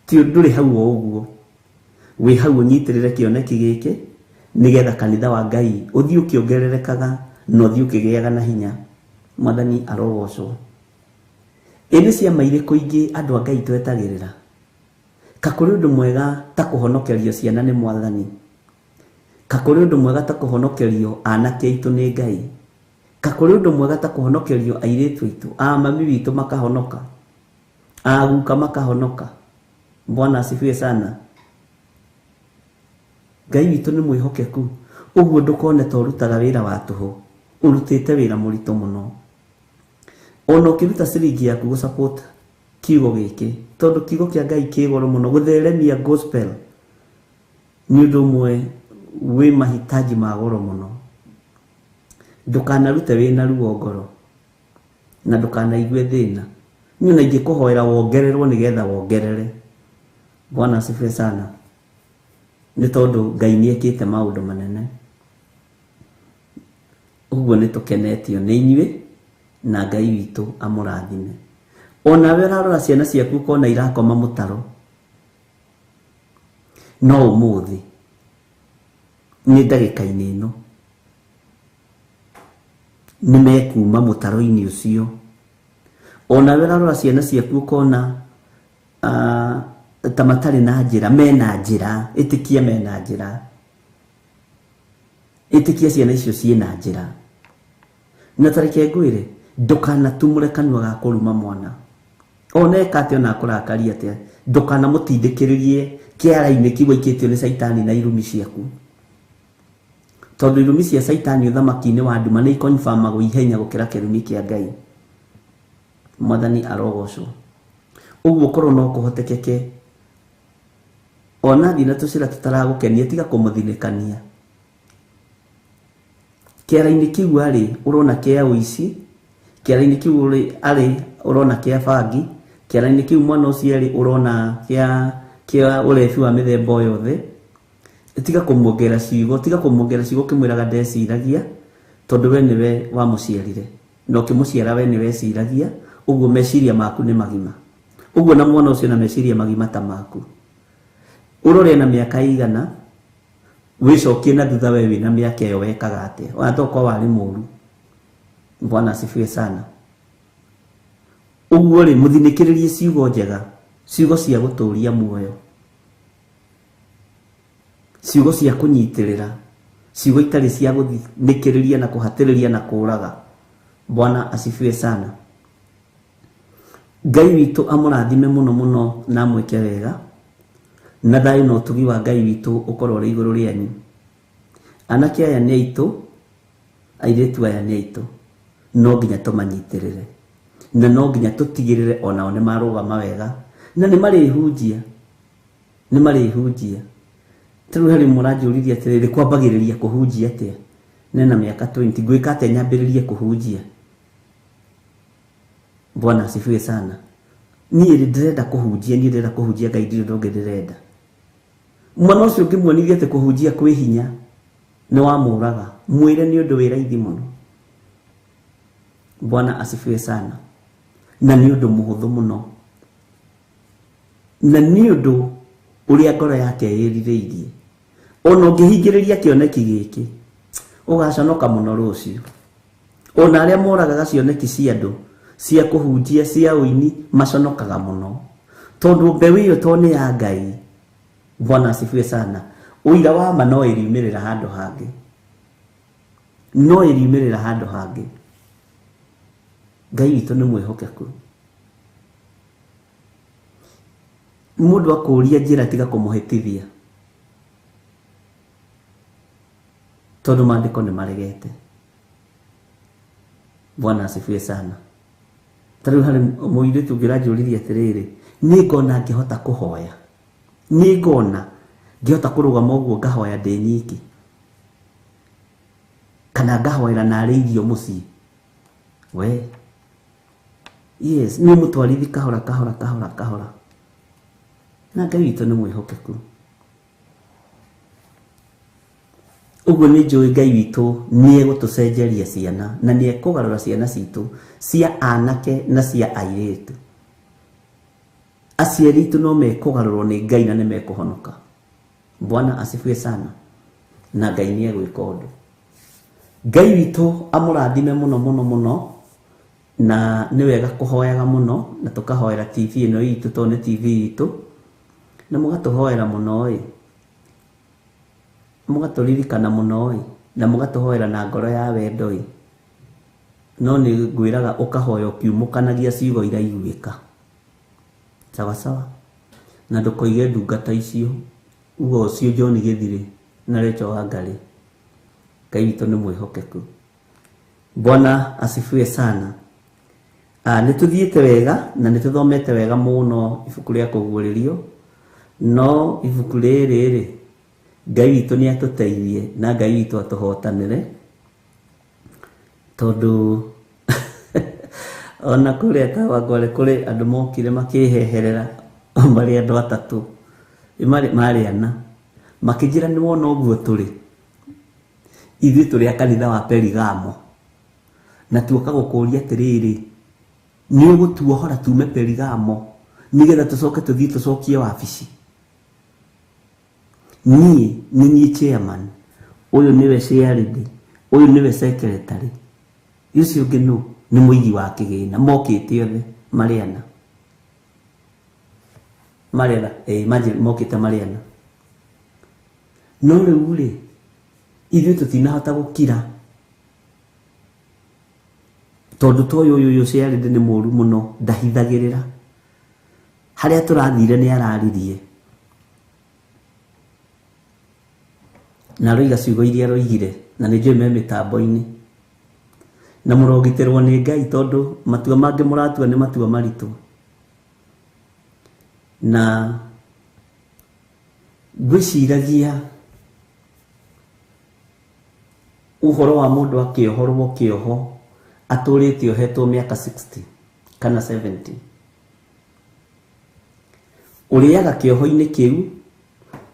ti ndũrĩ hau o ũguo. Wĩ hau ũnyitĩrĩre kĩoneki gĩkĩ nĩgetha kanitha wa Ngai ũthiĩ ũkĩongererekaga na ũthiĩ ũkĩgĩaga na hinya. Mwathani arogocwo. Ĩ nĩ ciama irĩkũ ingĩ andũ a Ngai twetagĩrĩra? Ka kũrĩ ũndũ mwega ta kũhonokerio ciana nĩ Mwathani? Ka kũrĩ ũndũ mwega ta kũhonokerio anake aitũ nĩ Ngai? Ka kũrĩ ũndũ mwega ta kũhonokerio airĩtu aitũ, a mami witũ makahonoka, a guka makahonoka? Bwana asifiwe sana. Ngai witũ nĩ mwĩhokeku, ũguo ndũkone ta ũrutaga wĩra wa tũhũ, ũrutĩte wĩra mũritũ mũno. Ona ũkĩruta ciringi yaku gũ support kiugo gĩkĩ, tondũ kiugo kĩa Ngai kĩ goro mũno, gũtheremia gospel nĩ ũndũ ũmwe wĩ mahitaji ma goro mũno. Ndũkanarute wĩna ruo ngoro na ndũkanaigue thĩna. Niĩ ona ingĩkũhoera wongererwo nĩgetha wongerere. Bwana asifiwe sana. Nĩ tondũ Ngai nĩ ekĩte maũndũ manene. Ũguo nĩ tũkenetio nĩ inyuĩ na Ngai witũ amũrathime. Onawe ũrarora ciana ciaku ũkona irakoma mũtaro, no ũmũthĩ nĩ ndagĩka-inĩ ĩno nĩ mekuma mũtaro-inĩ ũcio. Onawe ũrarora ciana ciaku ũkona ta matarĩ na njĩra, mena njĩra, ĩtĩkia mena njĩra, ĩtĩkia ciana icio ciĩna njĩra. Na ta reke ngwĩre, ndũkanatumũre kanua ga kũruma mwana. Ona eka atĩa, ona akũrakaria atĩa, ndũkanamũtindĩkĩrĩrie kĩara-inĩ kĩu aikĩtio nĩ Caitani na irumi ciaku. Tondũ irumi cia Caitani ũthamaki-inĩ wa nduma nĩ ikonfamagwo ihenya gũkĩra kĩrumi kĩa Ngai. Mwathani arogocwo. Ũguo korwo no kũhotekeke, ona thiĩ na tũcĩra tũtaragũkenia, tiga kũmũthinĩkania. Kĩara-inĩ kĩu arĩ ũrona kĩa ũici, kĩara-inĩ kĩu arĩ ũrona kĩa bangi, kĩara-inĩ kĩu mwana ũcio arĩ ũrona kĩa ũrebi wa mĩthemba o yothe. Tiga kũmuongerera ciugo, tiga kũmuongerera ciugo ũkĩmwĩraga ndeciragia, tondũ we nĩwe wamũciarire na ũkĩmũciara we nĩwe weciragia, ũguo meciria maku nĩ magima. Ũguo na mwana ũcio na meciria magima ta maku. Ũrore na mĩaka igana, wĩcokie na thutha we wĩna mĩaka ĩyo wekaga atĩa? Ona tokorwo warĩ mũru. Bwana asifiwe sana. Ũguo rĩ, mũthinĩkĩrĩrie ciugo njega, ciugo cia gũtũria muoyo, ciugo cia kũnyitĩrĩra, ciugo itarĩ cia gũthinĩkĩrĩria na kũhatĩrĩria na kũraga. Bwana asifiwe sana. Ngai witũ amũrathime mũno mũno na amwĩke wega, na thayũ na ũtugi wa Ngai witũ ũkorwo ũrĩ igũrũ rĩanyu. Anake aya nĩ aitũ, airĩtu aya nĩ aitũ, no nginya tũmanyitĩrĩre na no nginya tũtigĩrĩre onao nĩ marũgama wega na nĩ marĩhunjia, nĩ marĩhunjia. Ta rĩu harĩ mũranjũririe atĩrĩrĩ, kwambagĩrĩria kũhunjia atĩa? Nena mĩaka 20, ngwĩka atĩa nyambĩrĩrie kũhunjia? Bwana asifiwe sana. Niĩ ndĩrenda kũhunjia, niĩ ndĩrenda kũhunjia Ngai, ndirĩ ũndũ ũngĩ ndĩrenda. Mwana ũcio ũngĩmuonithia atĩ kũhunjia kwĩ hinya, nĩ wamũraga, mwĩre nĩ ũndũ wĩ raithi mũno. Bwana asifiwe sana. Na nĩ ũndũ mũhũthũ mũno, na nĩ ũndũ ũrĩa ngoro yake ĩrirĩirie. Ona ũngĩhingĩrĩria kĩoneki gĩkĩ, ũgaconoka mũno rũciũ. Ona arĩa moragaga cioneki cia andũ, cia kũhunjia, cia ũini, maconokaga mũno, tondũ mbeũ ĩyo to nĩ ya Ngai. Bwana asifiwe sana. Ũira wa ma no ĩriumĩrĩra handũ hangĩ, no ĩriumĩrĩra handũ hangĩ. Ngai witũ nĩ mwĩhokeku. Mũndũ akũria njĩra tiga kũmũhĩtithia, tondũ maandĩko nĩ maregete. Bwana asifiwe sana. Ta rĩu harĩ mũirĩtu ũngĩ ũranjũririe atĩrĩrĩ, nĩ ngona ngĩhota kũhoya, nĩ ngona ngĩhota kũrũgama ũguo ngahoya ndĩ nyiki, kana ngahoera narĩ irio mũciĩ. We yes, nĩ mũtwarithi kahora kahora kahora kahora, na Ngai witũ nĩ mwĩhokeku. Ũguo nĩ njũĩ Ngai witũ nĩ egũtũcenjeria ciana na nĩ ekũgarũra ciana citũ cia anake na cia airĩtu. Aciari aitũ no mekũgarũrwo nĩ Ngai na nĩ mekũhonoka. Bwana asifiwe sana. Na Ngai nĩ egwĩka ũndũ. Ngai witũ amũrathime mũno mũno mũno, na nĩ wega kũhoyaga mũno na tũkahoera TV ĩno itũ tondũ nĩ TV itũ, na mũgatũhoera mũno ĩ, mũgatũririkana mũno ĩ, na mũgatũhoera na ngoro ya wendo ĩ. No nĩ ngwĩraga ũkahoya ũkiumũkanagia ciugo iraiguĩka. Sawa sawa. Na ndũkoige ndungata icio, uga ũcio John Gĩthirĩ na Rachel Wangari. Ngai witũ nĩ mwĩhokeku. Bwana asifiwe sana. Nĩ tũthiĩte wega na nĩ tũthomete wega mũno ibuku rĩa kũguũrĩrio, no ibuku rĩrĩ rĩ, Ngai witũ nĩ atũteithie na Ngai witũ atũhotanĩre, tondũ ona kũrĩa Kawangware kũrĩ andũ mokire makĩheherera marĩ andũ atatũ, marĩ ana, makĩnjĩra nĩ wona ũguo tũrĩ ithuĩ tũrĩ a kanitha wa Perigamo, na tuoka gũkũria atĩrĩrĩ, nĩ ũgũtuohora tume Perigamo nĩgetha tũcoke tũthiĩ tũcokie wabici. Niĩ nĩ niĩ chairman, ũyũ nĩwe chairlady, ũyũ nĩwe secretary, ũcio ũngĩ nũ nĩ mũigi wa kĩgĩna. Mokĩte othe marĩ ana, marĩ ana, imagine mokĩte marĩ ana. No rĩu rĩ, ithuĩ tũtinahota gũkira, tondũ ta ũyũ ũyũ chairlady nĩ mũru mũno, ndahithagĩrĩra. Harĩa tũrathire nĩ araririe na aroiga ciugo iria aroigire, na nĩ njũĩ me mĩtambo-inĩ, na mũrogitĩrwo nĩ Ngai tondũ matua mangĩ mũratua nĩ matua maritũ. Na ngwĩciragia ũhoro wa mũndũ akĩohorwo kĩoho atũrĩte ohetwo mĩaka 60 kana 70, ũrĩaga kĩoho-inĩ kĩu,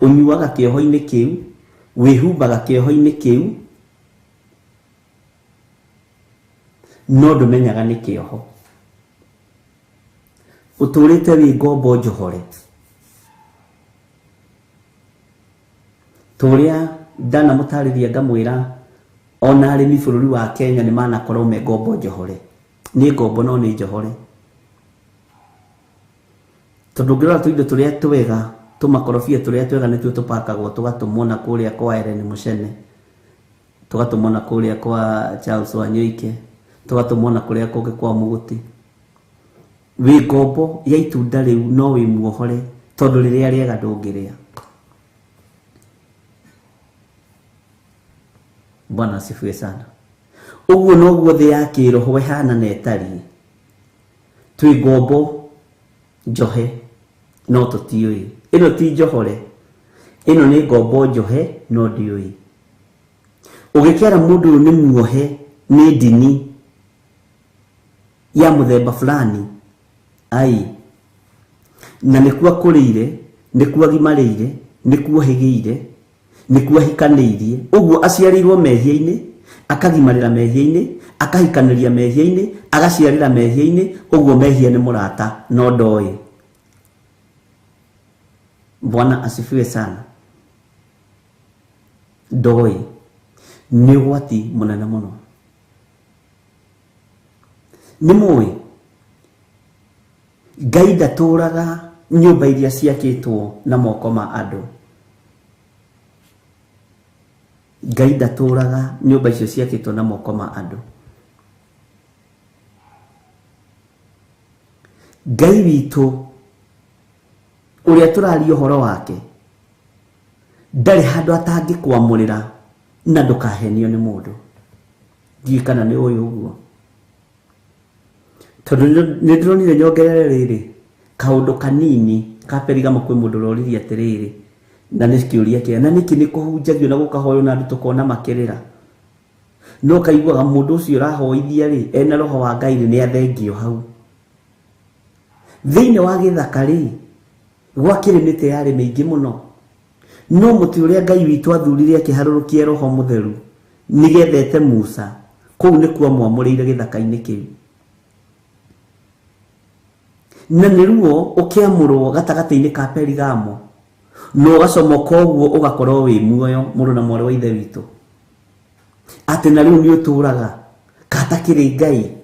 ũnyuaga kĩoho-inĩ kĩu, wĩhumbaga kĩoho-inĩ kĩu, no ndũmenyaga nĩ kĩoho. Ũtũrĩte wĩ ngombo njohore. Tũrĩa ndanamũtarĩria ngamwĩra ona arĩmi bũrũri wa Kenya nĩ manakorwo me ngombo njohore. Nĩ ngombo no nĩ njohore. Tondũ ũngĩrora tũindo tũrĩa twega, tũmakorobia tũrĩa twega nĩtuo tũpakagwo tũgatũmwo na kũrĩa kwa Ellen Muchene, tũgatũmwo na kũrĩa kwa Charles Wanyoike, tũgatũmwo na kũrĩa kũngĩ kwa Mũgũti. Wĩ ngombo ya itunda rĩu no wĩ muohore tondũ rĩrĩa rĩega ndũngĩrĩa. Bwana asifiwe sana. Ũguo noguo thĩ ya kĩroho ĩhana na ĩtariĩ. Twĩ ngombo njohe no tũtiũĩ. Ĩno ti njohore, ĩno nĩ ngombo njohe no ndiũĩ. Ũgĩkera mũndũ ũyũ nĩ muohe nĩ ndini ya mũthemba fulani, ai, na nĩkuo akũrĩire, nĩkuo agimarĩire, nĩkuo ohĩgĩire, nĩkuo ahikanĩirie. Ũguo aciarĩirwo mehia-inĩ, akagimarĩra mehia-inĩ, akahikanĩria mehia-inĩ, agaciarĩra mehia-inĩ. Ũguo mehia nĩ mũrata no ndoĩ. Bwana asifiwe sana. Ndoĩ nĩ ũgwati mũnene mũno. Nĩ mũĩ Ngai ndatũraga nyũmba iria ciakĩtwo na moko ma andũ. Ngai ndatũraga nyũmba icio ciakĩtwo na moko ma andũ. Ngai witũ ũrĩa tũraria ũhoro wake ndarĩ handũ atangĩkwamũrĩra na ndũkahenio nĩ mũndũ. Ndiũĩ kana nĩ ũĩ ũguo. Tondũ nĩ ndĩronire nyongerere rĩrĩ kaũndũ kanini ka Perigamo kwĩ mũndũ ũroririe atĩrĩrĩ na nĩ kĩũria kĩa na nĩkĩ nĩ kũhunjagio na gũkahoywo na andũ tũkona makĩrĩra no kaiguaga mũndũ ũcio ũrahoithia rĩ ena roho wa Ngai rĩ nĩ athengio hau thĩinĩ wa gĩthaka rĩ gwakĩrĩ mĩtĩ yarĩ mĩingĩ mũno no mũtĩ ũrĩa Ngai witũ athurire akĩharũrũkia roho mũtheru nĩgetha ete Musa kũu nĩkuo amwamũrĩire gĩthaka-inĩ kĩu na nĩruo ũkĩamũrwo gatagatĩ-inĩ ka Perigamo no ũgacomoka ũguo ũgakorwo wĩ muoyo mũrũ na mwarĩ wa ithe witũ atĩ na rĩu nĩ ũtũraga katakĩrĩ Ngai.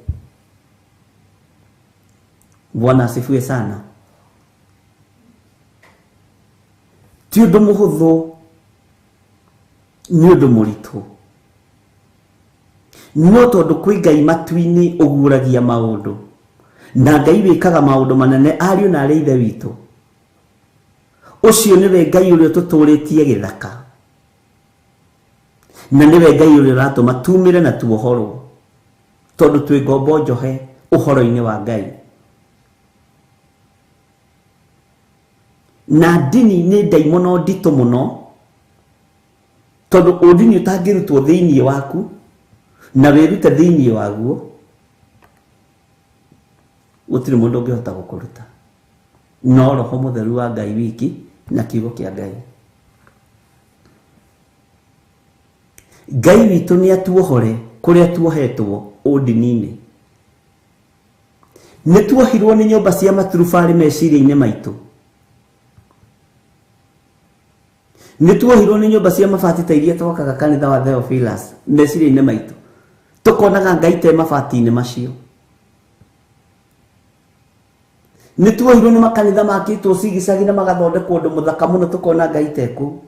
Bwana asifiwe sana. Ti ũndũ mũhũthũ, nĩ ũndũ mũritũ, no tondũ kwĩ Ngai matu-inĩ ũguũragia maũndũ na Ngai wĩkaga maũndũ manene ariũ na arĩ ithe witũ ũcio nĩwe Ngai ũrĩa ũtũtũrĩtie gĩthaka na nĩwe Ngai ũrĩa ũratũma tumĩre na tuohorwo tondũ twĩ ngombo njohe ũhoro-inĩ wa Ngai. Na ndini nĩ ndaimono nditũ mũno tondũ ũndini ũtangĩrutwo thĩinĩ waku na wĩrute thĩinĩ waguo gũtirĩ mũndũ ũngĩhota gũkũruta no roho mũtheru wa Ngai wiki na kiugo kĩa Ngai. Ngai witũ nĩ atuohore kũrĩa tuohetwo ũndini-inĩ. Nĩ tuohirwo nĩ nyũmba cia maturubarĩ meciria-inĩ maitũ, nĩ tuohirwo nĩ nyũmba cia mabati ta iria twakaga kanitha wa Theophilus meciria-inĩ maitũ tũkonaga Ngai te mabati-inĩ macio. Nĩ tuohirwo nĩ makanitha makĩtwo cigicagi na magathondekwo ũndũ mũthaka mũno tũkona Ngai te kũu,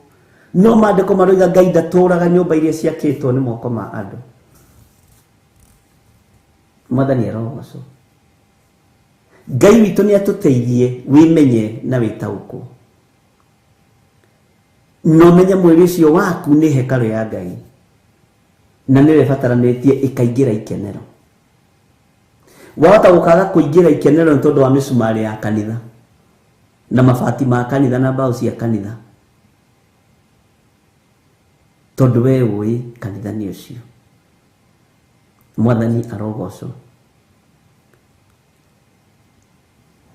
no maandĩko maroiga Ngai ndatũraga nyũmba iria ciakĩtwo nĩ moko ma andũ. Mwathani arogocwo. Ngai witũ nĩ atũteithie wĩmenye na wĩtaũkwo no menye mwĩrĩ ũcio waku nĩ hekarũ ya Ngai na nĩwe ĩbataranĩtie ĩkaingĩra ikenero. Wahota gũkaga kũingĩra ikenero nĩ tondũ wa mĩcumarĩ ya kanitha na mabati ma kanitha na mbaũ cia kanitha tondũ we ũĩ kanitha nĩ ũcio. Mwathani arogocwo.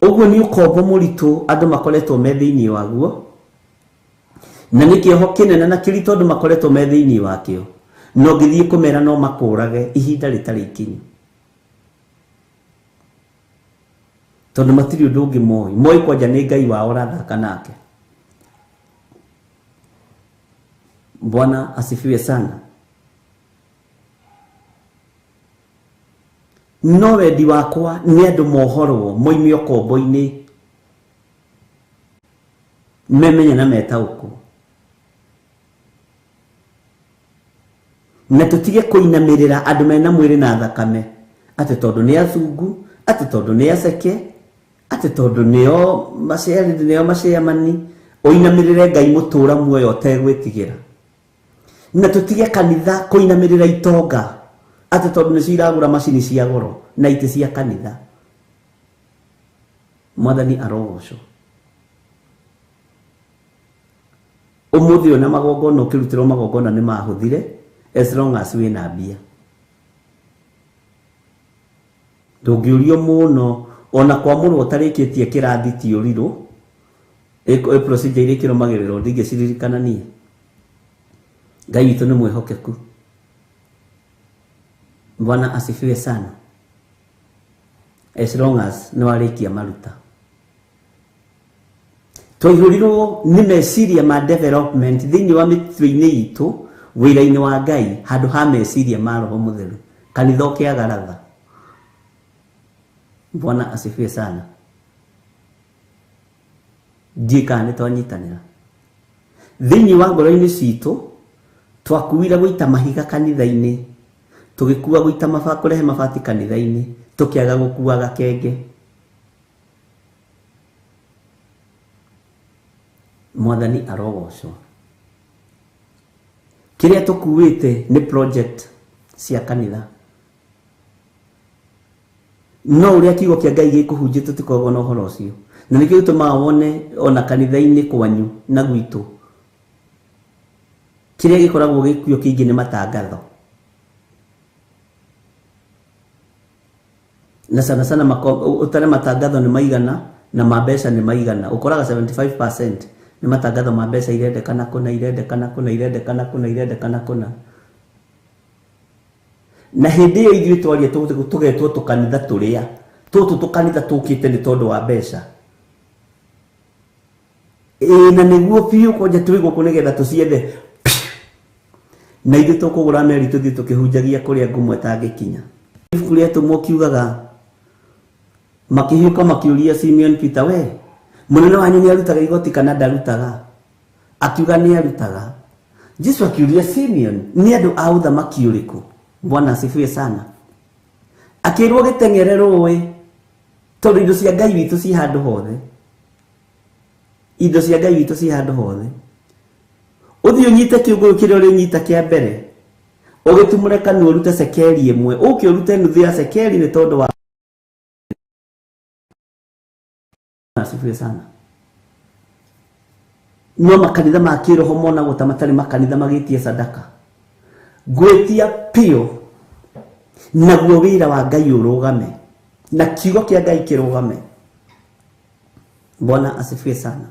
Ũguo nĩ ũkombo mũritũ andũ makoretwo me thĩinĩ waguo na nĩ kĩoho kĩnene na kĩritũ andũ makoretwo me thĩinĩ wakĩo no ngĩthiĩ kũmera no makũrage ihinda rĩtarĩ ikinyu tondũ matirĩ ũndũ ũngĩ moĩ moĩ kwanja nĩ Ngai wao ũrathaka nake. Bwana asifiwe sana. No wendi wakwa nĩ andũ mohorwo moime ũkombo-inĩ memenye na metaũkwo na tũtige kũinamĩrĩra andũ mena mwĩrĩ na thakame atĩ tondũ nĩ acungu, atĩ tondũ nĩ aceke, atĩ tondũ nĩo maciarĩ nĩo maciamani ũinamĩrĩre Ngai mũtũra muoyo ũtegwĩtigĩra. Na tũtige kanitha kũinamĩrĩra itonga atĩ tondũ nĩcio iragũra macini cia goro na itĩ cia kanitha. Mwathani arogocwo. Ũmũthĩ ũyũ na magongona ũkĩrutĩrwo magongona nĩ mahũthire as long as wĩna mbia. Ndũngĩũrio mũno ona kwamũrwo ũtarĩkĩtie kĩrathi ti ũrirũ ĩ procedure iria ikĩrũmagĩrĩrwo ndingĩciririkana niĩ. Ngai witũ nĩ mwĩhokeku. Bwana asifiwe sana. As long as nĩ warĩkia maruta. Twaihũrirwo nĩ meciria ma development thĩinĩ wa mĩtwe-inĩ itũ wĩra-inĩ wa Ngai handũ ha meciria ma roho mũtheru kanitha ũkĩaga ratha. Bwana asifiwe sana. Ndiũĩ kana nĩ twanyitanĩra. Thĩinĩ wa ngoro-inĩ citũ twakuire gũita mahiga kanitha-inĩ, tũgĩkua gũita kũrehe mabati kanitha-inĩ, tũkĩaga gũkua gakenge. Mwathani arogocwo. Kĩrĩa tũkuĩte nĩ project cia kanitha. No ũrĩa kiugo kĩa Ngai gĩkũhunjia tũtikoragwo na ũhoro ũcio. Na nĩkĩo gĩtũmaga wone ona kanitha-inĩ kwanyu na gwitũ kĩrĩa gĩkoragwo gĩkuo kĩingĩ nĩ matangatho. Na sana sana ũtare matangatho nĩ maigana na ma mbeca nĩ maigana. Ũkoraga 75% nĩ matangatho ma mbeca irendekana kũna, irendekana kũna, irendekana kũna, irendekana kũna. Na hĩndĩ ĩyo ithuĩ twaria tũgetwo tũkanitha tũrĩa tũtũ tũkanitha tũkĩte nĩ tondũ wa mbeca. Ĩĩ na nĩguo biũ kwanja twĩ gũkũ nĩgetha tũciethe. Na ithuĩ tũkũgũra meri tũthiĩ tũkĩhunjagia kũrĩa ngumo ĩtangĩkinya. Ibuku rĩa Atũmwo kiugaga makĩhiũka makĩũria Simeon Peter, we mũnene wanyu nĩ arutaga igoti kana ndarutaga? Akiuga nĩ arutaga. Jesu akiuria Simeon, nĩ andũ a ũthamaki ũrĩkũ? Bwana asifiwe sana. Akĩrwo gĩteng'ere rũĩ tondũ indo cia Ngai witũ ci handũ hothe. Indo cia Ngai witũ ci handũ hothe. Ũthiĩ ũnyite kĩũngũyũ kĩrĩa ũrĩnyita kĩa mbere, ũgĩtumũre kanua ũrute cekeri ĩmwe, ũke ũrute nuthu ya cekeri nĩ tondũ wa asifiwe sana. No makanitha ma kĩroho monagwo ta matarĩ makanitha magĩtie sadaka. Ngwĩtia piũ naguo wĩra wa Ngai ũrũgame na kiugo kĩa Ngai kĩrũgame. Bwana asifiwe sana.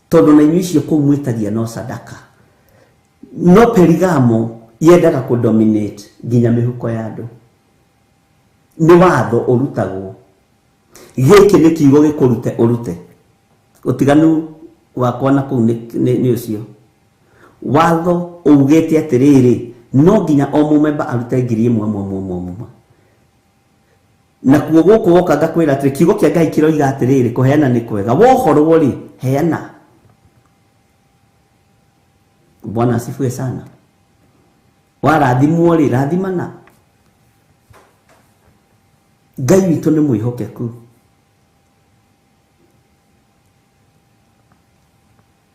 Tondũ na inyuĩ icio kũu mwĩtagia no sadaka. No Perigamo yendaga kũ dominate nginya mĩhuko ya andũ. Nĩ watho ũrutagwo. Gĩkĩ nĩ kiugo gĩkũrute ũrute. Ũtiganu wakwa na kũu nĩ ũcio. Watho ugĩte atĩrĩrĩ, no nginya o mũmemba arute 1000 ĩmwe. Na kuo gũkũ woka ngakwĩra atĩrĩ, kiugo kĩa Ngai kĩroiga atĩrĩrĩ, kũheana nĩ kwega. Wohorwo rĩ, heana. Bwana asifiwe sana. Warathimwo rĩ, rathimana. Ngai witũ nĩ mwĩhokeku.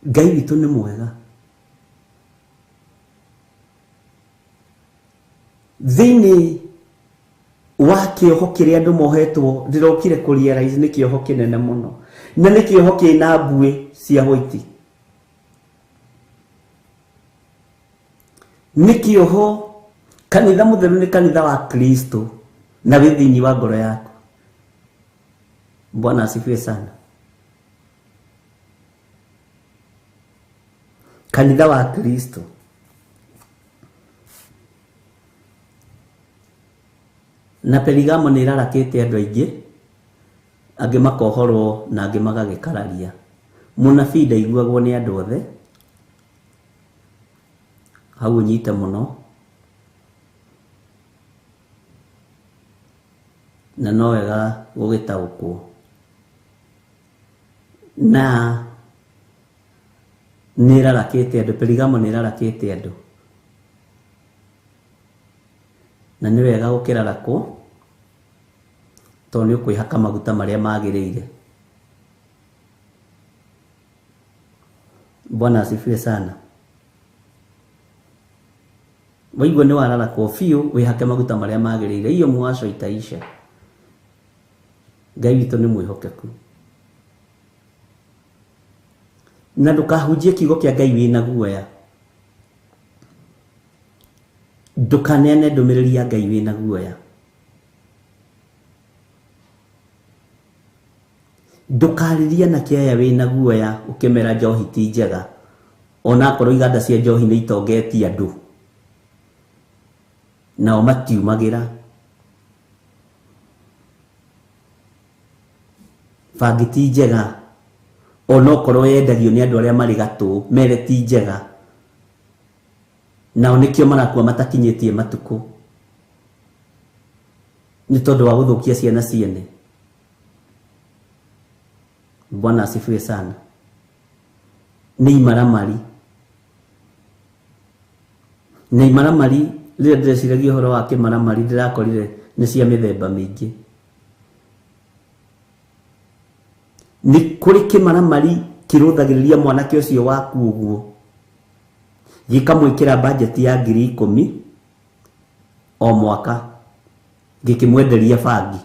Ngai witũ nĩ mwega. Thĩinĩ wa kĩoho kĩrĩa andũ mohetwo, ndĩrokire kũ realize nĩ kĩoho kĩnene mũno. Na nĩ kĩoho kĩna mbuĩ cia white. Nĩ kĩoho kanitha mũtheru nĩ kanitha wa Kristo na wĩ thĩinĩ wa ngoro yaku. Bwana asifiwe sana. Kanitha wa Kristo. Na Perigamo nĩ ĩrarakĩte andũ aingĩ, angĩ makohorwo na angĩ magagĩkararia. Mũnabii ndaiguagwo nĩ andũ othe. Hau ũnyite mũno. Na no wega gũgĩtaũkwo. Na nĩ ĩrarakĩte andũ, Perigamo nĩ ĩrarakĩte andũ. Na nĩ wega gũkĩrarakwo tondũ nĩ ũkwĩhaka maguta marĩa magĩrĩire. Bwana asifiwe sana. Waigua nĩ wararakwo biũ, wĩhake maguta marĩa magĩrĩire. Iyo mwaco itaisha. Ngai witũ nĩ mwĩhokeku. Na ndũkahunjie kiugo kĩa Ngai wĩna guoya. Ndũkaneane ndũmĩrĩri ya Ngai wĩna guoya. Ndũkarĩrie anake aya wĩna guoya ũkĩmera njohi ti njega, onakorwo iganda cia njohi nĩ itongetie andũ, nao matiumagĩra. Bangi ti njega, onokorwo yendagio nĩ andũ arĩa marĩ gatũ, mere ti njega, nao nĩkĩo marakua matakinyĩtie matukũ, nĩ tondũ wa gũthũkia ciana ciene. Bwana asifiwe sana. Nĩ imaramari. Na imaramari rĩrĩa ndĩreciragia ũhoro wa kĩmaramari ndĩrakorire nĩ cia mĩthemba mĩingĩ. Nĩ kũrĩ kĩmaramari kĩrũthagĩrĩria mwanake ũcio waku ũguo, gĩkamwĩkĩra bajeti ya 10,000 o mwaka, Ngĩkĩmwenderia bangi.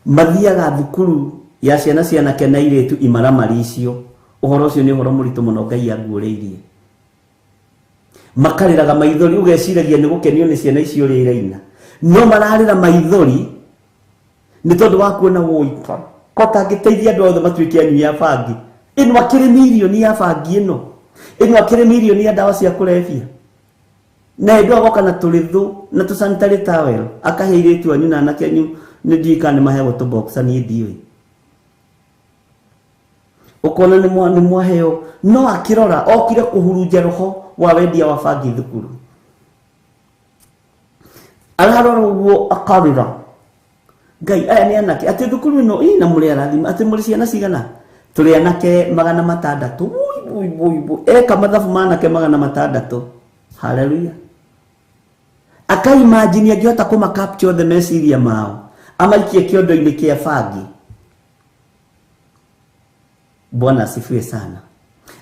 Mathiaga thukuru ya ciana cia anake na airĩtu imaramari icio. Ũhoro ũcio nĩ ũhoro mũritũ mũno Ngai anguũrĩirie. Makarĩraga maithori, ũgeciragia nĩ gũkenio nĩ ciana icio ũrĩa iraina, no mararĩra maithori nĩ tondũ wa kuona wũika ko tangĩteithia andũ othe matuĩke anyui a bangi. Ĩno akĩrĩ mirioni ya bangi, ĩno ĩno akĩrĩ mirioni ya ndawa cia kũrebia. Na hĩndĩ agoka na tũrĩthũ na tũ sanitary towel akahe airĩtu anyu na anake anyu, nĩ ndiũĩ kana nĩ maheagwo tũ boxer, niĩ ndiũĩ. Ũkona nĩ mwaheo, no akĩrora okire kũhurunja roho wa wendia wa bangi thukuru. Ararora ũguo akarĩra, Ngai aya nĩ anake atĩ thukuru ĩno ĩ na mũrĩ arathime, atĩ mũrĩ ciana cigana? Tũrĩ anake 600. Wui, wui, wui. Eka mathabu ma anake 600. Haleluya. Akaimagine angĩhota kũma capture othe meciria mao, amaikie kĩondo-inĩ kĩa bangi. Bwana asifiwe sana.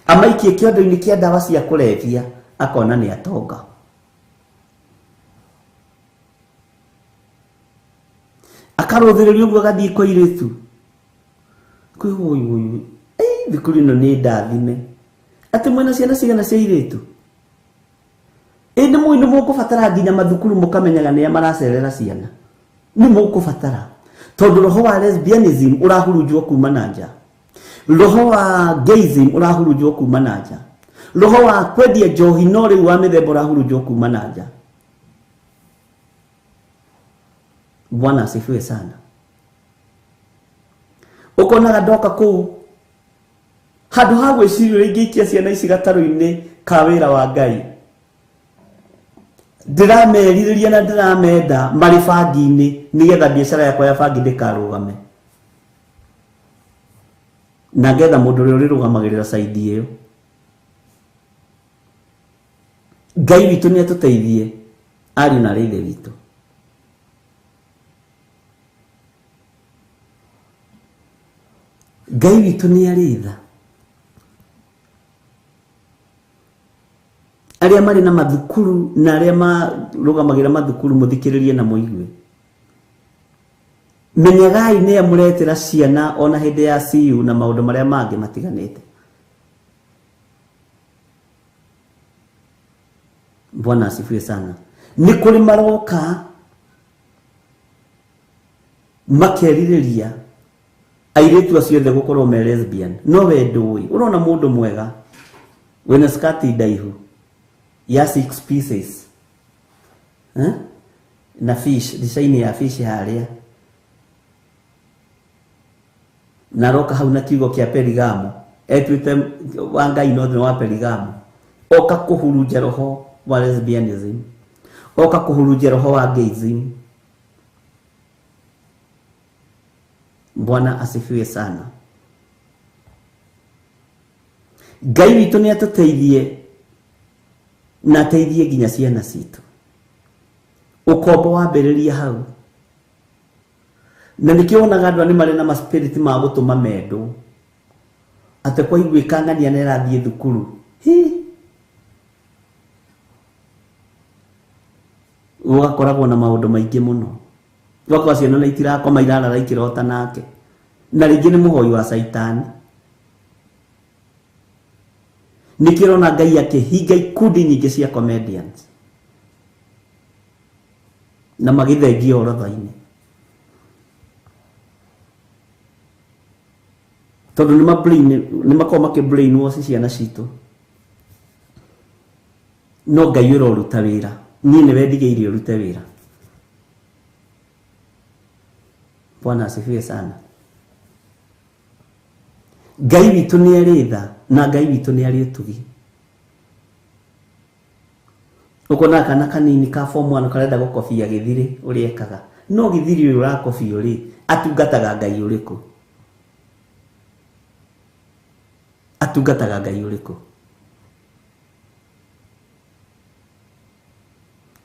Amaikie kĩondo-inĩ kĩa ndawa cia kũrebia, akona nĩ atonga. Akarũthĩrĩria ũguo agathiĩ kwa airĩtu. Kwĩ woi woi. Thukuru ĩno nĩ ndathime. Atĩ mwĩna ciana cigana cia airĩtu? Ĩ nĩ mũĩ nĩ mũkũbatara nginya mathukuru mũkamenyaga nĩa maracerera ciana. Nĩ mũkũbatara. Tondũ roho wa lesbianism ũrahurunjwo kuma na nja. Roho wa gayism ũrahurunjwo kuma na nja. Roho wa kwendia njohi no rĩu wa mĩthemba ũrahurunjwo kuma na nja. Bwana asifiwe sana. Ũkonaga ndoka kũu handũ ha gwĩciria ũrĩa ingĩikia ciana ici gatarũ-inĩ ka wĩra wa Ngai, ndĩramerirĩria na ndĩramenda marĩ bangi-inĩ nĩgetha biacara yakwa ya bangi ndĩkarũgame, na ngetha mũndũ ũrĩa ũrĩrũgamagĩrĩra saidi ĩyo. Ngai witũ nĩ atũteithie ariũ na arĩ ithe witũ. Ngai witũ nĩ arĩ tha. Arĩa marĩ na mathukuru na arĩa marũgamagĩra mathukuru, mũthikĩrĩrie na mũigue. Menyagai nĩa mũretĩra ciana ona hĩndĩ ya CU na maũndũ marĩa mangĩ matiganĩte. Bwana asifiwe sana. Nĩ kũrĩ maroka makerirĩria airĩtu acio othe gũkorwo me lesbian, no we ndũĩ. Ũrona mũndũ mwega wĩna skati ndaihu ya 6 pieces, na fish design ya fish harĩa, na roka hau na kiugo kĩa Perigamo, etuĩte wa Ngai no thĩna wa Perigamo. Oka kũhurunja roho wa lesbianism, oka kũhurunja roho wa gayism. Bwana asifiwe sana. Ngai witũ nĩ atũteithie na ateithie nginya ciana citũ. Ũkombo wambĩrĩria hau, na nĩkĩo wonaga andũ nĩ marĩ na ma spirit ma gũtũma mendwo, atĩ kwaiguĩka ng'ania nĩ ĩrathiĩ thukuru, hi ũgakoragwo na maũndũ maingĩ mũno. Ũgakora ciana na itirakoma, irarara ikĩrota nake, na rĩngĩ nĩ mũhoi wa caitani. Nĩkĩo ũrona Ngai akĩhinga ikundi nyingĩ cia comedians na magĩthengia orotha-inĩ, tondũ nĩ makoragwo makĩ brainwash ciana citũ. No Ngai ũroruta wĩra, niĩ nĩwe ndigĩire ũrute wĩra. Bwana asifiwe sana. Ngai witũ nĩ arĩ tha na Ngai witũ nĩ arĩ ũtugi. Ũkona kana kanini ka form 1 karenda gũkobia gĩthirĩ ũrĩa ekaga, no gĩthirĩ ũyũ ũrakobio rĩ, atungataga Ngai ũrĩkũ? Atungataga Ngai ũrĩkũ?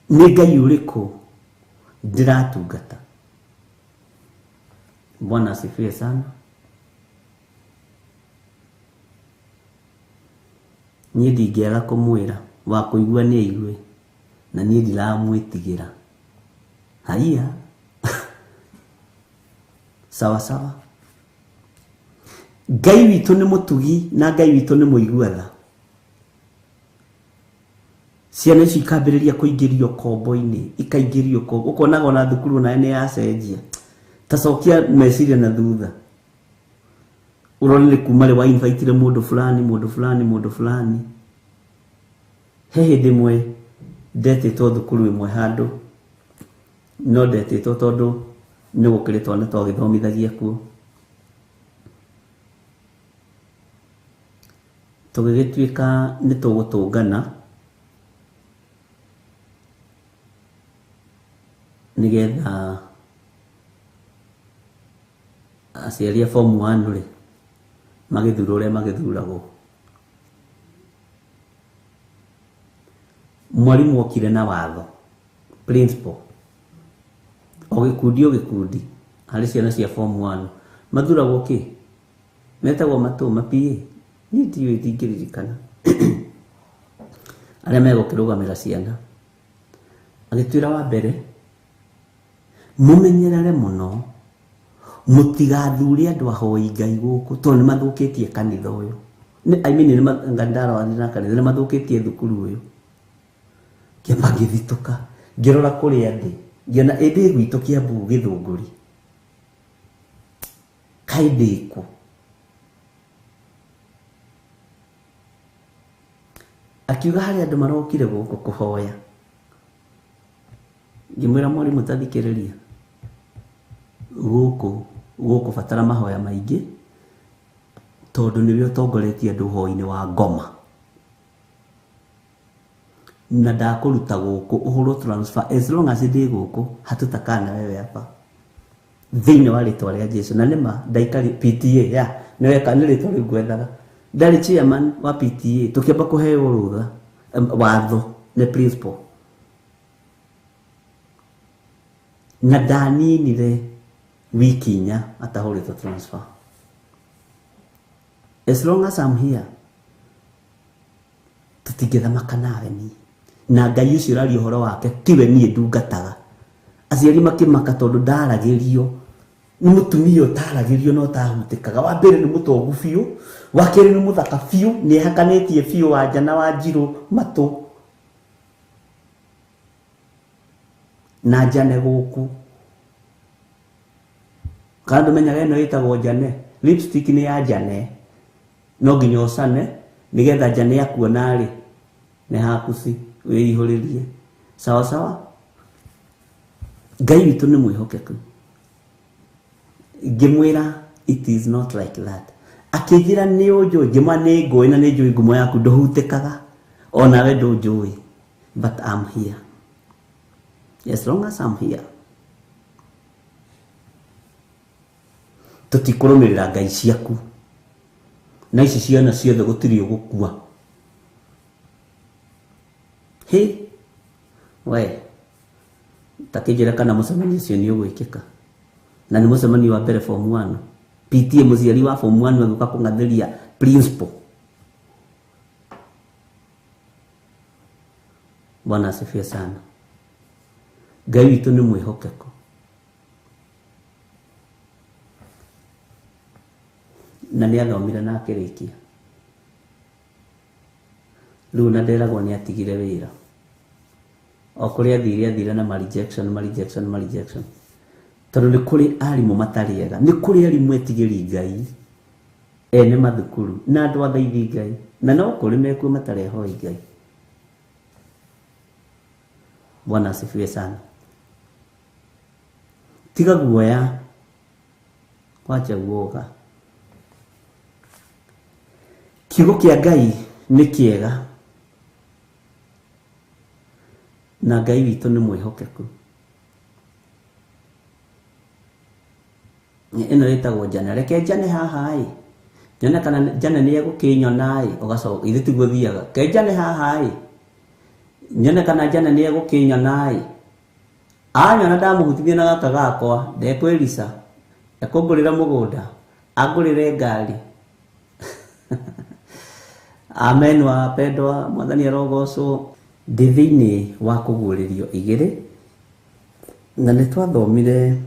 Nĩ Ngai ũrĩkũ ndĩratungata? Bwana asifiwe sana. Niĩ ndingĩaga kũmwĩra, wa kũigua nĩ aigue Na niĩ ndiramwĩtigĩra. Haiya. Sawa sawa. Ngai witũ nĩ mũtugi na Ngai witũ nĩ mũigua tha. Ciana ici ikambĩrĩria kũingĩrio kombo-inĩ, ikaingĩrio kombo, ũkonaga ona thukuru nayo nĩ yacenjia. Ta cokia meciria na thutha. Ũrone nĩ kuma rĩ wa invite-ire mũndũ fulani, mũndũ fulani, mũndũ fulani. He hĩndĩ ĩmwe ndetĩtwo thukuru ĩmwe handũ, no ndetĩtwo tondũ nĩ gũkĩrĩ twana twagĩthomithagia kuo. Tũgĩgĩtuĩka nĩ tũgũtũngana nĩgetha aciari a form 1 rĩ magĩthurwo ũrĩa magĩthuragwo. Mwarimũ okire na watho, principal, o gĩkundi o gĩkundi harĩ ciana cia form 1 mathuragwo kĩ? Metagwo matũ ma PA, niĩ ndiũĩ, ndingĩririkana arĩa megũkĩrũgamĩra ciana. Agĩtwĩra wa mbere mũmenyerere mũno mũtigathure andũ ahoi Ngai gũkũ tondũ nĩ mathũkĩtie kanitha ũyũ. I mean, nĩ ndarora kanitha, nĩ mathũkĩtie thukuru ũyũ. Kĩamba ngĩthitũka, ngĩrora kũrĩa ndĩ, ngĩona ĩndĩ gwitũ Kiambu Gĩthũngũri. Kaĩ ndĩ kũ? Akiuga harĩ andũ marokire gũkũ kũhoya. Ngĩmwĩra mwarimũ ta thikĩrĩria, gũkũ gũkũbatara mahoya maingĩ tondũ nĩwe ũtongoretie andũ ũhoi-inĩ wa ngoma. Na ndakũruta gũkũ ũhũrwo transfer as long as ndĩ gũkũ hatutakaa na wewe hapa thĩinĩ wa rĩtwa rĩa Jesu. Na nĩma ndaikari PTA ya nĩweka nĩ rĩtwa rĩu ngwethaga. Ndarĩ chairman wa PTA, tũkĩamba kũheo rũtha watho nĩ principal. Na ndaninire wiki inya atahũrĩtwo transfer. As long as I'm here tũtingĩthamaka nawe niĩ. Na Ngai ũcio ũraria ũhoro wake tiwe niĩ ndungataga. Aciari makĩmaka tondũ ndaragĩrio nĩ mũtumia ũtaragĩrio na ũtahutĩkaga. Wa mbere nĩ mũtongu biũ, wa kerĩ nĩ mũthaka biũ, nĩ ehakanĩtie biũ wanja na wanjirũ matũ na njane gũkũ. Kana ndũmenyaga ĩno ĩtagwo njane, lipstick nĩ ya njane, no nginya ũcane nĩgetha njane akuona rĩ nĩ hakuci wĩihũrĩrie. Sawa sawa. Ngai witũ nĩ mwĩhokeku. Ngĩmwĩra it is not like that. Akĩnjĩra nĩ ũnjũĩ, ngĩmwĩra nĩ ngũĩ na nĩ njũĩ ngumo yaku ndũhutĩkaga, onawe ndũnjũĩ, but I'm here. As long as I'm here tũtikũrũmĩrĩra ngai ciaku na ici ciana ciothe gũtirĩ ũgũkua. Hĩ we ta kĩnjĩra kana mũcemanio ũcio nĩ ũgwĩkĩka. Na nĩ mũcemanio wa mbere form 1. PTA mũciari wa form 1 agĩũka kũng'athĩria principal. Bwana asifiwe sana. Ngai witũ nĩ mwĩhokeku. Na nĩ athomire na akĩrĩkia. Rĩu na nderagwo nĩ atigire wĩra. O kũrĩa athire athire na ma rejection, ma rejection, ma rejection. Tondũ nĩ kũrĩ arimũ matarĩ ega, nĩ kũrĩ arimũ etigĩri Ngai ene mathukuru na andũ athaithi Ngai, na no kũrĩ mekuo matarĩ ahoi Ngai. Bwana asifiwe sana. Tiga guoya, wacha guoga. Kiugo kĩa Ngai nĩ kĩega na Ngai witũ nĩ mwĩhokeku. Ĩno ĩtagwo njane, reke njane haha ĩ, nyone kana njane nĩ egũkĩnyona ĩ, ũgacoka ithe tiguo thiaga, ke njane haha ĩ, nyone kana njane nĩ egũkĩnyona ĩ, anyona ndamũhutithia na gaka gakwa ndekwĩrica, ekũngũrĩra mũgũnda, angũrĩre ngari. Amen wapendwa, Mwathani arogocwo. Ndĩ thĩinĩ wa kũguũrĩrio igĩrĩ, na nĩ twathomire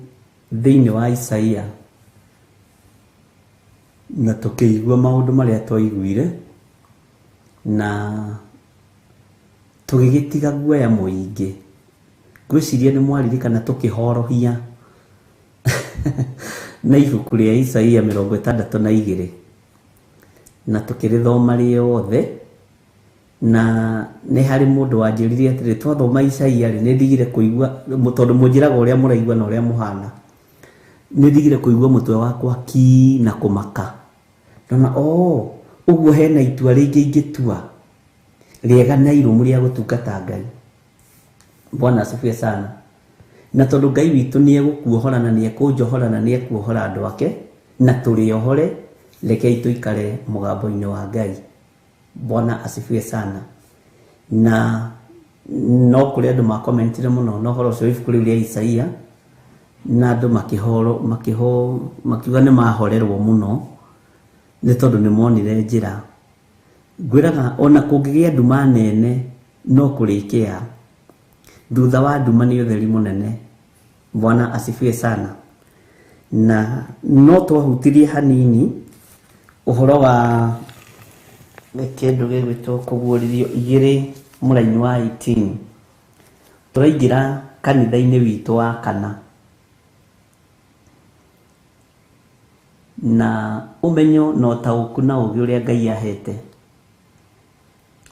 thĩinĩ wa Isaia na tũkĩigua maũndũ marĩa twaiguire, na tũgĩgĩtiga guoya mũingĩ. Ngwĩciria nĩ mwaririkana tũkĩhorohia na ibuku rĩa Isaia 62 na tũkĩrĩthoma rĩothe. Na nĩ harĩ mũndũ wanjĩrire atĩrĩ, twathoma Isaia rĩ, nĩ ndigire kũigua, tondũ mũnjĩraga ũrĩa mũraigua na ũrĩa mũhana, nĩ ndigire kũigua mũtwe wakwa ki na kũmaka. Ndona ũguo hena itua rĩngĩ ingĩtua rĩega na irũmu rĩa gũtungata Ngai. Bwana asifiwe sana. Na tondũ Ngai witũ nĩ egũkuohora na nĩ ekũnjohora na nĩ ekuohora andũ ake, na tũrĩohore, rekei tũikare mũgambo-inĩ wa Ngai. Bwana asifiwe sana. Na no kũrĩ andũ makomentire mũno na ũhoro ũcio wa ibuku rĩu rĩa Isaia, na andũ makiuga nĩ mahorerwo mũno nĩ tondũ nĩ monire njĩra. Ngwĩraga ona kũngĩgĩa nduma nene no kũrĩkĩa, thutha wa nduma nĩ ũtheri mũnene. Bwana asifiwe sana. Na no twahutirie hanini ũhoro wa kĩndũ gĩgwĩtwo kũguũrĩrio igĩrĩ mũraini wa 18. Tũraingĩra kanitha-inĩ witũ wa kana, na ũmenyo na ũtaũku na ũũgĩ ũrĩa Ngai ahete,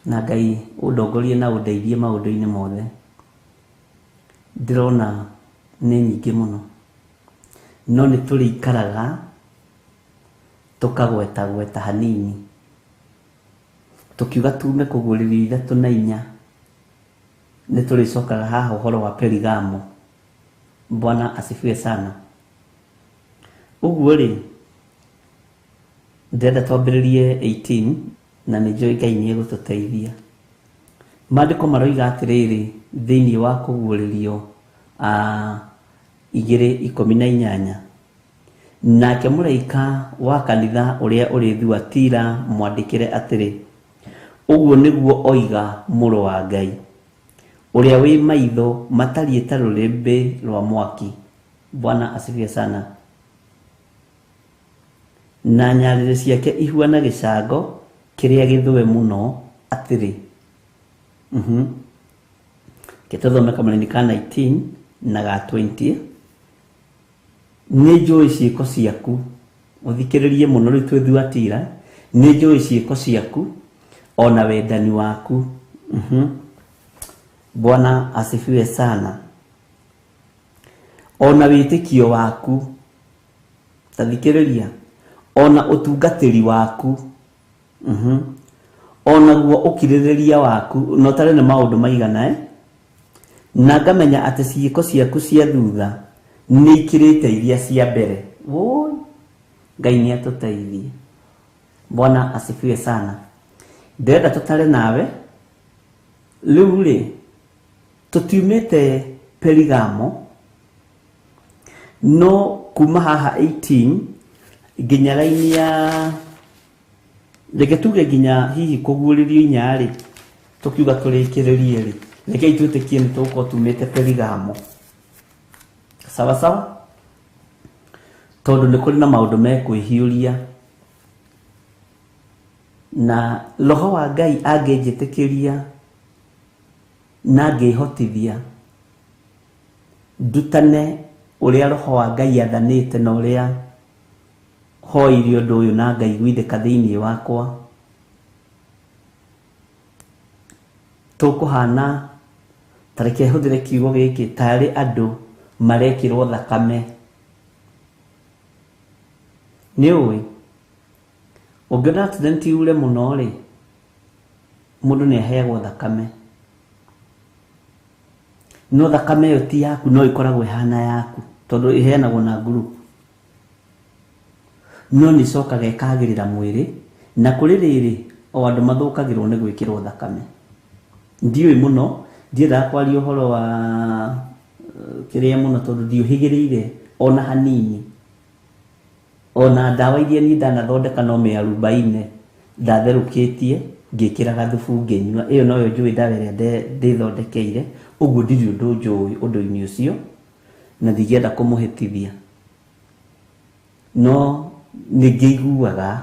na Ngai ũndongorie na ũndeithie maũndũ-inĩ mothe, ndĩrona nĩ nyingĩ mũno, no nĩ tũrĩikaraga tũkagwetagweta hanini, tũkiuga tume kũguũrĩrio 3 na 4 nĩ tũrĩcokaga haha ũhoro wa Perigamo. Bwana asifiwe sana. Ũguo rĩ, ndĩrenda twambĩrĩrie 18 na nĩ njũĩ Ngai nĩ egũtũteithia. Maandĩko maroiga atĩrĩrĩ thĩinĩ wa kũguũrĩrio 2:18, nake mũraika wa kanitha ũrĩa ũrĩ Thuatira mwandĩkĩre atĩrĩ, ũguo nĩguo oiga mũrũ wa Ngai, ũrĩa wĩ maitho matariĩ ta rũrĩrĩmbĩ rwa mwaki. Bwana asifiwe sana. Na nyarĩrĩ ciake ihuana gĩcango kĩrĩa gĩthũe mũno atĩrĩ. Gĩtũthome kamũraini ka 19 na ga 20. Nĩ njũĩ ciĩko ciaku, ũthikĩrĩrie mũno rĩu twĩ Thuatira, nĩ njũĩ ciĩko ciaku ona wendani waku. Bwana asifiwe sana. Ona wĩtĩkio waku, tathikĩrĩria, ona ũtungatĩri waku, ona guo ũkirĩrĩria waku, no tarĩ nĩ maũndũ maigana, na ngamenya atĩ ciĩko ciaku cia thutha nĩ ikĩrĩte iria cia mbere. Woi, Ngai nĩ atũteithie. Bwana asifiwe sana. Ndĩrenda tũtare nawe rĩu rĩ, tũtiumĩte Perigamo, no kuma haha 18 nginya raini ya, reke tuge nginya hihi kũguũrĩrio 4 rĩ, tũkiuga tũrĩkĩrĩrie rĩ, rekei twĩtĩkie nĩ tũgũkorwo tumĩte Perigamo. Sawa sawa, tondũ nĩ kũrĩ na maũndũ mekwĩhiũria, na roho wa Ngai angĩnjĩtĩkĩria na ngĩhotithia ndutane ũrĩa roho wa Ngai athanĩte na ũrĩa hoirie ũndũ ũyũ na ngaiguithĩka thĩinĩ wakwa, tũkũhana, ta reke hũthĩre kiugo gĩkĩ, tarĩ andũ marekĩrwo thakame. Nĩ ũĩ ũngĩona accident yure mũno rĩ, mũndũ nĩ aheagwo thakame, no thakame ĩyo ti yaku, no ĩkoragwo ĩhana yaku tondũ ĩheanagwo na group, no nĩ ĩcokaga ĩkagĩrĩra mwĩrĩ. Na kũrĩ rĩrĩ, o andũ mathũkagĩrwo nĩ gwĩkĩrwo thakame. Ndiũĩ mũno, ndiendaga kwaria ũhoro wa kĩrĩa mũno tondũ ndiũhĩgĩrĩire ona hanini. Ona ndawa iria niĩ ndanathondeka no mĩarubaine Ndatherũkĩtie ngĩkĩra gathubu ngĩnyua. Ĩyo noyo njũĩ ndawa ĩrĩa ndĩthondekeire. Ũguo ndirĩ ũndũ njũĩ ũndũ-inĩ ũcio na ndingĩenda kũmũhĩtithia. No nĩ ngĩiguaga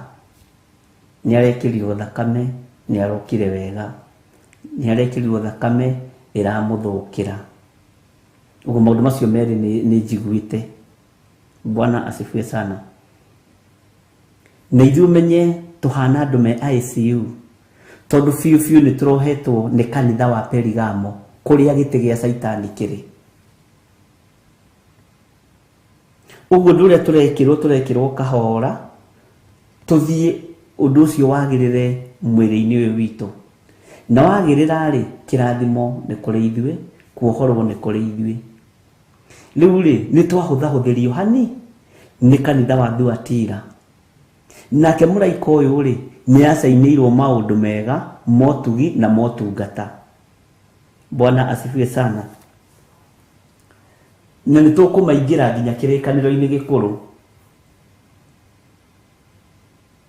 nĩ arekĩrirwo thakame, nĩ arokire wega, nĩ arekĩrirwo thakame ĩramũthũkĩra. Ũguo maũndũ macio merĩ nĩ njiguĩte. Bwana asifiwe sana. Na ithuĩ ũmenye tũhana andũ me ICU tondũ biũ biũ nĩ tũrohetwo nĩ kanitha wa Perigamo kũrĩa gĩtĩ gĩa Caitani kĩrĩ. Ũguo ũndũ ũrĩa tũrekĩrwo kahora tũthiĩ ũndũ ũcio wagĩrĩre mwĩrĩ-inĩ ũyũ witũ. Na wagĩrĩra rĩ, kĩrathimo nĩ kũrĩ ithuĩ, kuohorwo nĩ kũrĩ ithuĩ. Rĩu rĩ, nĩ twahũthahũthĩrio hani nĩ kanitha wa Thuatira. Nake mũraika ũyũ rĩ, nĩ acainĩirwo maũndũ mega, motugi na motungata. Bwana asifiwe sana. Na nĩ tũkũmaingĩra nginya kĩrĩkanĩro-inĩ gĩkũrũ.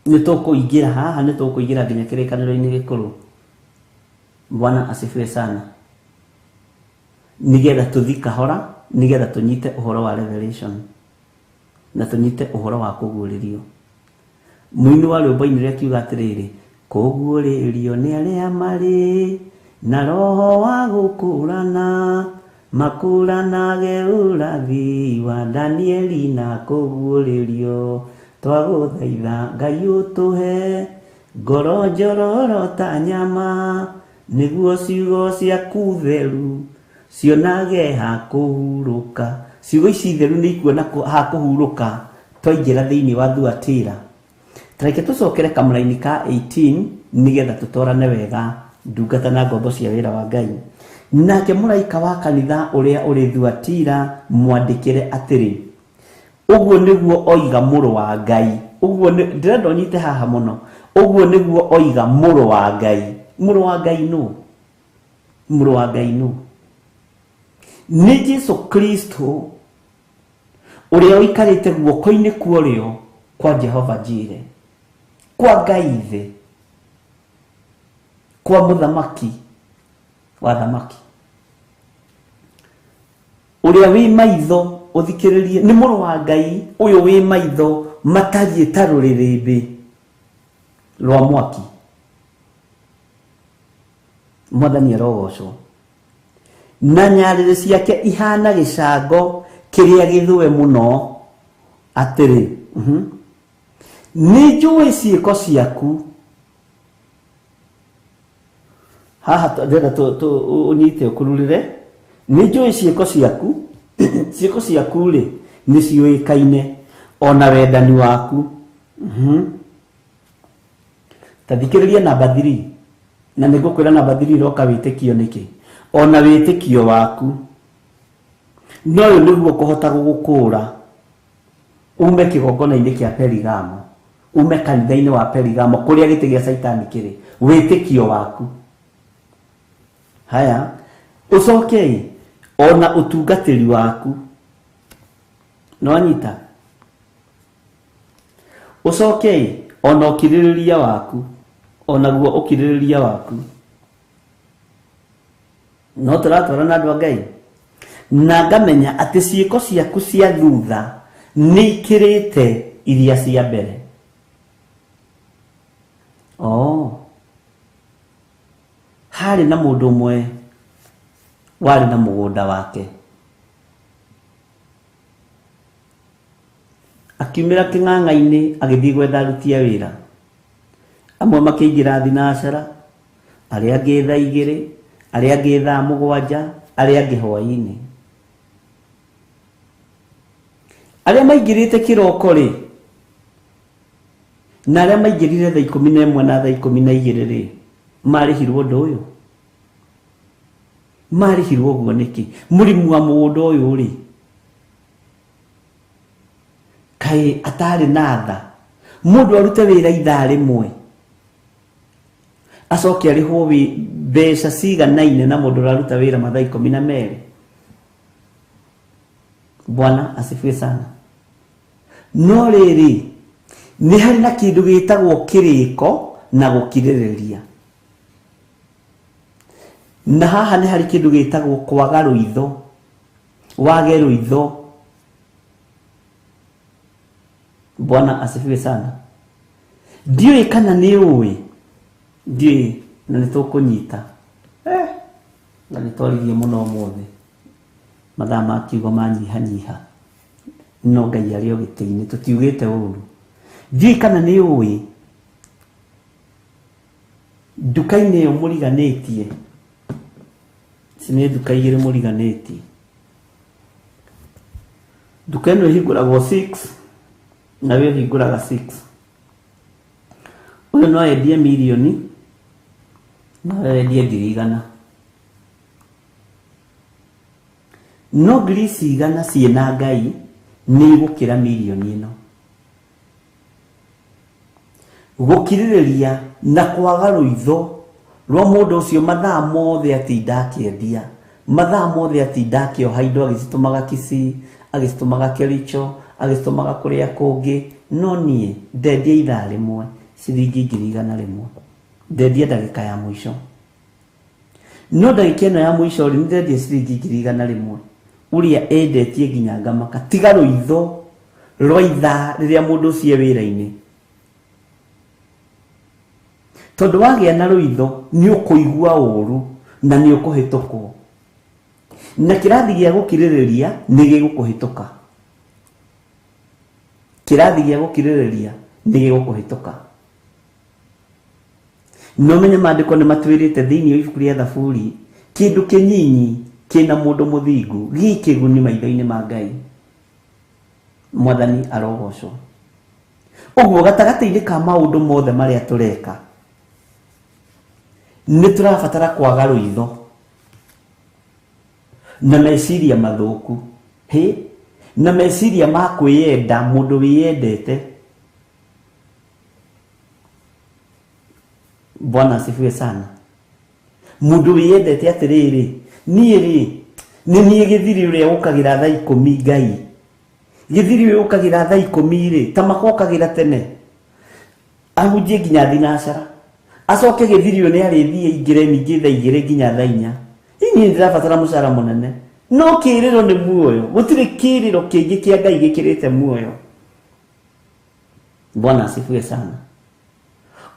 Nĩ tũkũingĩra haha, nĩ tũkũingĩra nginya kĩrĩkanĩro-inĩ gĩkũrũ. Bwana asifiwe sana. Nĩgetha tũthi kahora, nĩgetha tũnyite ũhoro wa revelation na tũnyite ũhoro wa kũguũrĩrio. Mũini wa rwĩmbo ainire akiuga atĩrĩrĩ, kũguũrĩrio nĩ arĩa marĩ na roho wa gũkũrana, makũranage ũrathi wa Danieli na kũguũrĩrio. Twagũthaitha Ngai ũtũhe ngoro njororo ta nyama, nĩguo ciugo ciaku theru cionage ha kũhurũka. Ciugo ici theru nĩ ikuona ha kũhurũka twaingĩra thĩinĩ wa Thuatira. Tareke tũcokere kamũraini ka 18 nĩgetha tũtwarane wega ndungata na ngombo cia wĩra wa Ngai. Nake mũraika wa kanitha ũrĩa ũrĩ Thuatira mwandĩkĩre atĩrĩ, ũguo nĩguo oiga mũrũ wa Ngai. Ũguo ndĩrenda ũnyite haha mũno. Ũguo nĩguo oiga mũrũ wa Ngai. Mũrũ wa Ngai nũ? Mũrũ wa Ngai nũ? Nĩ Jesu Kristo ũrĩa ũikarĩte guoko-inĩ kwa ũrĩo kwa Jehova Jire, kwa Ngai Ithe, kwa mũthamaki wa thamaki, ũrĩa wĩ maitho ũthikĩrĩrie, nĩ mũrũ wa Ngai ũyũ wĩ maitho matariĩ ta rũrĩrĩmbĩ rwa mwaki. Mwathani arogocwo. Na nyarĩrĩ ciake ihana gĩcango kĩrĩa gĩthũe mũno. Atĩrĩ, nĩ njũĩ ciĩko ciaku. Haha ndĩrenda ũnyite ũkururĩre. Nĩ njũĩ ciĩko ciaku. Ciĩko ciaku rĩ nĩ ciũĩkaine, ona wendani waku. Ta thikĩrĩria namba 3, na nĩ ngũkwĩra namba 3 ĩroka wĩtĩkio nĩkĩ. Ona wĩtĩkio waku no ũyũ nĩguo kũhota gũgũkũra ume kĩgongona-inĩ kĩa Perigamo, ume kanitha-inĩ wa Perigamo kũrĩa gĩtĩ gĩa Caitani kĩrĩ. Wĩtĩkio waku. Haya, ũcoke ona ũtungatĩri waku. Nĩwanyita? Ũcoke ona ũkirĩrĩria waku, onaguo ũkirĩrĩria waku. No tũratwarana andũ a Ngai. Na ngamenya atĩ ciĩko ciaku cia thutha nĩ ikĩrĩte iria cia mbere. Harĩ na mũndũ ũmwe warĩ na mũgũnda wake. Akiumĩra kĩng'ang'a-inĩ agĩthiĩ gwetha aruti a wĩra. Amwe makĩingĩra thinacara, arĩa angĩ thaa 2, arĩa angĩ thaa 7, arĩa angĩ hwaĩ-inĩ. Arĩa maingĩrĩte kĩroko rĩ, na arĩa maingĩrire thaa 11 na thaa 12 rĩ, marĩhirwo ũndũ ũyũ. Marĩhirwo ũguo nĩkĩ? Mũrĩmi wa mũgũnda ũyũ rĩ, kaĩ atarĩ na tha? Mũndũ arute wĩra ithaa rĩmwe acoke arĩhwo mbeca ciganaine na mũndũ ũraruta wĩra mathaa 12. Bwana asifiwe sana. No rĩrĩ, nĩ harĩ na kĩndũ gĩtagwo kĩrĩko na gũkirĩrĩria. Na haha nĩ harĩ kĩndũ gĩtagwo kwaga rũitho, wage rũitho. Bwana asifiwe sana. Ndiũĩ kana nĩ ũĩ, ndiũĩ na nĩ tũkũnyita na nĩ twaririe mũno ũmũthĩ, mathaa ma kiugo manyihanyiha, no Ngai arĩ o gĩtĩ-inĩ, tũtiugĩte ũru. Ndiũĩ kana nĩ ũĩ nduka-inĩ ĩyo mũriganĩtie, ici nĩ nduka igĩrĩ mũriganĩtie. Nduka ĩno ĩhingũragwo 6 na we ĩhingũraga 6. Ũyũ no endie mirioni na we endie 100,000. No 100,000 ciĩna Ngai nĩ igũkĩra mirioni ĩno. Gũkirĩrĩria na kwaga rũitho rwa mũndũ ũcio mathaa mothe atinda akĩendia, mathaa mothe atinda akĩoha indo, agĩcitũmaga Kisii, agĩcitũmaga Kericho, agĩcitũmaga kũrĩa kũngĩ. No niĩ ndendia ithaa rĩmwe ciringi 100,000, ndendia ndagĩka ya mũico. No ndagĩka ĩno ya mũico rĩ, nĩ ndendia ciringi 100,000 ũrĩa endetie nginya ngamaka. Tiga rũitho rwa ithaa rĩrĩa mũndũ ũcio e wĩra-inĩ, tondũ wagĩa na rũitho nĩ ũkũigua ũru na nĩ ũkũhĩtũkwo, na kĩrathi gĩa gũkirĩrĩria nĩ gĩgũkũhĩtũka. Kĩrathi gĩa gũkirĩrĩria nĩ gĩgũkũhĩtũka. No menye maandĩko nĩ matwĩrĩte thĩinĩ wa ibuku rĩa Thaburi, kĩndũ kĩnyinyi kĩna mũndũ mũthingu gĩ kĩguni maitho-inĩ ma Ngai. Mwathani arogocwo. Ũguo gatagatĩ-inĩ ka maũndũ mothe marĩa tũreka, nĩ tũrabatara kwaga rũitho na meciria mathũku, hĩ, na meciria ma kwĩyenda, mũndũ wĩyendete. Bwana asifiwe sana. Mũndũ wĩyendete atĩrĩrĩ, niĩ rĩ nĩ niĩ gĩthiri ũrĩa ũkagĩra thaa 10 Ngai. Gĩthiri ũyũ ũkagĩra thaa 10 rĩ, ta makokagĩra tene ahunjie nginya thinacara, acoke gĩthiri ũyũ nĩ arĩthiĩ aingĩre ningĩ thaa 2 nginya thaa 4. Niĩ ndĩrabatara mũcara mũnene, no kĩrĩro nĩ muoyo. Gũtirĩ kĩrĩro kĩngĩ kĩa Ngai gĩkĩrĩte muoyo. Bwana asifiwe sana.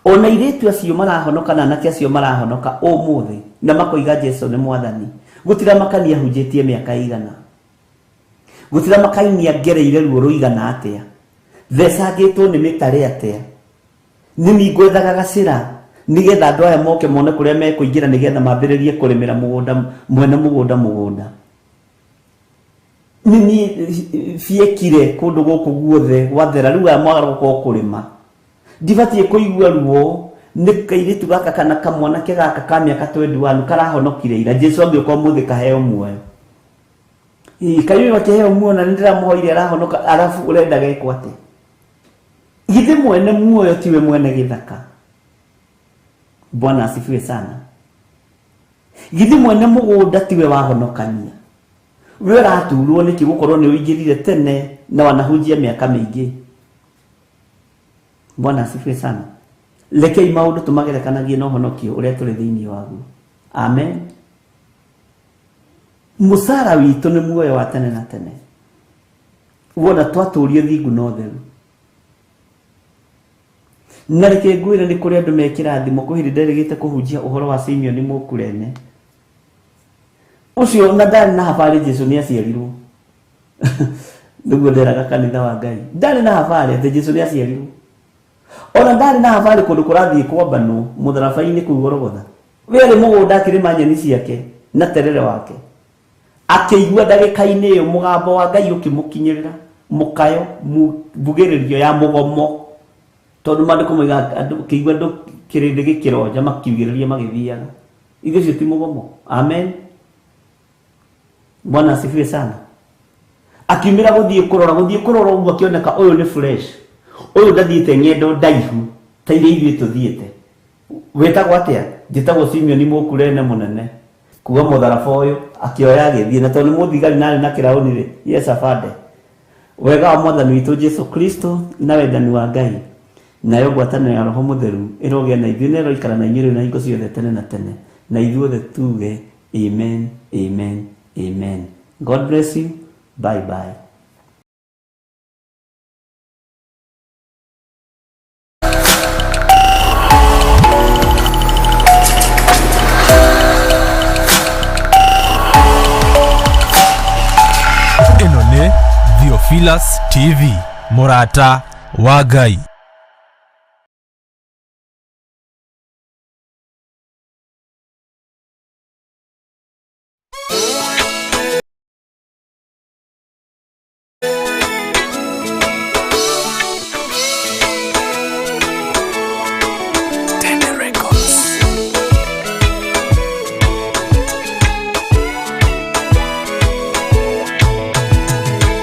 Ona airĩtu acio marahonoka na anake acio marahonoka ũmũthĩ na makoiga Jesu nĩ mwathani, gũtiramakania ahunjĩtie mĩaka igana, gũtiramakania ngereire ruo rũigana atĩa, thecangĩtwo nĩ mĩtare atĩa, nĩ niĩ ngwethaga gacĩra nĩgetha andũ aya moke mone kũrĩa mekũingĩra nĩgetha mambĩrĩrie kũrĩmĩra mũgũnda, mwene mũgũnda mũgũnda. Nĩ niĩ biekire kũndũ gũkũ guothe gwathera, rĩu aya mwaga gũkorwo kũrĩma. Ndibatiĩ kũigua ruo nĩ kairĩtu gaka kana kamwanake gaka ka mĩaka 21 karahonokire ira. Jesu angĩũka ũmũthĩ kaheo muoyo. Kaĩ ũyũ akĩheo muoyo na nĩ ndĩramũhoire arahonoka, arabu ũrenda gekwo atĩa? Githĩ mwene muoyo tiwe mwene gĩthaka? Bwana asifiwe sana. Githĩ mwene mũgũnda tiwe wahonokania? We ũraturwo nĩkĩ gũkorwo nĩ ũingĩrire tene na wanahunjia mĩaka mĩingĩ? Bwana asifiwe sana. Rekei maũndũ tũmagerekanagie na ũhonokio ũrĩa tũrĩ thĩinĩ waguo. Amen. Mũcara witũ nĩ muoyo wa tene na tene. Wona twatũrio thingu na ũtheru. Na reke ngwĩre nĩ kũrĩ andũ me kĩrathimo. Kwĩ hĩndĩ nderĩgĩte kũhunjia ũhoro wa Simeoni Mũkurene. Ũcio na ndarĩ na habarĩ Jesu nĩ aciarirwo. Nĩguo nderaga kanitha wa Ngai. Ndarĩ na habarĩ atĩ Jesu nĩ aciarirwo. Ona ndarĩ na habarĩ kũndũ kũrathiĩ kwambanwo mũtharaba-inĩ kũu Golgotha. We arĩ mũgũnda akĩrĩma nyeni ciake na terere wake. Akĩigua ndagĩka-inĩ ĩyo mũgambo wa Ngai ũkĩmũkinyĩrĩra, mũkayo, mbugĩrĩrio ya mũgomo. Tondũ maandĩko moigaga andũ kĩigua andũ kĩrĩndĩ gĩkĩronja makiugĩrĩria magĩthiaga. Ithuĩ ũcio ti mũgomo. Amen. Bwana asifiwe sana. Akiumĩra gũthiĩ kũrora, gũthiĩ kũrora ũguo akĩoneka ũyũ nĩ fresh. Ũyũ ndathiĩte ng'endo ndaihu ta iria ithuĩ tũthiĩte. Wĩtagwo atĩa? Njĩtagwo Simeoni Mũkurene mũnene. Kuga mũtharaba ũyũ akĩoya agĩthiĩ, na tondũ nĩ mũthigari na arĩ na kĩraũni rĩ, yes afande. Wega wa Mwathani witũ Jesu Kristo na wendani wa Ngai Nayo ngwatanĩro ya Roho Mũtheru ĩrogĩa na ithuĩ na ĩroikara na inyuĩ rĩu na hingo ciothe tene na tene. Na ithuothe tuge amen, amen, amen. God bless you. Bye bye. Ĩno nĩ Theophilus TV, mũrata wa Ngai.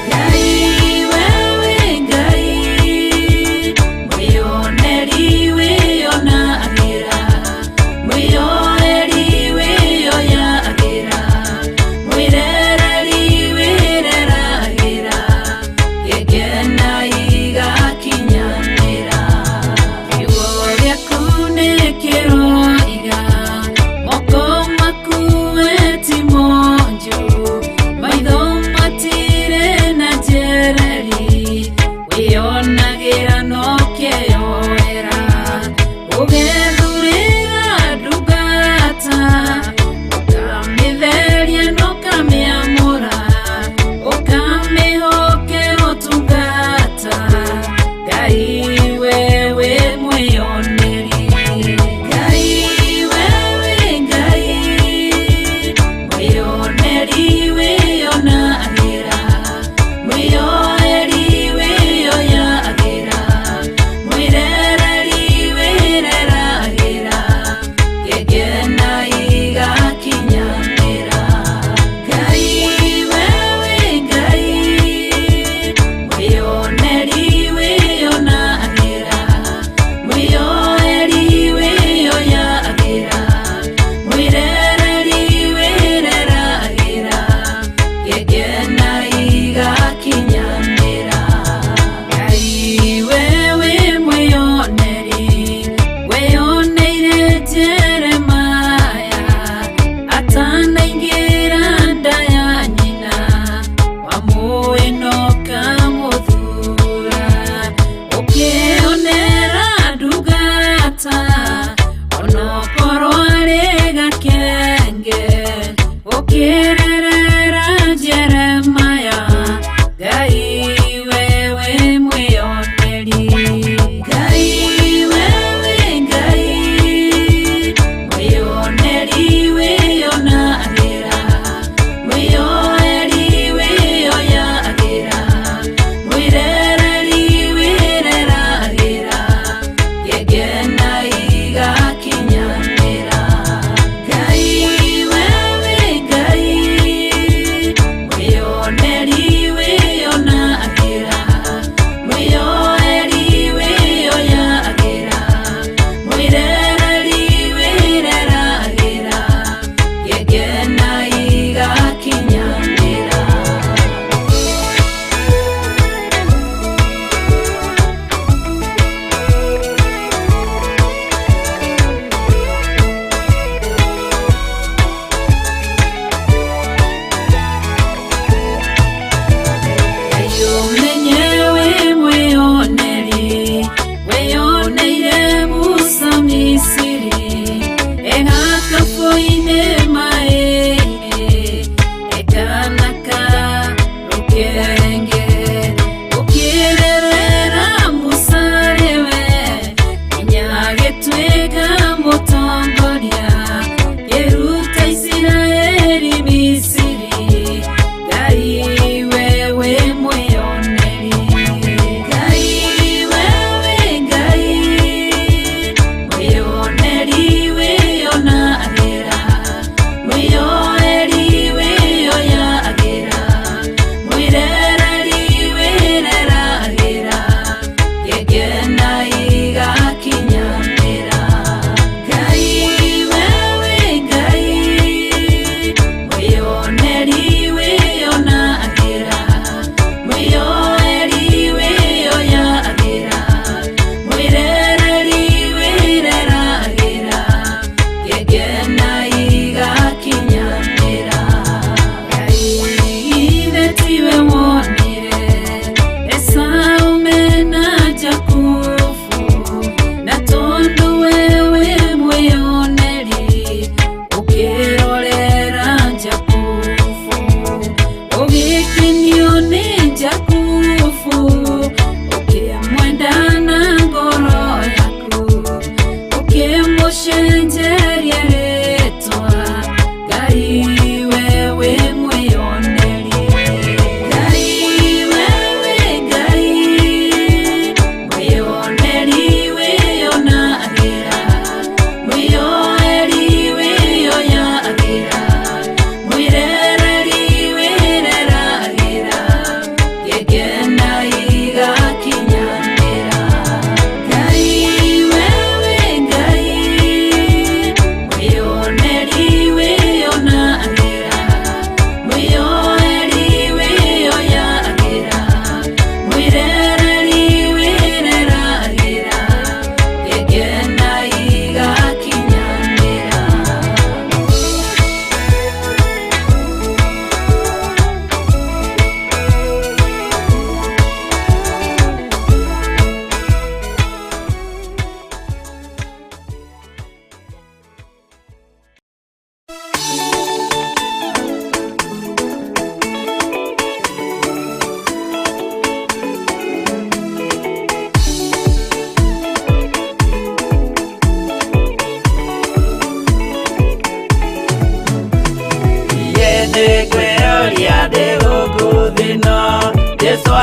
Ngai wewe Ngai.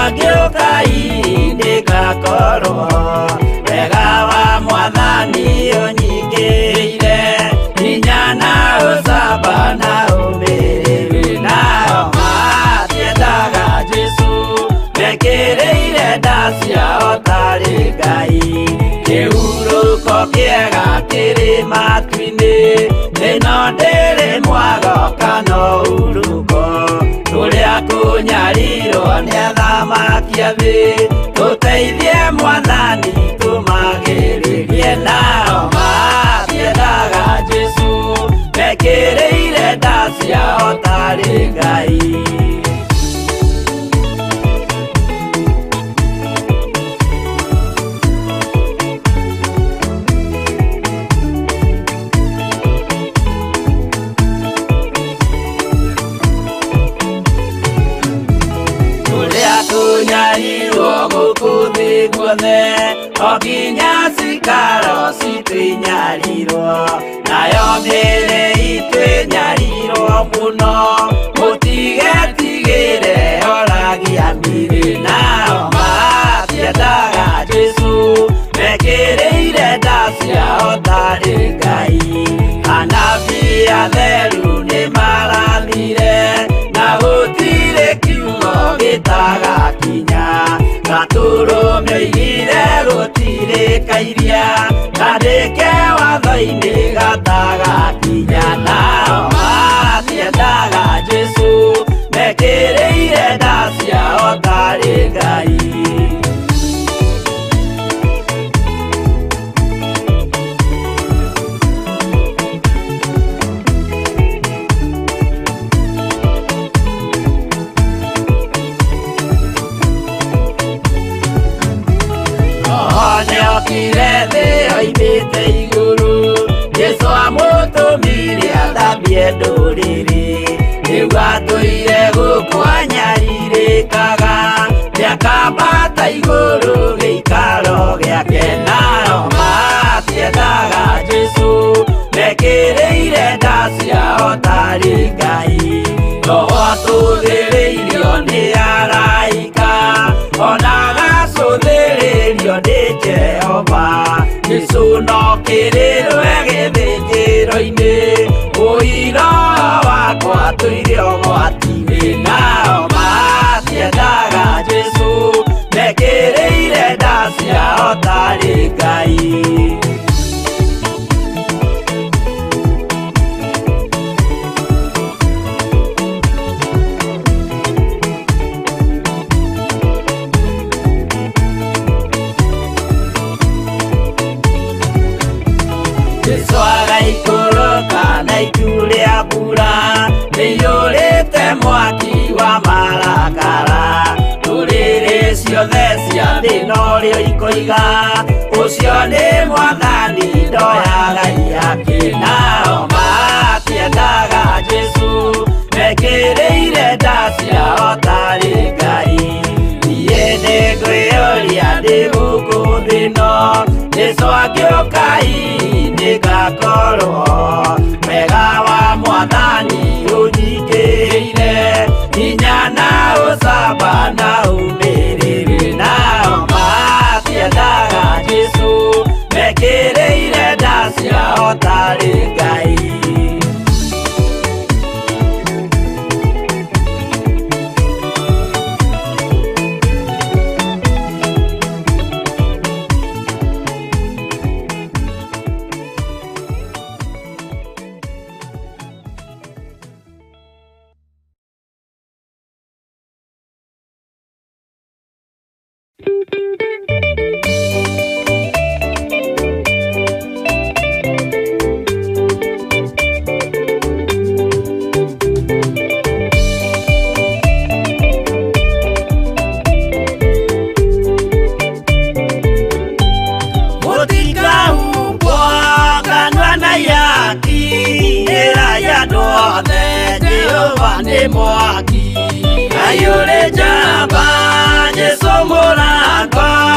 Angĩũka nĩngakorwo wega wa mwathani ũnyingĩrĩire hinya na ũcamba na ũmĩrĩru. Nao matiendaga Jesũ mekĩrĩire nda ciao tarĩ Ngai. Kĩhurũko kĩega kĩrĩ matu-inĩ, ĩno ndĩrĩ mwago kana ũhurũko. Tũrĩa kũnyarirwo nĩ athamaki a thĩ, tũteithie mwathani tũmagĩrĩrie. Nao matiendaga Jesũ mekĩrĩire nda ciao tarĩ Ngai. Tũnyarirwo gũkũ thĩ guothe, o nginya cikaro citũ inyarirwo, nayo mĩĩrĩ itũ ĩnyarirwo mũno, mũtigetigĩre oragia mĩĩrĩ. Nao matiendaga Jesũ mekĩrĩire nda ciao tarĩ Ngai. Anabii atheru nĩmarathire, na gũtirĩ kiugo gĩtagakinya. Gatũrũme oigire gũtirĩ kairia, kandĩke watho-inĩ gatagakinya. Nao matiendaga Jesũ mekĩrĩire nda ciao tarĩ Ngai. Nĩokire thĩ oimĩte igũrũ, Jesũ amũtũmire athambie ndũrĩrĩ. Rĩu atũire gũkũ anyarirĩkaga, nĩakambata igũrũ gĩikaro gĩake. Nao matiendaga Jesũ mekĩrĩire nda ciao tarĩ Ngai. Roho atũthĩrĩirio nĩ araika, ona agacũthĩrĩrio nĩ Jehova. Jesũ no kĩrĩrwe gĩthĩnjĩro-inĩ, ũira wakwa tũire ũgwati-inĩ. Nao matiendaga Jesũ mekĩrĩire nda ciao tarĩ Ngai. Jesũ agaikũrũka na itu rĩa mbura rĩiyũrĩte mwaki wa marakara. Ndũrĩrĩ ciothe cia thĩ norĩo ikoiga, ũcio nĩ mwathani ndoyaga ihaki. Nao matiendaga Jesũ mekĩrĩire nda ciao tarĩ Ngai. Niĩ nĩngwĩyũria ndĩ gũkũ thĩ ĩno, Jesũ angĩũka nĩngakorwo wega wa mwathani ũnyingĩrĩire hinya na ũcamba na ũmĩrĩru. Nao matiendaga Jesũ mekĩrĩire nda ciao tarĩ Ngai. Mwaki ayure jaba Jesu murakwa.